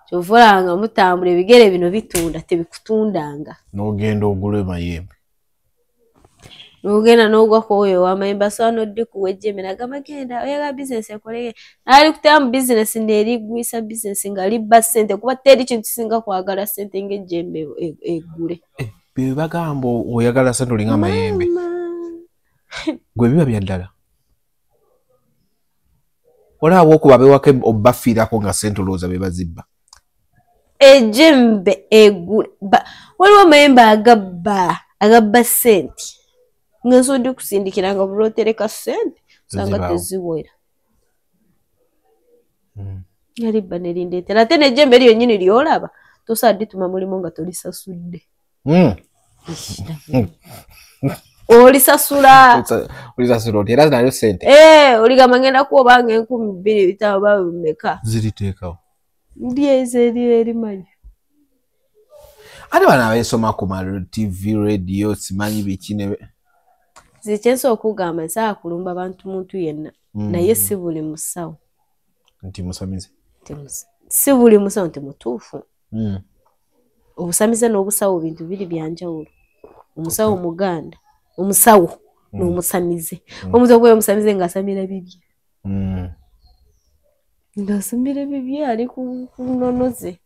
[SPEAKER 1] Ky'ova olaba nga mutambula ebigere bino bitunda tebikutundanga.
[SPEAKER 2] N'ogenda ogula mayembe.
[SPEAKER 1] N'ogenda n'ogwako oyo ow'amayembe asobola n'oddikuwa ejjembe n'agamba genda oyagala bizinesi ekole. N'ali kutera mu bizinesi n'erigwisa bizinesi nga libba ssente kuba teri kintu kisinga kwagala ssente ng'ejjembe eggule.
[SPEAKER 2] Bye bagamba oyagala ssente olinga amayembe. Gwe biba bya ddala. Olaba okuba bewaka obbafiirako nga ssente olowooza be bazibba.
[SPEAKER 1] Ejjembe eggule. Waliwo amayembe agabba ssente. Nga nsobola okusindikira nga buli lw'otereka ssente osanga teziwera. Nga libba ne lindeetera ate n'ejjembe lyonnyini ly'olaba tosobola ddituma mulimu nga tolisasudde. Olisasula.
[SPEAKER 2] Olisasula otya era nayo ssente.
[SPEAKER 1] Oligamba ngenda kuwa obanga 2,500 oba mmeka.
[SPEAKER 2] Ziriteekawo.
[SPEAKER 1] Ndi ezo erimanyi.
[SPEAKER 2] Ate bano abeesoma ku ma TV, radio, simanyi biki ne
[SPEAKER 1] Nze kye nsobola okugamba nsobola kulumba bantu muntu yenna naye si buli musawo.
[SPEAKER 2] Nti musamize.
[SPEAKER 1] Si buli musawo nti mutuufu. Obusamize n'obusawo bintu biri bya njawulo. Omusawo muganda, omusawo n'omusamize. Omuntu okubeera omusamize ng'asamira bibye. Ng'asamira bibye ali ku nnono ze.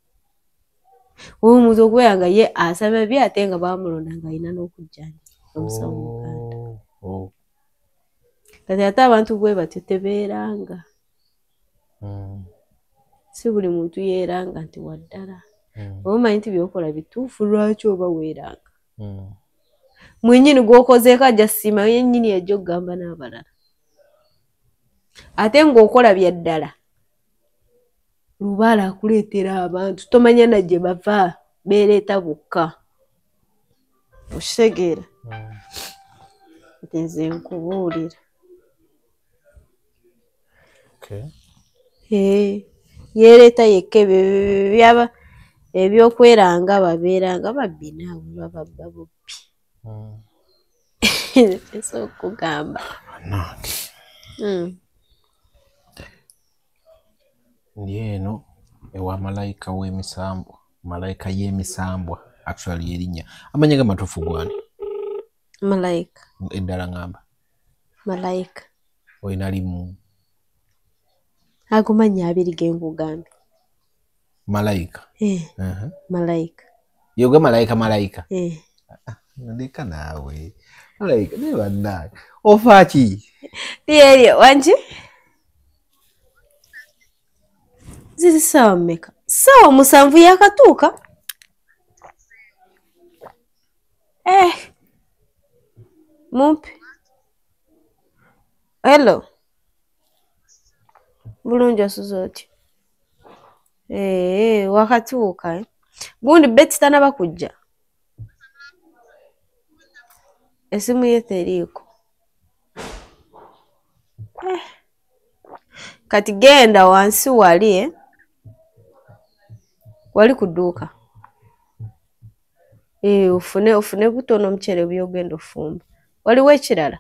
[SPEAKER 1] Omuntu okubeera nga ye asama bibye ate nga baamulonda ng'alina n'okujjanjaba omusawo muganda. Kati ate abantu bwe batyo tebeeranga. Si buli muntu yeeranga nti wa ddala. Oba omanyi nti by'okola bituufu lwaki oba weeranga? Mwennyini gw'okozeeko ajja kusiima yennyini yajja okugamba n'abalala. Ate ng'okola bya ddala. Lubaale akuleetera abantu tomanya na gye bava beereeta bokka. Okitegeera? Nze nkubuulira. Yeereeta yekka ebyo ebyokweranga babeeranga babbi naawe bababba bubbi. Nsobola okugamba.
[SPEAKER 2] Ndi eno ewa malayika w'emisambwa, malayika y'emisambwa actually erinnya. Amannya ge matuufu gwani?
[SPEAKER 1] Malayika.
[SPEAKER 2] Eddala ngamba.
[SPEAKER 1] Malayika.
[SPEAKER 2] Olina limu.
[SPEAKER 1] Ago mannya abiri ge nkugambye.
[SPEAKER 2] Malayika.
[SPEAKER 1] Malayika.
[SPEAKER 2] Yoga malayika malayika. Ndeka naawe. Malayika naye bannange. Ofa ki?
[SPEAKER 1] Lyeryo wangi? Ziri ssaawa mmeka? Ssaawa 7 yaakatuuka. Mumpe. Hello. Bulungi osuze otya? Wakatuuka. Gundi Betty tannaba kujja. Essimu ye teriiko. Kati genda wansi wali. Wali ku dduuka. Ofune butono omuceere by'ogenda ofumba. Waliwo ekirala?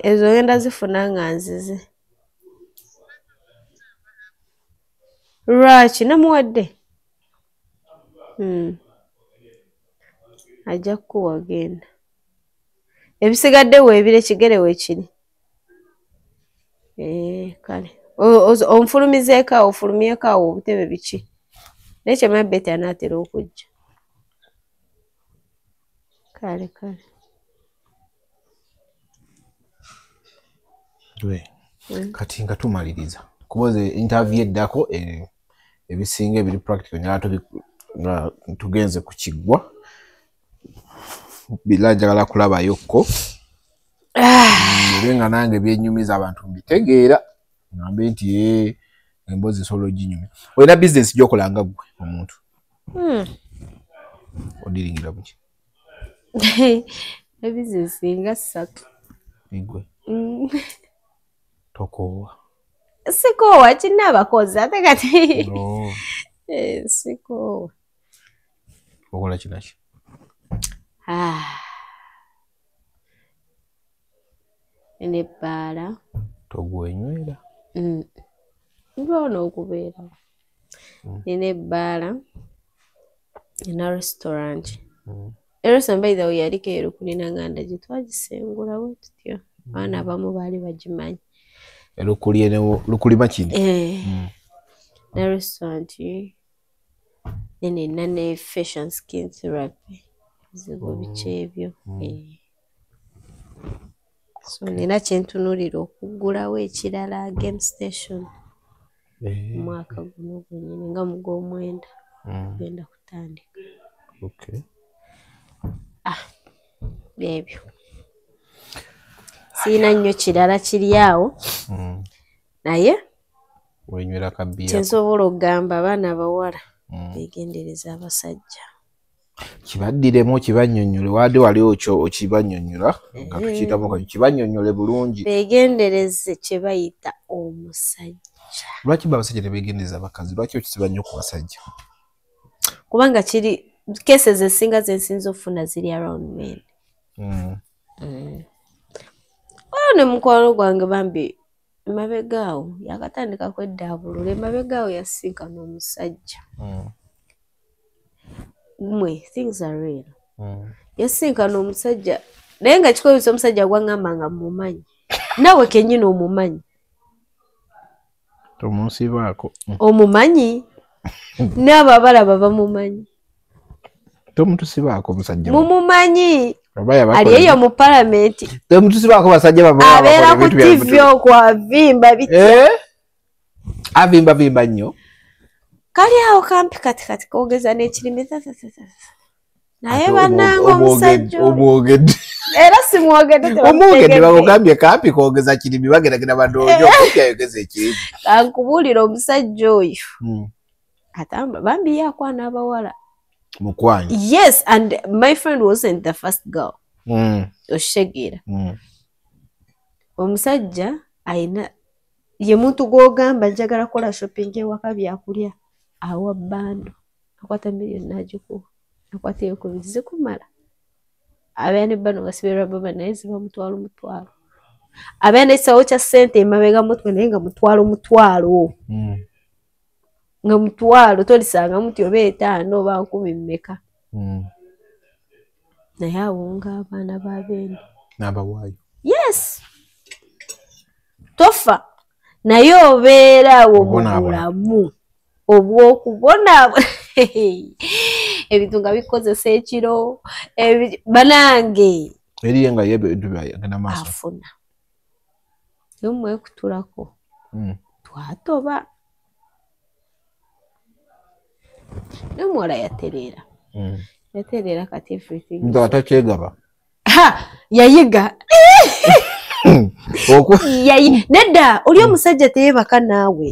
[SPEAKER 1] Ezo ngenda zifuna nga nzize. Lwaki namuwadde? Ajja kukuwa genda. Ebisigadde weebire kigere weekiri. Kale. Onfulumizeeko awo, ofulumyeko awo obutebe biki. Naye kyemmanyi Betty anaatera okujja. Kale kale.
[SPEAKER 2] Kati nga tumaliriza. Kuboze interview eddako ebisinga ebiri practical njagala nga tugenze ku kiggwa. Bila njagala kulabayokko. Era nga nange byennyumiza abantu mbitegeera. Ngambe nti emboozi nsobola oginyumya. Olina bizinesi gy'okola nga ggwe omuntu? Odiringira buki?
[SPEAKER 1] Ebizinesi nga 3.
[SPEAKER 2] Ggwe? Tokoowa?
[SPEAKER 1] Sikoowa, kirina abakozi ate kati. Sikoowa.
[SPEAKER 2] Okola kinaki?
[SPEAKER 1] Nina ebbaala.
[SPEAKER 2] Togwenywera?
[SPEAKER 1] Nva n'okubeerawo. Nina ebbaala, nina restaurant. Restaurant by the way yaliko e Lukuli Nganda gye twagisengula bwe tutyo. Abaana abamu baali bagimanyi.
[SPEAKER 2] Lukuli Makindye?
[SPEAKER 1] Na restaurant nina ne fashion skin therapy. Ebizigo biki ebyo. So nina kye ntunuulira okuggulawo ekirala game station. Omwaka guno gwennyini nga mu gw'omwenda genda kutandika. Byebyo. Sirina nnyo kirala kiri awo. Naye
[SPEAKER 2] wenywera kabbiya.
[SPEAKER 1] Kye nsobola okugamba abaana abawala beegendereza abasajja.
[SPEAKER 2] Kibaddiremu kibannyonnyole wadde wali okibannyonnyola nga tukiyitamu kati kibannyonnyole bulungi.
[SPEAKER 1] Beegendereze kye bayita omusajja.
[SPEAKER 2] Lwaki abasajja tebeegendereza abakazi? Lwaki okisiba nnyo ku basajja?
[SPEAKER 1] Kubanga kiri cases ezisinga ze nsinza okufuna ziri around men. Waliwo ne mukwano gwange bambi emabega awo yakatandika kweddaabulula emabega awo yasinkana omusajja. Mmwe things are real. Yasinkana omusajja naye nga kikozesa omusajja gw'aŋŋamba nga mmumanyi. Naawe kennyini omumanyi.
[SPEAKER 2] Tomunsibaako.
[SPEAKER 1] Omumanyi? N'abo abalaba bamumanyi.
[SPEAKER 2] Tomutusibaako musajja.
[SPEAKER 1] Mumumanyi. Ali eyo mu palamenti.
[SPEAKER 2] Tomutusibaako basajja baba
[SPEAKER 1] abeera ku TV okwo avimba bitya.
[SPEAKER 2] Avimba vimba nnyo.
[SPEAKER 1] Kali awo kampi kati kati koogeza n'ekirimi. Naye bannange omusajja
[SPEAKER 2] omwogedde.
[SPEAKER 1] Era simwogedde.
[SPEAKER 2] Omwogedde bakugambye kampi koogeza kirimi bageragera banoonya okumpi ayogeza ekirimi.
[SPEAKER 1] Kankubuulira omusajja oyo. Atamba bambi ye akwana abawala.
[SPEAKER 2] Mukwanyi.
[SPEAKER 1] Yes, and my friend wasn't the first girl. Oshegera. Omusajja ayina ye muntu gw'ogamba njagala kukola shopping ewaka byakulya awa bando akwata miliyoni n'agikuwa akwata enkumi zikumala abeera ne bano basibe baba naye ziba mutwalo mutwalo abeera n'ekisawo kya ssente emabega mutwe naye nga mutwalo mutwalo nga mutwalo tolisanga muti oba 5 oba 10 mmeka naye awonga abaana b'abendi
[SPEAKER 2] n'abawaayo.
[SPEAKER 1] Yes, tofa naye obeera awo mu bulamu obw'okubonaabona ebintu nga bikozesa ekiro banange
[SPEAKER 2] eriye nga ye ebintu byagenda maaso
[SPEAKER 1] afuna nomwekutulako twatoba n'omuwala yatereera yatereera kati everything
[SPEAKER 2] nga atakyegaba
[SPEAKER 1] yayiga nedda oli omusajja teyeebaka naawe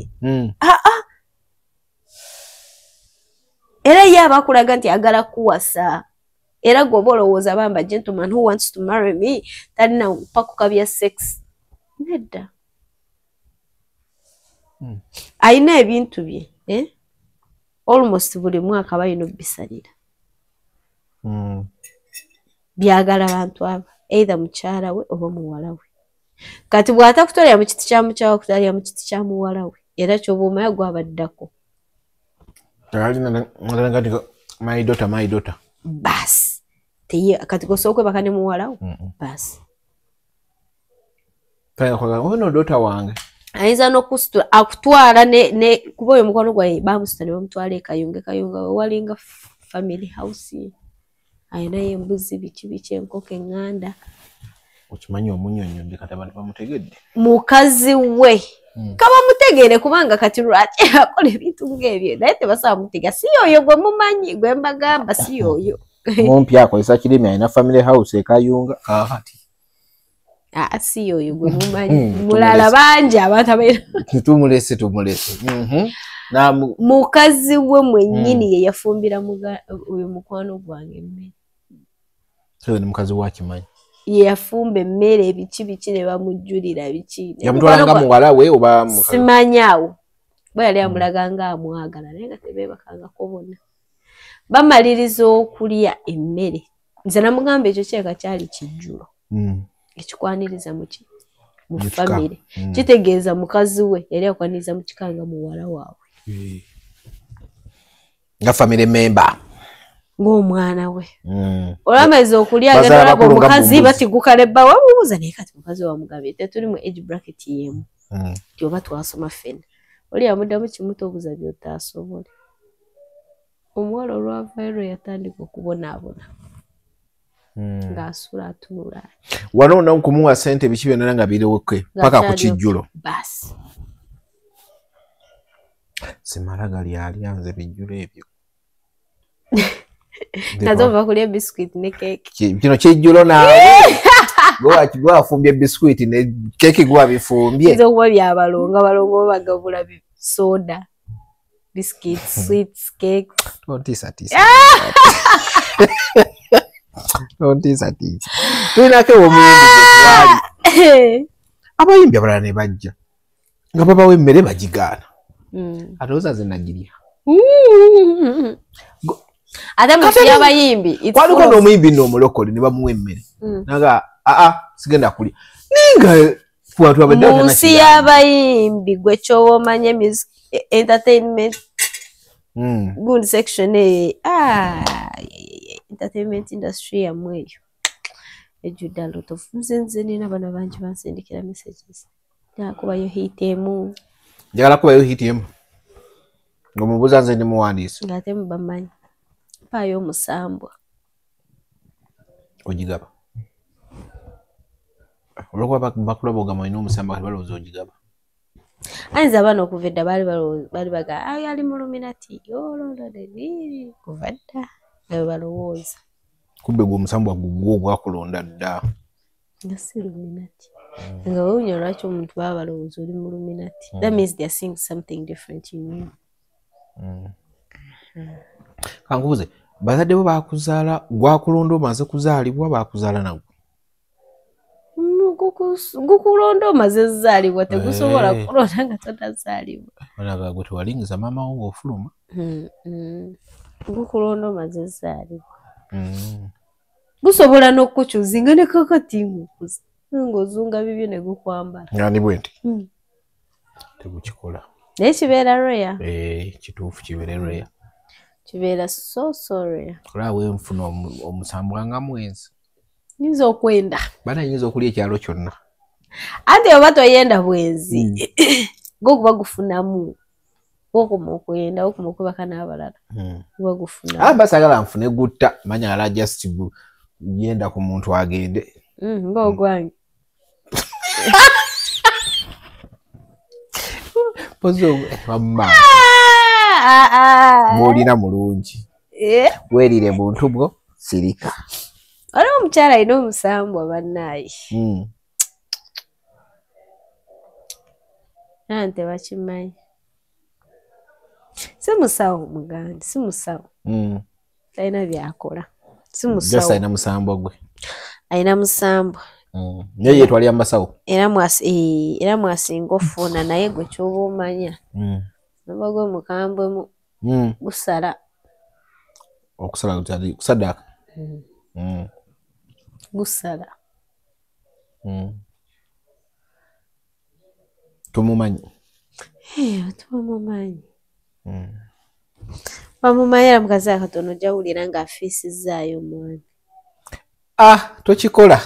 [SPEAKER 1] era ye aba akulaga nti agala kuwasa era gwe oba olowooza bamba gentleman who wants to marry me talina pakuka bya sex nedda. Alina ebintu bye, eh? Almost buli mwaka balina obisalira. Byagala bantu aba, either mukyala we oba muwala we. Kati bw'atakutwalira mu kiti kya mukyala we, akutwalira mu kiti kya muwala we. Era ky'oba omanya gwabaddako.
[SPEAKER 2] My daughter, my daughter.
[SPEAKER 1] Basi. Kati gosobola okwebaka ne muwala we? Basi.
[SPEAKER 2] Ono daughter wange.
[SPEAKER 1] Ayinza n'okusitula akutwala ne kuba oyo mukwano gwaye bamusitula ne bamutwala e Kayunga. Kayunga we walinga family house. Ayinayo embuzi biki biki enkoko eŋŋanda.
[SPEAKER 2] Okimanyi omunyonnyodde kati abantu bamutegedde.
[SPEAKER 1] Mukazi we. Kabamutegeere kubanga kati lwaki akola ebintu ng'ebyo naye tebasobola mutegera. Si yoyo gwe mumanyi gwe mbagamba si yoyo.
[SPEAKER 2] Mumpi akozesa kirimi alina family house e Kayunga kaakati.
[SPEAKER 1] Si yoyo gwe mumanyi. Mulala bangi abantu abaira.
[SPEAKER 2] Tumulese.
[SPEAKER 1] Mukazi we mwennyini ye yafumbira oyo mukwano gwange emmere.
[SPEAKER 2] So ni mukazi wa kimanyi.
[SPEAKER 1] Ye yafumba emmere biki biki ne bamujjulira biki.
[SPEAKER 2] Yamutwala nga muwala we oba
[SPEAKER 1] simanyi awo. Bwe yali amulaga nga amwagala naye nga tebeebakangako bonna. Bamaliriza okulya emmere. Nze namugamba ekyo kyeka kyali kijjulo. Ekikwaniriza mu famire. Kitegeeza mukazi we yali akwaniriza mu kika nga muwala waabwe.
[SPEAKER 2] Nga family member.
[SPEAKER 1] Ng'omwana we. Olwamaliza okulya agenda olaba omukazi batiguka ne bba wamubuuza naye kati mukazi wamugambye tetuli mu age bracket y'emu. Nti oba twasoma ffenna. Oli yamuddamu kimu tobuuza by'otaasobole. Omuwala olwavaayo lwe yatandika okubonaabona. Ng'asula atunula.
[SPEAKER 2] Wano n'okumuwa ssente biki byonna nga biriwoke paka ku kijjulo.
[SPEAKER 1] Basi.
[SPEAKER 2] Simala gali alya nze bijjulo ebyo.
[SPEAKER 1] Nazo ova kulya biscuit ne cake.
[SPEAKER 2] Kino kijjulo naawe. Gwe afumbye biscuit ne cake gwe abifumbye.
[SPEAKER 1] Nze okuba byabalongo, abalongo bagabula soda, biscuit, sweets, cake.
[SPEAKER 2] Tontiisa tiisa. Tontiisa tiisa. Tulinako omuyimbi gye twali. Abayimbi abalala ne bajja nga babawa emmere bagigaana. Alowooza nze nagirya.
[SPEAKER 1] Ate mu nsi y'abayimbi.
[SPEAKER 2] Waliko n'omuyimbi nno omulokole ne bamuwa emmere. Naga sigenda kulya. Naye nga abantu abadde
[SPEAKER 1] mu nsi y'abayimbi gwe ky'oba omanya music entertainment good section entertainment industry yammwe eyo ejjudde a lot of nze nina abaana bangi bansindikira messages. Njakubayo hit emu.
[SPEAKER 2] Njagala kubayo hit emu. Ng'omubuuza nze ndi muwandiisi.
[SPEAKER 1] Ng'ate mubamanyi. Mpaayo omusambwa.
[SPEAKER 2] Ogigaba. Olw'okuba bakulaba ogamba olina omusambwa kati balowooza ogigaba.
[SPEAKER 1] Ayinza abaana okuva edda baali bagamba ayo ali mu Illuminati kuva dda nga bwe balowooza.
[SPEAKER 2] Kumbe gwe omusambwa gugwo gwakulonda dda.
[SPEAKER 1] Nga si Illuminati. Nga wewuunya lwaki omuntu baba balowooza oli mu Illuminati. That means they are seeing something different in you.
[SPEAKER 2] Kankubuuze, bazadde bo baakuzaala gwakulonda omaze kuzaalibwa baakuzaala nagwo?
[SPEAKER 1] Gukulonda omaze zaalibwa tegusobola kulonda nga tonnazaalibwa.
[SPEAKER 2] Olaga gwe tewalingiza maama wo ng'ofuluma?
[SPEAKER 1] Gukulonda omaze zaalibwa. Gusobola n'okukukyuzinga ne kakati ng'okuze ng'ozunga bibyo ne gukwambala.
[SPEAKER 2] Nga ni bwe nti? Tegukikola.
[SPEAKER 1] Naye kibeera rare.
[SPEAKER 2] Kituufu kibeere rare.
[SPEAKER 1] Kibeera so rare.
[SPEAKER 2] Olaba bwe nfuna omusambwa nga mwenzi.
[SPEAKER 1] Nyinza okwenda.
[SPEAKER 2] Bana nyinza okulya ekyalo kyonna.
[SPEAKER 1] Anti oba toyenda bwenzi. Gwo guba gufunamu. Wokoma okwenda, wokoma okwebaka n'abalala. Guba gufunamu.
[SPEAKER 2] Mba saagala nfune gutta, manya ala just yenda ku muntu agende.
[SPEAKER 1] Ng'ogwange.
[SPEAKER 2] Pozo wamma. Bw'olina mulungi. Weerire buntu bwo sirika.
[SPEAKER 1] Waliwo omukyala alina omusambwa bannaaye. Nante tebakimanyi. Si musawo muganda, si musawo. Talina by'akola. Si musawo.
[SPEAKER 2] Just alina musambwa gwe.
[SPEAKER 1] Alina musambwa.
[SPEAKER 2] Naye ye twali amasawo.
[SPEAKER 1] Era mwasinga ofuna naye gwe kyoba omanya. Namba gwe mukambwe gusala.
[SPEAKER 2] Okusala kusadaka.
[SPEAKER 1] Gusala.
[SPEAKER 2] Tumumanyi.
[SPEAKER 1] Tumumanyi. Bamumanyi era mukazi akatono ojja nga afiisizaayo omwami.
[SPEAKER 2] Tokikola.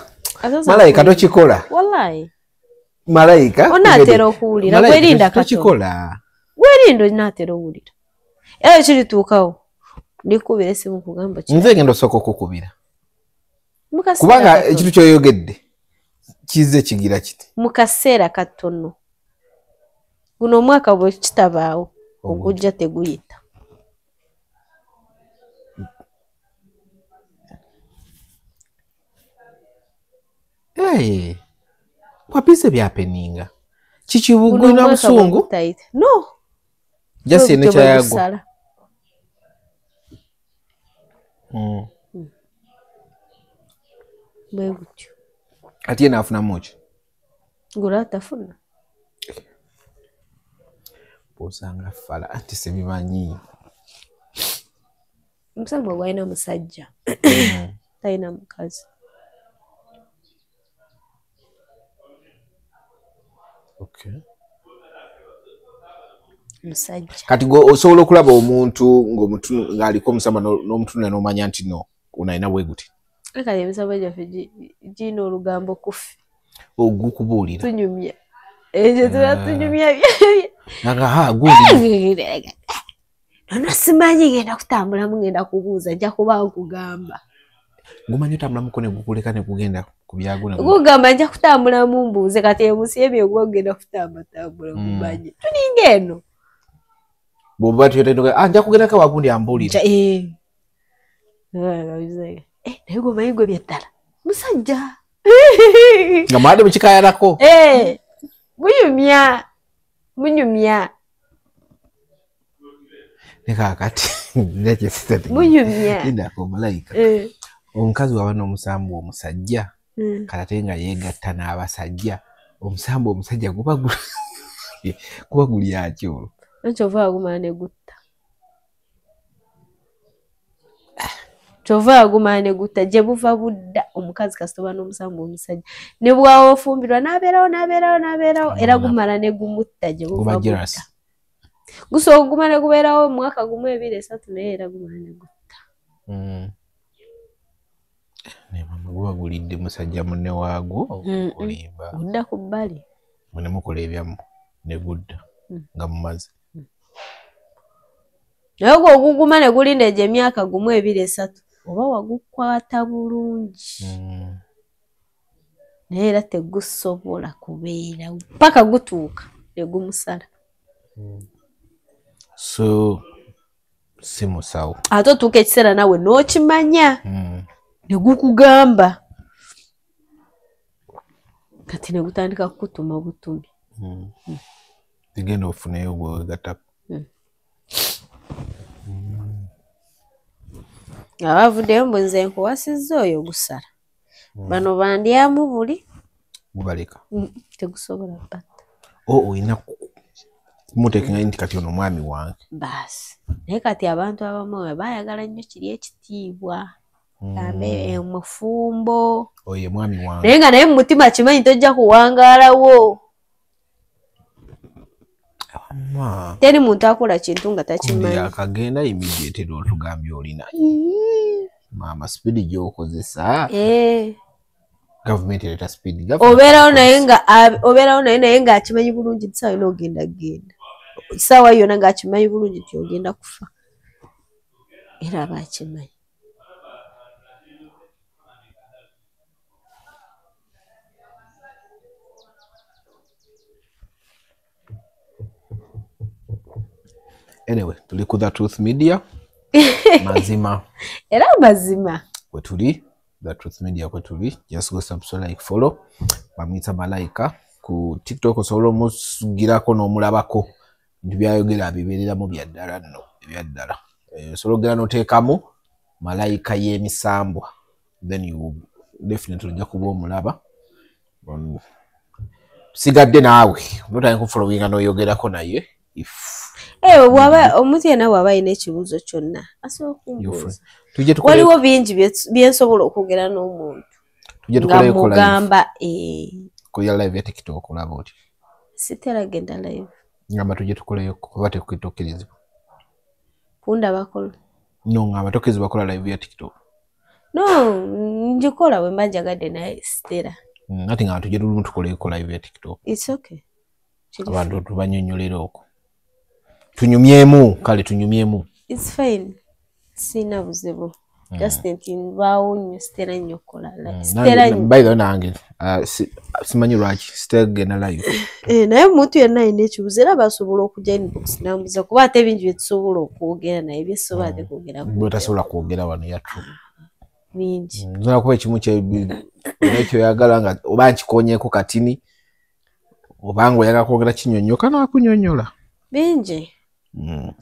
[SPEAKER 2] Malayika tokikola.
[SPEAKER 1] Wallahi.
[SPEAKER 2] Malayika.
[SPEAKER 1] Onaatera okuwulira. Gwerinda katono.
[SPEAKER 2] Tokikola.
[SPEAKER 1] Gwerinda onaatera owulira. Era kirituukawo. Ndikubira essimu kugamba ki.
[SPEAKER 2] Nze ngenda osooka okukubira. Kubanga ekintu ky'oyogedde kizze kigira kiti.
[SPEAKER 1] Mu kaseera katono. Guno omwaka bwe kitabaawo ogujja teguyita.
[SPEAKER 2] Wapise byapeninga. Kiki na busungu?
[SPEAKER 1] No.
[SPEAKER 2] Jasi ne kyayagwa.
[SPEAKER 1] Bwe gutyo.
[SPEAKER 2] Ati yena afuna muki?
[SPEAKER 1] Gula atafuna.
[SPEAKER 2] Osanga fala anti sebimanyi.
[SPEAKER 1] Omusambwa gwalina musajja. Talina mukazi.
[SPEAKER 2] Okay.
[SPEAKER 1] Musajja.
[SPEAKER 2] Kati go osobola okulaba omuntu ng'aliko omusamba n'omutunula n'omanya nti no ono alina bwe guti.
[SPEAKER 1] Kale emisambwa gyaffe girina olugambo kuffe.
[SPEAKER 2] Ogukubuulira.
[SPEAKER 1] Tunyumya. Ekyo tuba tunyumya.
[SPEAKER 2] Naga gundi.
[SPEAKER 1] Nono simanyi ngenda kutambulamu ngenda kubuuza nja kuba nkugamba.
[SPEAKER 2] Gumanyi otambulamuko ne gukuleka ne gugenda ku byagwo.
[SPEAKER 1] Gugamba nja kutambulamu mbuuze kati emusiebye oguba gugenda kutambatambula gumanye. Tulinga eno.
[SPEAKER 2] Bw'oba tuyotendo nja kugendako wagundi ambuulire.
[SPEAKER 1] Naye gumanyi gwe byaddala. Musajja.
[SPEAKER 2] Nga mwadde mukikaayalako.
[SPEAKER 1] Munyumya. Munyumya.
[SPEAKER 2] Nekaakati
[SPEAKER 1] Munyumya.
[SPEAKER 2] Lindako malayika. Omukazi waba n'omusambu omusajja kati ate nga yeegatta n'abasajja omusambu omusajja guba gulya ki olwo?
[SPEAKER 1] Kyova agumala ne gutta. Kyova agumala ne gutta gye buva budda omukazi kasita oba n'omusambu omusajja ne bw'aba ofumbirwa n'abeerawo n'abeerawo n'abeerawo era gumala ne gumutta gye buva budda. Gusobola okuguma ne gubeerawo omwaka gumu ebiri esatu naye era gumala ne gutta.
[SPEAKER 2] Naye maama guba gulidde musajja munne waagwo olimba.
[SPEAKER 1] Gudda ku bbali.
[SPEAKER 2] Mwe ne mukola ebyammwe ne gudda nga mumaze.
[SPEAKER 1] Naye gwe oguguma ne gulinda egyo emyaka gumu ebiri esatu oba wagukwata bulungi. Naye era tegusobola kubeerawo paka gutuuka ne gumusala.
[SPEAKER 2] So si musawo.
[SPEAKER 1] Ate otuuka ekiseera naawe n'okimanya. Ne gukugamba. Kati ne gutandika kukutuma butumi.
[SPEAKER 2] Genda ofuneyo gwe weegattako.
[SPEAKER 1] Nga bavuddeyo mbu nze nkuwasizza oyo gusala. Bano bandyamu buli.
[SPEAKER 2] Gubaleka.
[SPEAKER 1] Tegusobola batta.
[SPEAKER 2] Olina kumuteeka nti kati ono omwami wange.
[SPEAKER 1] Baasi. Naye kati abantu abamu baayagala nnyo kiri ekitiibwa. Gambe omufumbo.
[SPEAKER 2] Oyo mwami wange.
[SPEAKER 1] Naye nga naye mu mutima akimanyi tojja kuwangaalawo. Teri muntu akola kintu nga takimanyi.
[SPEAKER 2] Akagenda immediately otugambye olina. Maama speed gy'okozesa. Gavumenti ereeta speed.
[SPEAKER 1] Obeerawo naye nga akimanyi bulungi nti ssaawa yonna ogenda kugenda. Ssaawa yonna ng'akimanyi bulungi nti ogenda kufa. Era aba akimanyi.
[SPEAKER 2] Anyway, tuli ku The Truth Media. Mazima.
[SPEAKER 1] Era mazima.
[SPEAKER 2] Kwe tuli, The Truth Media kwe tuli. Just go subscribe, like, follow. Bamuyita Malayika. Ku TikTok osobola omusugirako n'omulabako. Nti byayogera bibeereramu bya ddala nno, ebya ddala. Osobola okugenda n'oteekamu Malayika y'emisambwa. Then you definitely ojja kuba omulaba. Sigadde naawe notandika kufollowinga n'oyogerako naye if
[SPEAKER 1] bw'aba omuntu yenna bw'aba alina ekibuuzo kyonna asobola okumbuuza. Waliwo bingi byensobola okwogera n'omuntu nga mugamba
[SPEAKER 2] kuya live ya TikTok olaba oti
[SPEAKER 1] sitera genda live
[SPEAKER 2] ngamba tujje tukoleyo oba tekukkirizibwa
[SPEAKER 1] kundabako.
[SPEAKER 2] No, ngamba tokkirizibwa kukola live ya TikTok.
[SPEAKER 1] No, njikola bwe mba njagadde naye sitera.
[SPEAKER 2] Ate nga tujje lumu tukoleyo live ya TikTok.
[SPEAKER 1] It's okay.
[SPEAKER 2] Abantu tubannyonnyolera okwo. Tunyumyemu, kale tunyumyemu.
[SPEAKER 1] It's fine. Sina buzibu. Just nti nvaawo nnyo sitera nnyo kukola. Sitera nnyo.
[SPEAKER 2] By the way nange simanyi lwaki sitera kugenda live.
[SPEAKER 1] Naye omuntu yenna alina ekibuuzo era basobola okujja inbox n'ambuuza kuba ate bingi bye tusobola okwogera naye bye sisobola ate kwogera.
[SPEAKER 2] Bw'otasobola kwogera wano yattu.
[SPEAKER 1] Bingi.
[SPEAKER 2] Nsobola kuba ekimu kyoyagala nga oba nkikonyeeko katini oba ng'oyagala kwogera kinnyonnyoka naakunyonnyola.
[SPEAKER 1] Bingi.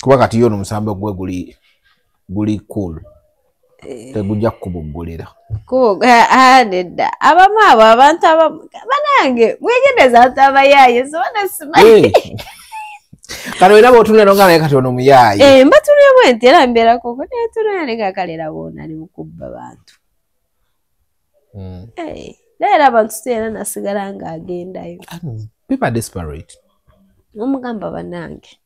[SPEAKER 2] Kuba kati yo n'omusambo gwe guli cool. Tegujja kukuboggolera.
[SPEAKER 1] Nedda. Abamu abo abantu abamu banange mwegendereze abantu abayaaye so bana simanyi.
[SPEAKER 2] Kano era bw'otunula n'ogamba naye kati ono muyaaye.
[SPEAKER 1] Mbatunula bwe nti era mbeerako netunula naye nga kale era boona ali mu kubba bantu. Naye era abantu si era nasigala ng'agendayo.
[SPEAKER 2] People are desperate.
[SPEAKER 1] Omugamba bannange.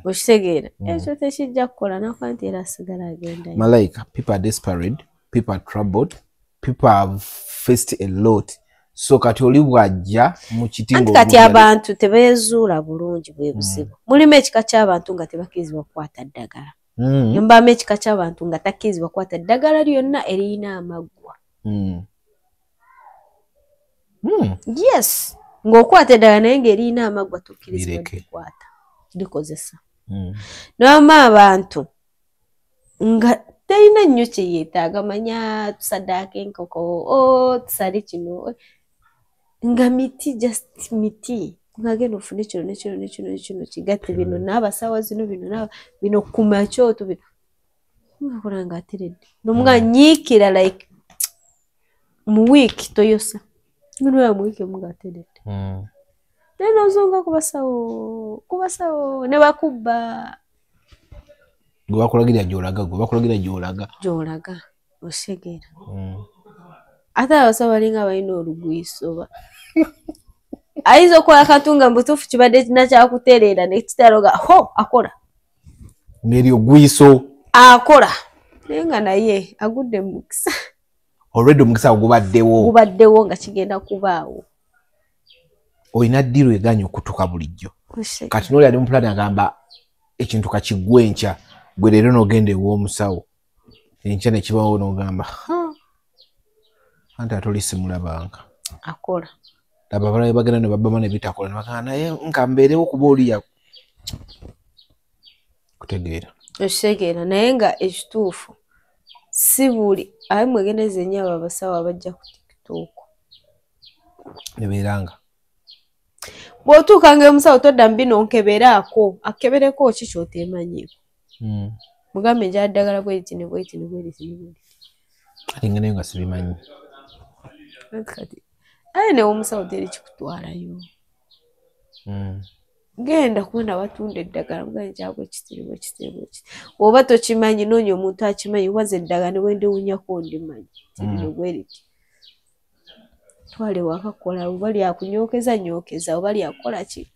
[SPEAKER 1] Okitegeera ekyo tekijja kukola nakuba nti era asigala agendayo.
[SPEAKER 2] Malaika, people are desperate, people are troubled, people have faced a lot. So kati oli bw'ajja mu kiti
[SPEAKER 1] Anti kati abantu tebeezuula bulungi bwe buzibu. Mulimu ekika ky'abantu nga tebakkirizibwa kukwata ddagala. Mbaamu ekika ky'abantu nga takkirizibwa kukwata ddagala lyonna eriyina amaggwa. Yes, ng'okwata eddagala naye ng'eriyina amaggwa tokkirizibwa kukwata. Likozesa. N'abamu abantu nga talina nnyo kye yeetaaga manya tusaddaaka enkoko tusale kino nga miti just miti ng'agenda ofune kino ne kino ne kino ne kino kigatte bino n'abasawa zino bino bino kuma kyoto bino ngakola ng'ateredde n'omuga nyiikira like mu wiiki toyosa ng'onoya mu wiiki omu ng'ateredde. Naye n'ozonga ku basawo ne bakubba.
[SPEAKER 2] Gwe bakulagira gy'olaga gwe bakulagira gy'olaga.
[SPEAKER 1] Gy'olaga osegeera. Ate abasawo balinga balina olugwiso ba. Ayinza okukola akantu nga mu butuufu kibadde nakyakutereera ne kitaloga ho akola.
[SPEAKER 2] Ng'eri ogwiso.
[SPEAKER 1] Akola. Naye nga naye agudde mu mukisa.
[SPEAKER 2] Already omukisa gubaddewo.
[SPEAKER 1] Gubaddewo nga kigenda kubaawo.
[SPEAKER 2] Olina ddiiro eganye okutuuka bulijjo. Kati n'oli ali mu pulaani agamba ekintu kakiggwe enkya gwe leero n'ogenda ew'omusawo enkya ne kibawo n'ogamba anti ate oli simulabanga.
[SPEAKER 1] Akola.
[SPEAKER 2] Laba abalala bagenda ne babbamu ne bitakola ne bagamba naye nka mbeerewo kuba oli kutegeera.
[SPEAKER 1] Okitegeera naye nga ekituufu si buli aye mwegendereze nnyo abo abasawo abajja ku TikTok.
[SPEAKER 2] Ne beeranga.
[SPEAKER 1] Bw'otuuka ng'omusawo todda mu bino nkebeeraako akebereko ki ky'oteemanyiiko. Mugambe njala ddagala bwe liti ne bwe liti ne bwe liti ne bwe liti.
[SPEAKER 2] Ate nga naye nga sibimanyi.
[SPEAKER 1] Kati aye ne omusawo teri kikutwalayo. Genda kubona batunda eddagala mugambe njala bwe kiti bwe kiti bwe kiti. Bw'oba tokimanyi noonya omuntu akimanyi waza eddagala ne bwe ndiwunyako ndimanyi nti lino bwe liti. Twale wakakola oba lyakunyookeza nyookeza oba lyakukola ki.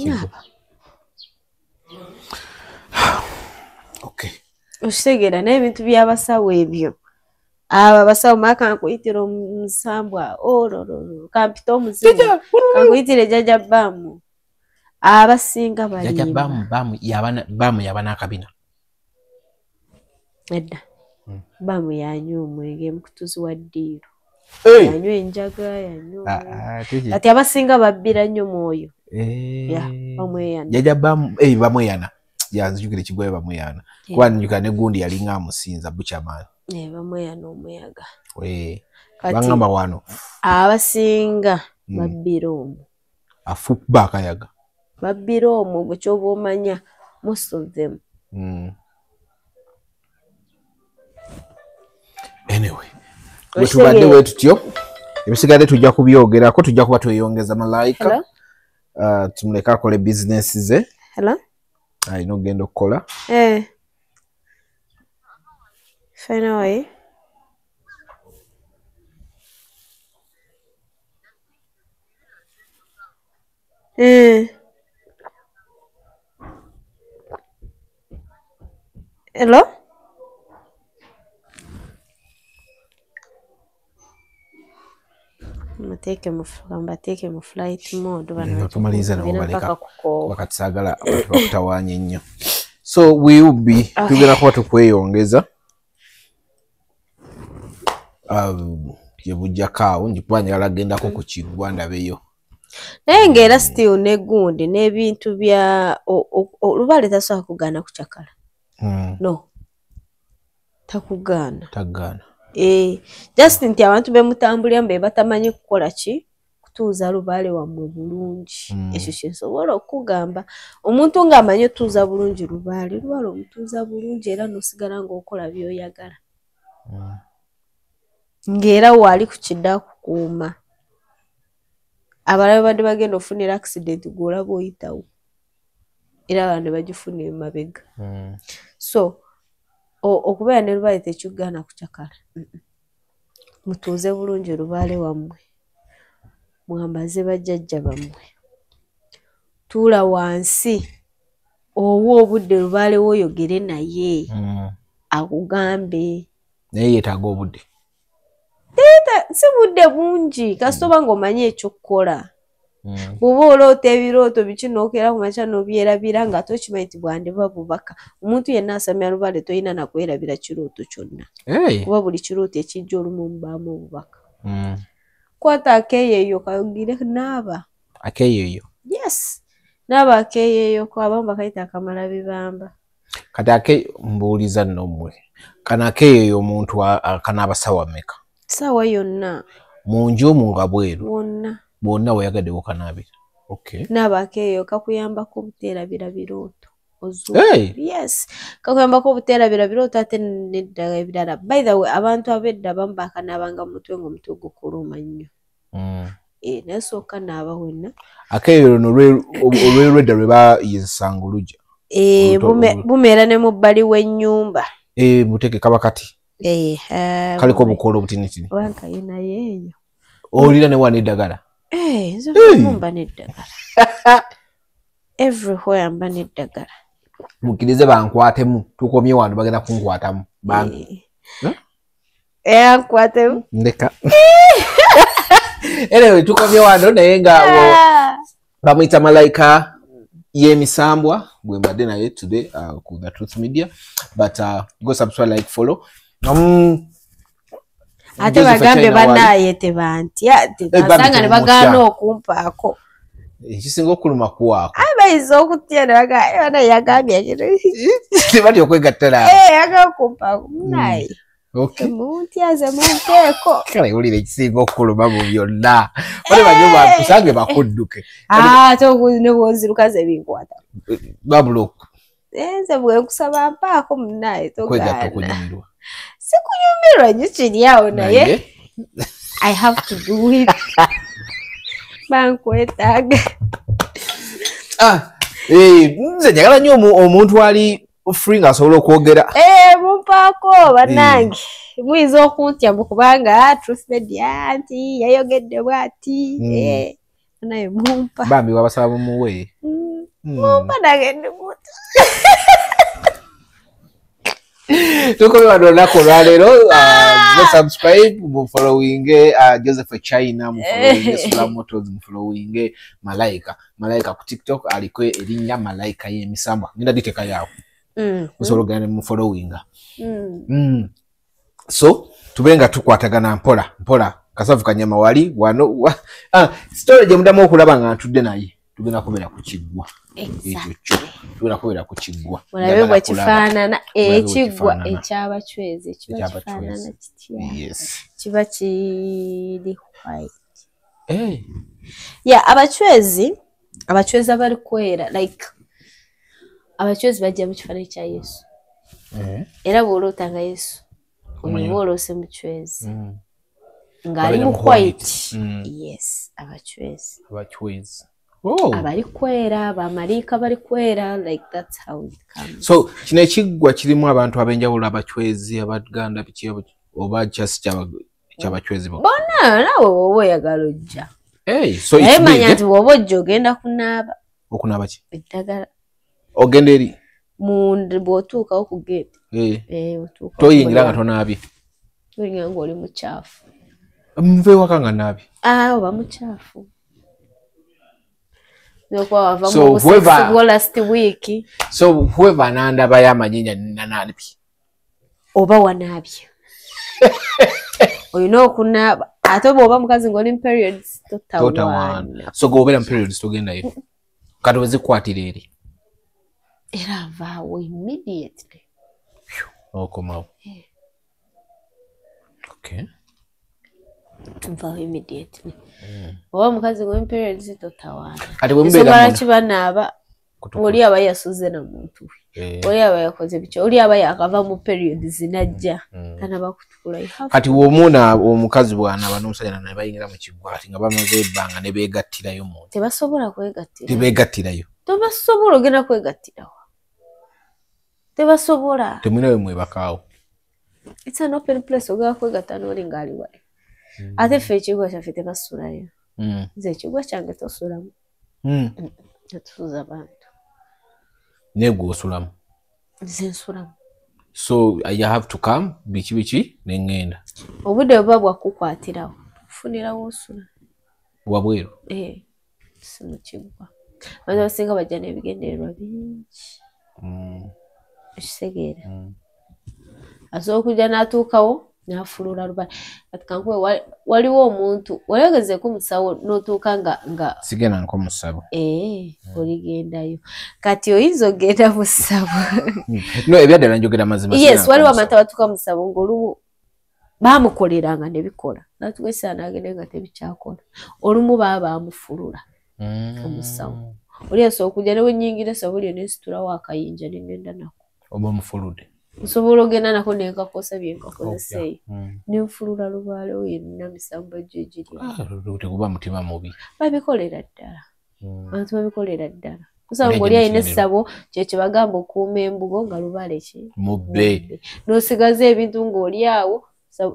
[SPEAKER 1] Naaba.
[SPEAKER 2] Okay.
[SPEAKER 1] Okitegeera naye ebintu by'abasawo ebyo. Abo abasawo mala kankuyitira omusambwa olololo kampita omuzimu kankuyitira ejjajja Bbaamu. Abasinga
[SPEAKER 2] Jjajja
[SPEAKER 1] balimba.
[SPEAKER 2] Bbaamu yaba n'akabina.
[SPEAKER 1] Edda. Bbaamu yanywa omwenge mukutuzi wa ddiiro. Yanywa enjaga yanywa omwenge. Kati abasinga babbira nnyo mwoyo. Ya, bamweyana.
[SPEAKER 2] Jjajja Bbaamu bamweyana. Yanzijukira ekigwayo bamweyana. Kuba njukira ne gundi yalinga amusinza Buchaman.
[SPEAKER 1] Bamweyana omuyaga. Kati
[SPEAKER 2] Bangamba wano
[SPEAKER 1] abasinga babbira omwo.
[SPEAKER 2] Afukuba akayaga.
[SPEAKER 1] Babbira omwo gwe ky'oba omanya most of them.
[SPEAKER 2] Anyway, bwe tubadde bwe tutyo Ebisigadde tujja kubyogerako, tujja kuba tweyongeza Malayika. Tumuleke akole bizinesi ze. Alina okugenda okukola.
[SPEAKER 1] Finally. Hello? Mbateeke mu flight mode bano.
[SPEAKER 2] Tumalize nabo baleka wakati saagala abantu bakutawaanye nnyo. So we will be tugenda kuba tukweyongeza. Gye bujjako awo njikuba njagala kugendako ku kiggwa ndabeyo.
[SPEAKER 1] Naye ng'era still n'egundi n'ebintu bya Lubaale tasobola kugaana kucakala. No. Takugaana.
[SPEAKER 2] Tagaana.
[SPEAKER 1] Just nti abantu bemutambulira mbe batamanyi kukola ki kutuuza Lubaale wammwe bulungi. Ekyo kye nsobola okugamba. Omuntu ng'amanyi otuuza bulungi Lubaale, Lubaale omutuuza bulungi era n'osigala ng'okola by'oyagala. Ng'era waali ku kidda kukuuma. Abalala babadde bagenda ofunira accident gw'olaba oyitawo. Era abantu ne bagifuna emabega. So okubeera ne Lubaale tekigaana kucakala. Mutuuze bulungi Lubaale wammwe. Mwambaze bajjajja bammwe. Tuula wansi owe obudde Lubaale w'oyogere naye. Akugambe.
[SPEAKER 2] Naye yeetaaga obudde.
[SPEAKER 1] Si budde bungi kasita oba ng'omanyi ekyokukola. Bw'oba oloota ebirooto biki n'okeera ku makya n'obyerabira nga tokimanyi nti bwandiba bubaka. Omuntu yenna asamya Lubaale toyina na kwerabira kirooto kyonna. Kuba buli kirooto ekijja olumu mubaamu obubaka. Kwata akeeyeeyo kayogere naaba.
[SPEAKER 2] Akeeyeeyo?
[SPEAKER 1] Yes. Naaba akeeyeeyo ko abamu bakayita akamala bibamba.
[SPEAKER 2] Kati ake mbuuliza nno mmwe. Kano akeeyeeyo omuntu kanaaba ssaawa mmeka?
[SPEAKER 1] Ssaawa yonna.
[SPEAKER 2] Mu nju mu nga bweru?
[SPEAKER 1] Wonna.
[SPEAKER 2] Bwonna weyagadde wokanaabira. Okay.
[SPEAKER 1] Naaba akeeyo kakuyambako obuteerabira birooto. Yes. Kakuyambako obuteerabira birooto ate n'eddagala ebirala. By the way, abantu ab'edda abamu bakanaabanga mu mutwe ng'omutwe gukuluma nnyo. Naye sooka naaba wenna.
[SPEAKER 2] Akeeyo luno olw'edda lwe baayizisanga oluggya.
[SPEAKER 1] Bumeera ne mu bbali w'ennyumba.
[SPEAKER 2] Buteke kaba kati. Kaliko obukoolo obutinitini.
[SPEAKER 1] Oba nkayinayo eyo.
[SPEAKER 2] Olira ne wana eddagala.
[SPEAKER 1] Nze mba n'eddagala. Everywhere mba n'eddagala.
[SPEAKER 2] Mukkirize bankwatemu, tukomye wano bagenda kunkwatamu.
[SPEAKER 1] Ankwatemu.
[SPEAKER 2] Ndeka. Anyway, tukomye wano naye nga bamuyita Malayika y'emisambwa gwe mbadde naye today ku The Truth Media. But go subscribe, like, follow.
[SPEAKER 1] Ate bagambe bannaye tebantya, tebasanga ne bagaana okumpaako.
[SPEAKER 2] Ekisinga okuluma kuwaako.
[SPEAKER 1] Aye bayinza okutya ne bagamba naye yagambye kino.
[SPEAKER 2] Tebatya okwegatta naawe.
[SPEAKER 1] Yagamba okumpaako munnaye.
[SPEAKER 2] Okay.
[SPEAKER 1] Muntya ze munteeko.
[SPEAKER 2] Kale wulira ekisinga okuluma mu byonna. Bale banyo bakusange bakudduke.
[SPEAKER 1] Ate ne bw'onziruka ze binkwata.
[SPEAKER 2] Babulooku.
[SPEAKER 1] Nze bwe nkusaba mpaako munnaye togaana.
[SPEAKER 2] Kwegatta okunyumirwa.
[SPEAKER 1] Sikunyumirwa nnyo kiri awo naye I have to do it. Bankwetaaga.
[SPEAKER 2] Nze njagala nnyo omuntu ali free ng'asobola okwogera.
[SPEAKER 1] Mumpaako bannange. Muyinza okuntya mbu kubanga Truth Media nti yayogedde bw'ati. Naye mumpa.
[SPEAKER 2] Bambi wabasaba mumuwe.
[SPEAKER 1] Mumpa nange ndi muntu.
[SPEAKER 2] Tukomye wano olunaku olwaleero. Go subscribe, mufollowinge Joseph China, mufollowinge Sula Motors, mufollowinge Malayika. Malayika ku TikTok aliko erinnya Malayika y'emisambwa. Ngenda giteekayo awo. Musobola okugenda ne mufollowinga. So tube nga tukwatagana mpola mpola. Kasavu kanyama wali wano. Story gye muddamu okulaba nga ntudde naye. Tugenda kubeera ku kiggwa. Ekyo kyo. Tugenda kubeera ku kiggwa.
[SPEAKER 1] Mulabe bwe kifaanana ekiggwa eky'abachwezi kiba kifaanana kitya.
[SPEAKER 2] Yes.
[SPEAKER 1] Kiba kiri white. Yeah, abachwezi abali kwera like abachwezi bajja mu kifaananyi kya Yesu. Era bw'oloota nga Yesu, oba oloose muchwezi. Ng'ali mu white. Yes, abachwezi.
[SPEAKER 2] Abachwezi. Oh.
[SPEAKER 1] Abali kwera, bamaliika bali kwera, like that's how it comes.
[SPEAKER 2] So kino ekiggwa kirimu abantu ab'enjawulo, abachwezi, abaganda, biki oba just kyabachwezi bo?
[SPEAKER 1] Bonna naawe bw'oba oyagala ojja.
[SPEAKER 2] Hey, so
[SPEAKER 1] naye
[SPEAKER 2] it's big,
[SPEAKER 1] manya
[SPEAKER 2] eh?
[SPEAKER 1] nti bw'oba ojja ogenda kunaaba.
[SPEAKER 2] Okunaaba ki?
[SPEAKER 1] Eddagala.
[SPEAKER 2] Ogenda eri?
[SPEAKER 1] Munda bw'otuukawo ku gate.
[SPEAKER 2] Eh.
[SPEAKER 1] Eh, otuuka.
[SPEAKER 2] Toyingira nga tonaabye.
[SPEAKER 1] Toyingira ng'oli mukyafu.
[SPEAKER 2] Nva ewaka nga naabye.
[SPEAKER 1] Ah, oba mukyafu. Nokuba wava
[SPEAKER 2] So,
[SPEAKER 1] mu
[SPEAKER 2] whoever-
[SPEAKER 1] bwo last week.
[SPEAKER 2] So whoever anandabayo amanyinya nanaabye.
[SPEAKER 1] Oba wanaabye. Olina okunaaba. Ate bw'oba mukazi ng'oli mu periods totawaana.
[SPEAKER 2] Totawaana. So gweobeera mu periods togendayo. Kati wezikwatira eri.
[SPEAKER 1] Era avaawo immediately.
[SPEAKER 2] Okomawo. Okay.
[SPEAKER 1] Nvaawo immediately. Oba mukazi ng'oli mu periods totawaana.
[SPEAKER 2] Kati bwe mubeera
[SPEAKER 1] Ensonga
[SPEAKER 2] munda-
[SPEAKER 1] lwaki banaaba, oli aba yasuze na muntu we. Oli aba yakoze biki, oli aba yakava mu periods najja. Tanaba kutukula. You have
[SPEAKER 2] Kati bw'omuuna omukazi bw'anaaba n'omusajja ne bayingira mu kiggwa kati nga bamaze ebbanga ne beegattirayo mu
[SPEAKER 1] Tebasobola kwegattira.
[SPEAKER 2] Tebeegattirayo.
[SPEAKER 1] Tebasobola ogenda kwegattirawo. Tebasobola.
[SPEAKER 2] Temulina we mwebakaawo.
[SPEAKER 1] It's an open place, ogenda kwegatta n'oli ng'ali wali. Ate ffe ekiggwa kyaffe tebasulayo. Nze ekiggwa kyange tosulamu. Tetusuza bantu.
[SPEAKER 2] Naye gwe osulamu.
[SPEAKER 1] Nze nsulamu.
[SPEAKER 2] So you have to come biki biki ne ŋŋenda.
[SPEAKER 1] Obudde buba bwakukwatirawo. Funirawo osula.
[SPEAKER 2] Wabweru.
[SPEAKER 1] Eh, si mu kiggwa. Abantu abasinga bajja n'ebigendererwa bingi. Ekitegeera. Asobola okujja n'atuukawo n'afulula lubaale. Kati kankuwe waliwo omuntu wali ogezeeko musawo n'otuuka nga
[SPEAKER 2] Sigenda nko musabo.
[SPEAKER 1] Eh, oligendayo. Kati oyinza ogenda mu ssabo.
[SPEAKER 2] No, ebyaddala njogera mazima.
[SPEAKER 1] Yes,
[SPEAKER 2] sigenda
[SPEAKER 1] waliwo
[SPEAKER 2] nko
[SPEAKER 1] abantu abatuuka mu ssabo ng'olumu baamukoleranga ne bikola. N'atuuka ekiseera n'agenda nga tebikyakola. Olumu baba baamufulula omusawo. Oli asobola okujja ne bwe nnyingira essabo lyo ne nsitulawo akayinja ne ngenda nako.
[SPEAKER 2] Oba omufuludde.
[SPEAKER 1] Nsobola ogenda nako ne nkakosa bye nkakozesa eyo.
[SPEAKER 2] Mm.
[SPEAKER 1] Ne nfulula lubaale oyo yenna misambwa gyo egiri.
[SPEAKER 2] Ah, teguba mutima mubi.
[SPEAKER 1] Babikolera ddala. Abantu babikolera ddala. Kusaba
[SPEAKER 2] Naye
[SPEAKER 1] ng'oli alina
[SPEAKER 2] gye
[SPEAKER 1] essabo kye kye bagamba okuuma embugo nga lubaale ki?
[SPEAKER 2] Mubbe.
[SPEAKER 1] N'osigaza ebintu ng'oli awo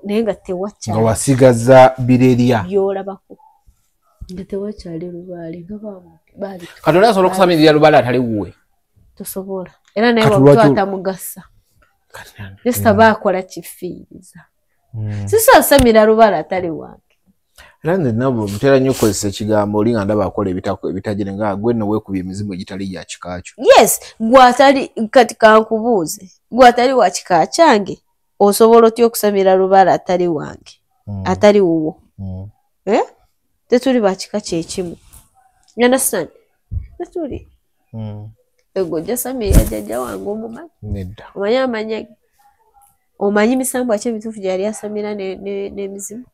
[SPEAKER 1] naye nga
[SPEAKER 2] Nga
[SPEAKER 1] tewakyali
[SPEAKER 2] wasigaza birerya.
[SPEAKER 1] by'olabako. Nga tewakyali lubaale nga baabituka.
[SPEAKER 2] Kati oli asobola okusamirira lubaale atali wuwe.
[SPEAKER 1] Tosobola. Era naye
[SPEAKER 2] Kati
[SPEAKER 1] bw'omutwala
[SPEAKER 2] lwaki-
[SPEAKER 1] tamugasa. Just aba akola kifiiriza. Sisobola kusamira lubaale atali wange.
[SPEAKER 2] Era nze nabo ntera nnyo okukozesa ekigambo oli nga ndaba akola ebitagire nga gwe nno weekubye emizimu egitali gya kika kyo.
[SPEAKER 1] Yes, gwe atali kati kankubuuze. Gwe atali wa kika kyange osobola otya okusamira lubaale atali wange? Atali wuwo. Eh? Tetuli ba kika kye kimu. You understand? Tetuli. Ego ojja samirira jjajja wange omumanyi.
[SPEAKER 2] Nedda.
[SPEAKER 1] Omanyi amanya ge? Omanyi misambwa ki emituufu gy'yali asamira n'emizimu?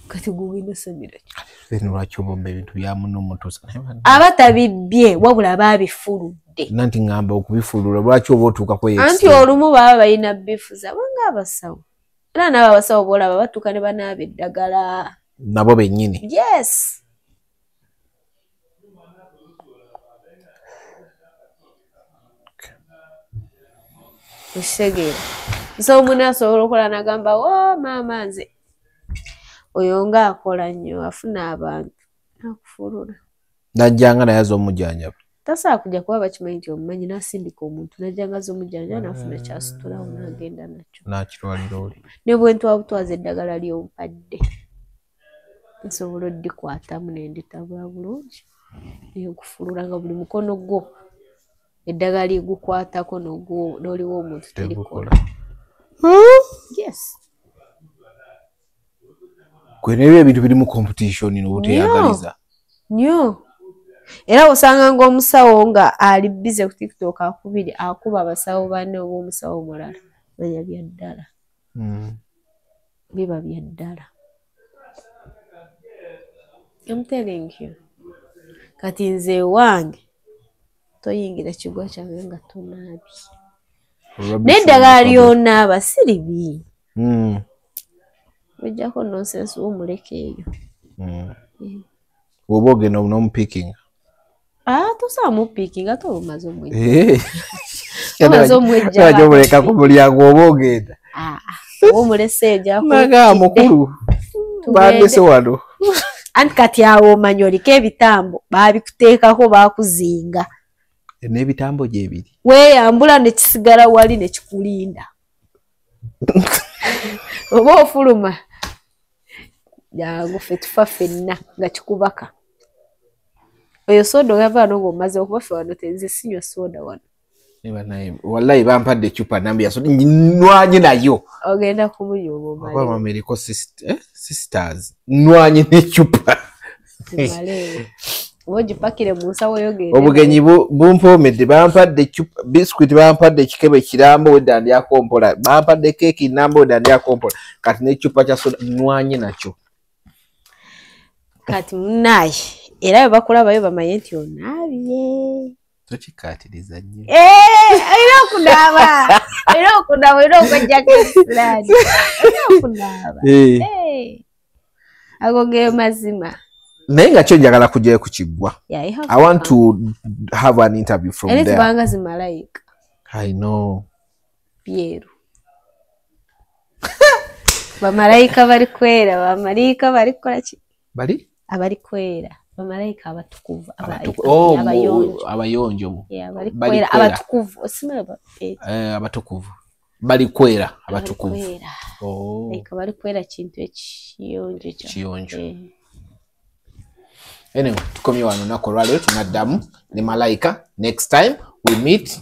[SPEAKER 1] Kati gwe ogenda osamira ki?
[SPEAKER 2] Then lwaki obomba ebintu bya munno omutuusa?
[SPEAKER 1] Aba tabibbye wabula baabifuludde.
[SPEAKER 2] Nanti ŋŋamba okubifulula lwaki oba otuuka ku eyo
[SPEAKER 1] Anti
[SPEAKER 2] extent?
[SPEAKER 1] olumu baba balina bifuza banga abasawo. Era n'abo abasawo b'olaba batuuka ne banaaba eddagala.
[SPEAKER 2] Nabo bennyini.
[SPEAKER 1] Yes. Okitegeera. Musawo munne asobola okukola n'agamba, "Oh maama nze oyo ng'akola nnyo afuna abantu n'akufulula."
[SPEAKER 2] Najjanga naye azze omujjanjaba.
[SPEAKER 1] Tasobola kujja kuba bakimanyi nti omumanyi n'asindika omuntu n'ajja ng'azze omujjanjaba n'afuna ky'asitulawo n'agenda nakyo.
[SPEAKER 2] N'akitwalira oli.
[SPEAKER 1] Ne bwe ntwabutwaza eddagala ly'ompadde nsobola oddikwatamu ne nditabula bulungi ne nkufulula nga buli mukono gwo eddagala ligukwatako n'oliwa omuntu terikola. Yes.
[SPEAKER 2] Gwe nebyo ebintu birimu competition n'obuteyagaliza.
[SPEAKER 1] Nnyo. Era osanga ng'omusawo nga ali busy ku TikTok akubiri akuba abasawo banne oba omusawo omulala. Manya bya ddala. Biba bya ddala. I'm telling you. Kati nze ewange toyingira kigwa kyange nga tonaabye. N'eddagala ly'onaaba si libi. Ojjako nonsense womuleka eyo.
[SPEAKER 2] Bw'oba ogenda n'omupiikinga.
[SPEAKER 1] Tosobola mupiikinga ate oba omaze omwejja. Omaze omwejja.
[SPEAKER 2] Lwaki omuleka ku mulyango oba ogenda?
[SPEAKER 1] Oba omulese eyo
[SPEAKER 2] Naga mukulu. Bandese wano.
[SPEAKER 1] Anti kati awo omanya oliko ebitambo baabikuteekako baakuzinga.
[SPEAKER 2] N'ebitambo gyebiri.
[SPEAKER 1] Weeyambula ne kisigala wali ne kikulinda. Oba ofuluma. Jangu ffe tufa ffenna nga kikubaka. Oyo soda oyava wano ng'omaze okuba ffe wano nze sinywa soda wano.
[SPEAKER 2] Wallahi bampadde eccupa nnamba ya soda nnwanye nayo.
[SPEAKER 1] Ogenda kumunywa omale.
[SPEAKER 2] Oba mama eriko sisters nnwanye n'eccupa.
[SPEAKER 1] Zimale. Oba ogipakire mu nsawo yo ogende.
[SPEAKER 2] Obugenyi bumpoomedde bampadde eccupa biscuit bampadde ekikebe kiramba wedda ndyako mpola bampadde keeki nnamba wedda ndyako mpola kati n'eccupa kya soda nnwanye nakyo.
[SPEAKER 1] Kati munnaye era bwe bakulabayo bamanye nti onaabye.
[SPEAKER 2] Tokikkaatiriza nnyo.
[SPEAKER 1] Olina okunaaba. Olina okunaaba, olina okweggyako ebisiraani. Olina okunaaba. Ago ge mazima.
[SPEAKER 2] Naye nga kyo njagala kujjayo ku kiggwa. I want to have an interview from
[SPEAKER 1] Era
[SPEAKER 2] there.
[SPEAKER 1] tubanga zimalayika.
[SPEAKER 2] I know.
[SPEAKER 1] Byeru. Bamalayika bali kwera, bamalayika bali kukola ki?
[SPEAKER 2] Bali?
[SPEAKER 1] Abali kwera. Bamalayika abatukuvu,
[SPEAKER 2] abayonjo. Abayonjo.
[SPEAKER 1] Bali kwera abatukuvu. Osimala
[SPEAKER 2] abatukuvu. Bali kwera abatukuvu.
[SPEAKER 1] Like bali kwera kintu ekiyonjo.
[SPEAKER 2] Kiyonjo. Anyway, tukomye wano nako olwaleero tunaddamu ne Malayika. Next time we meet.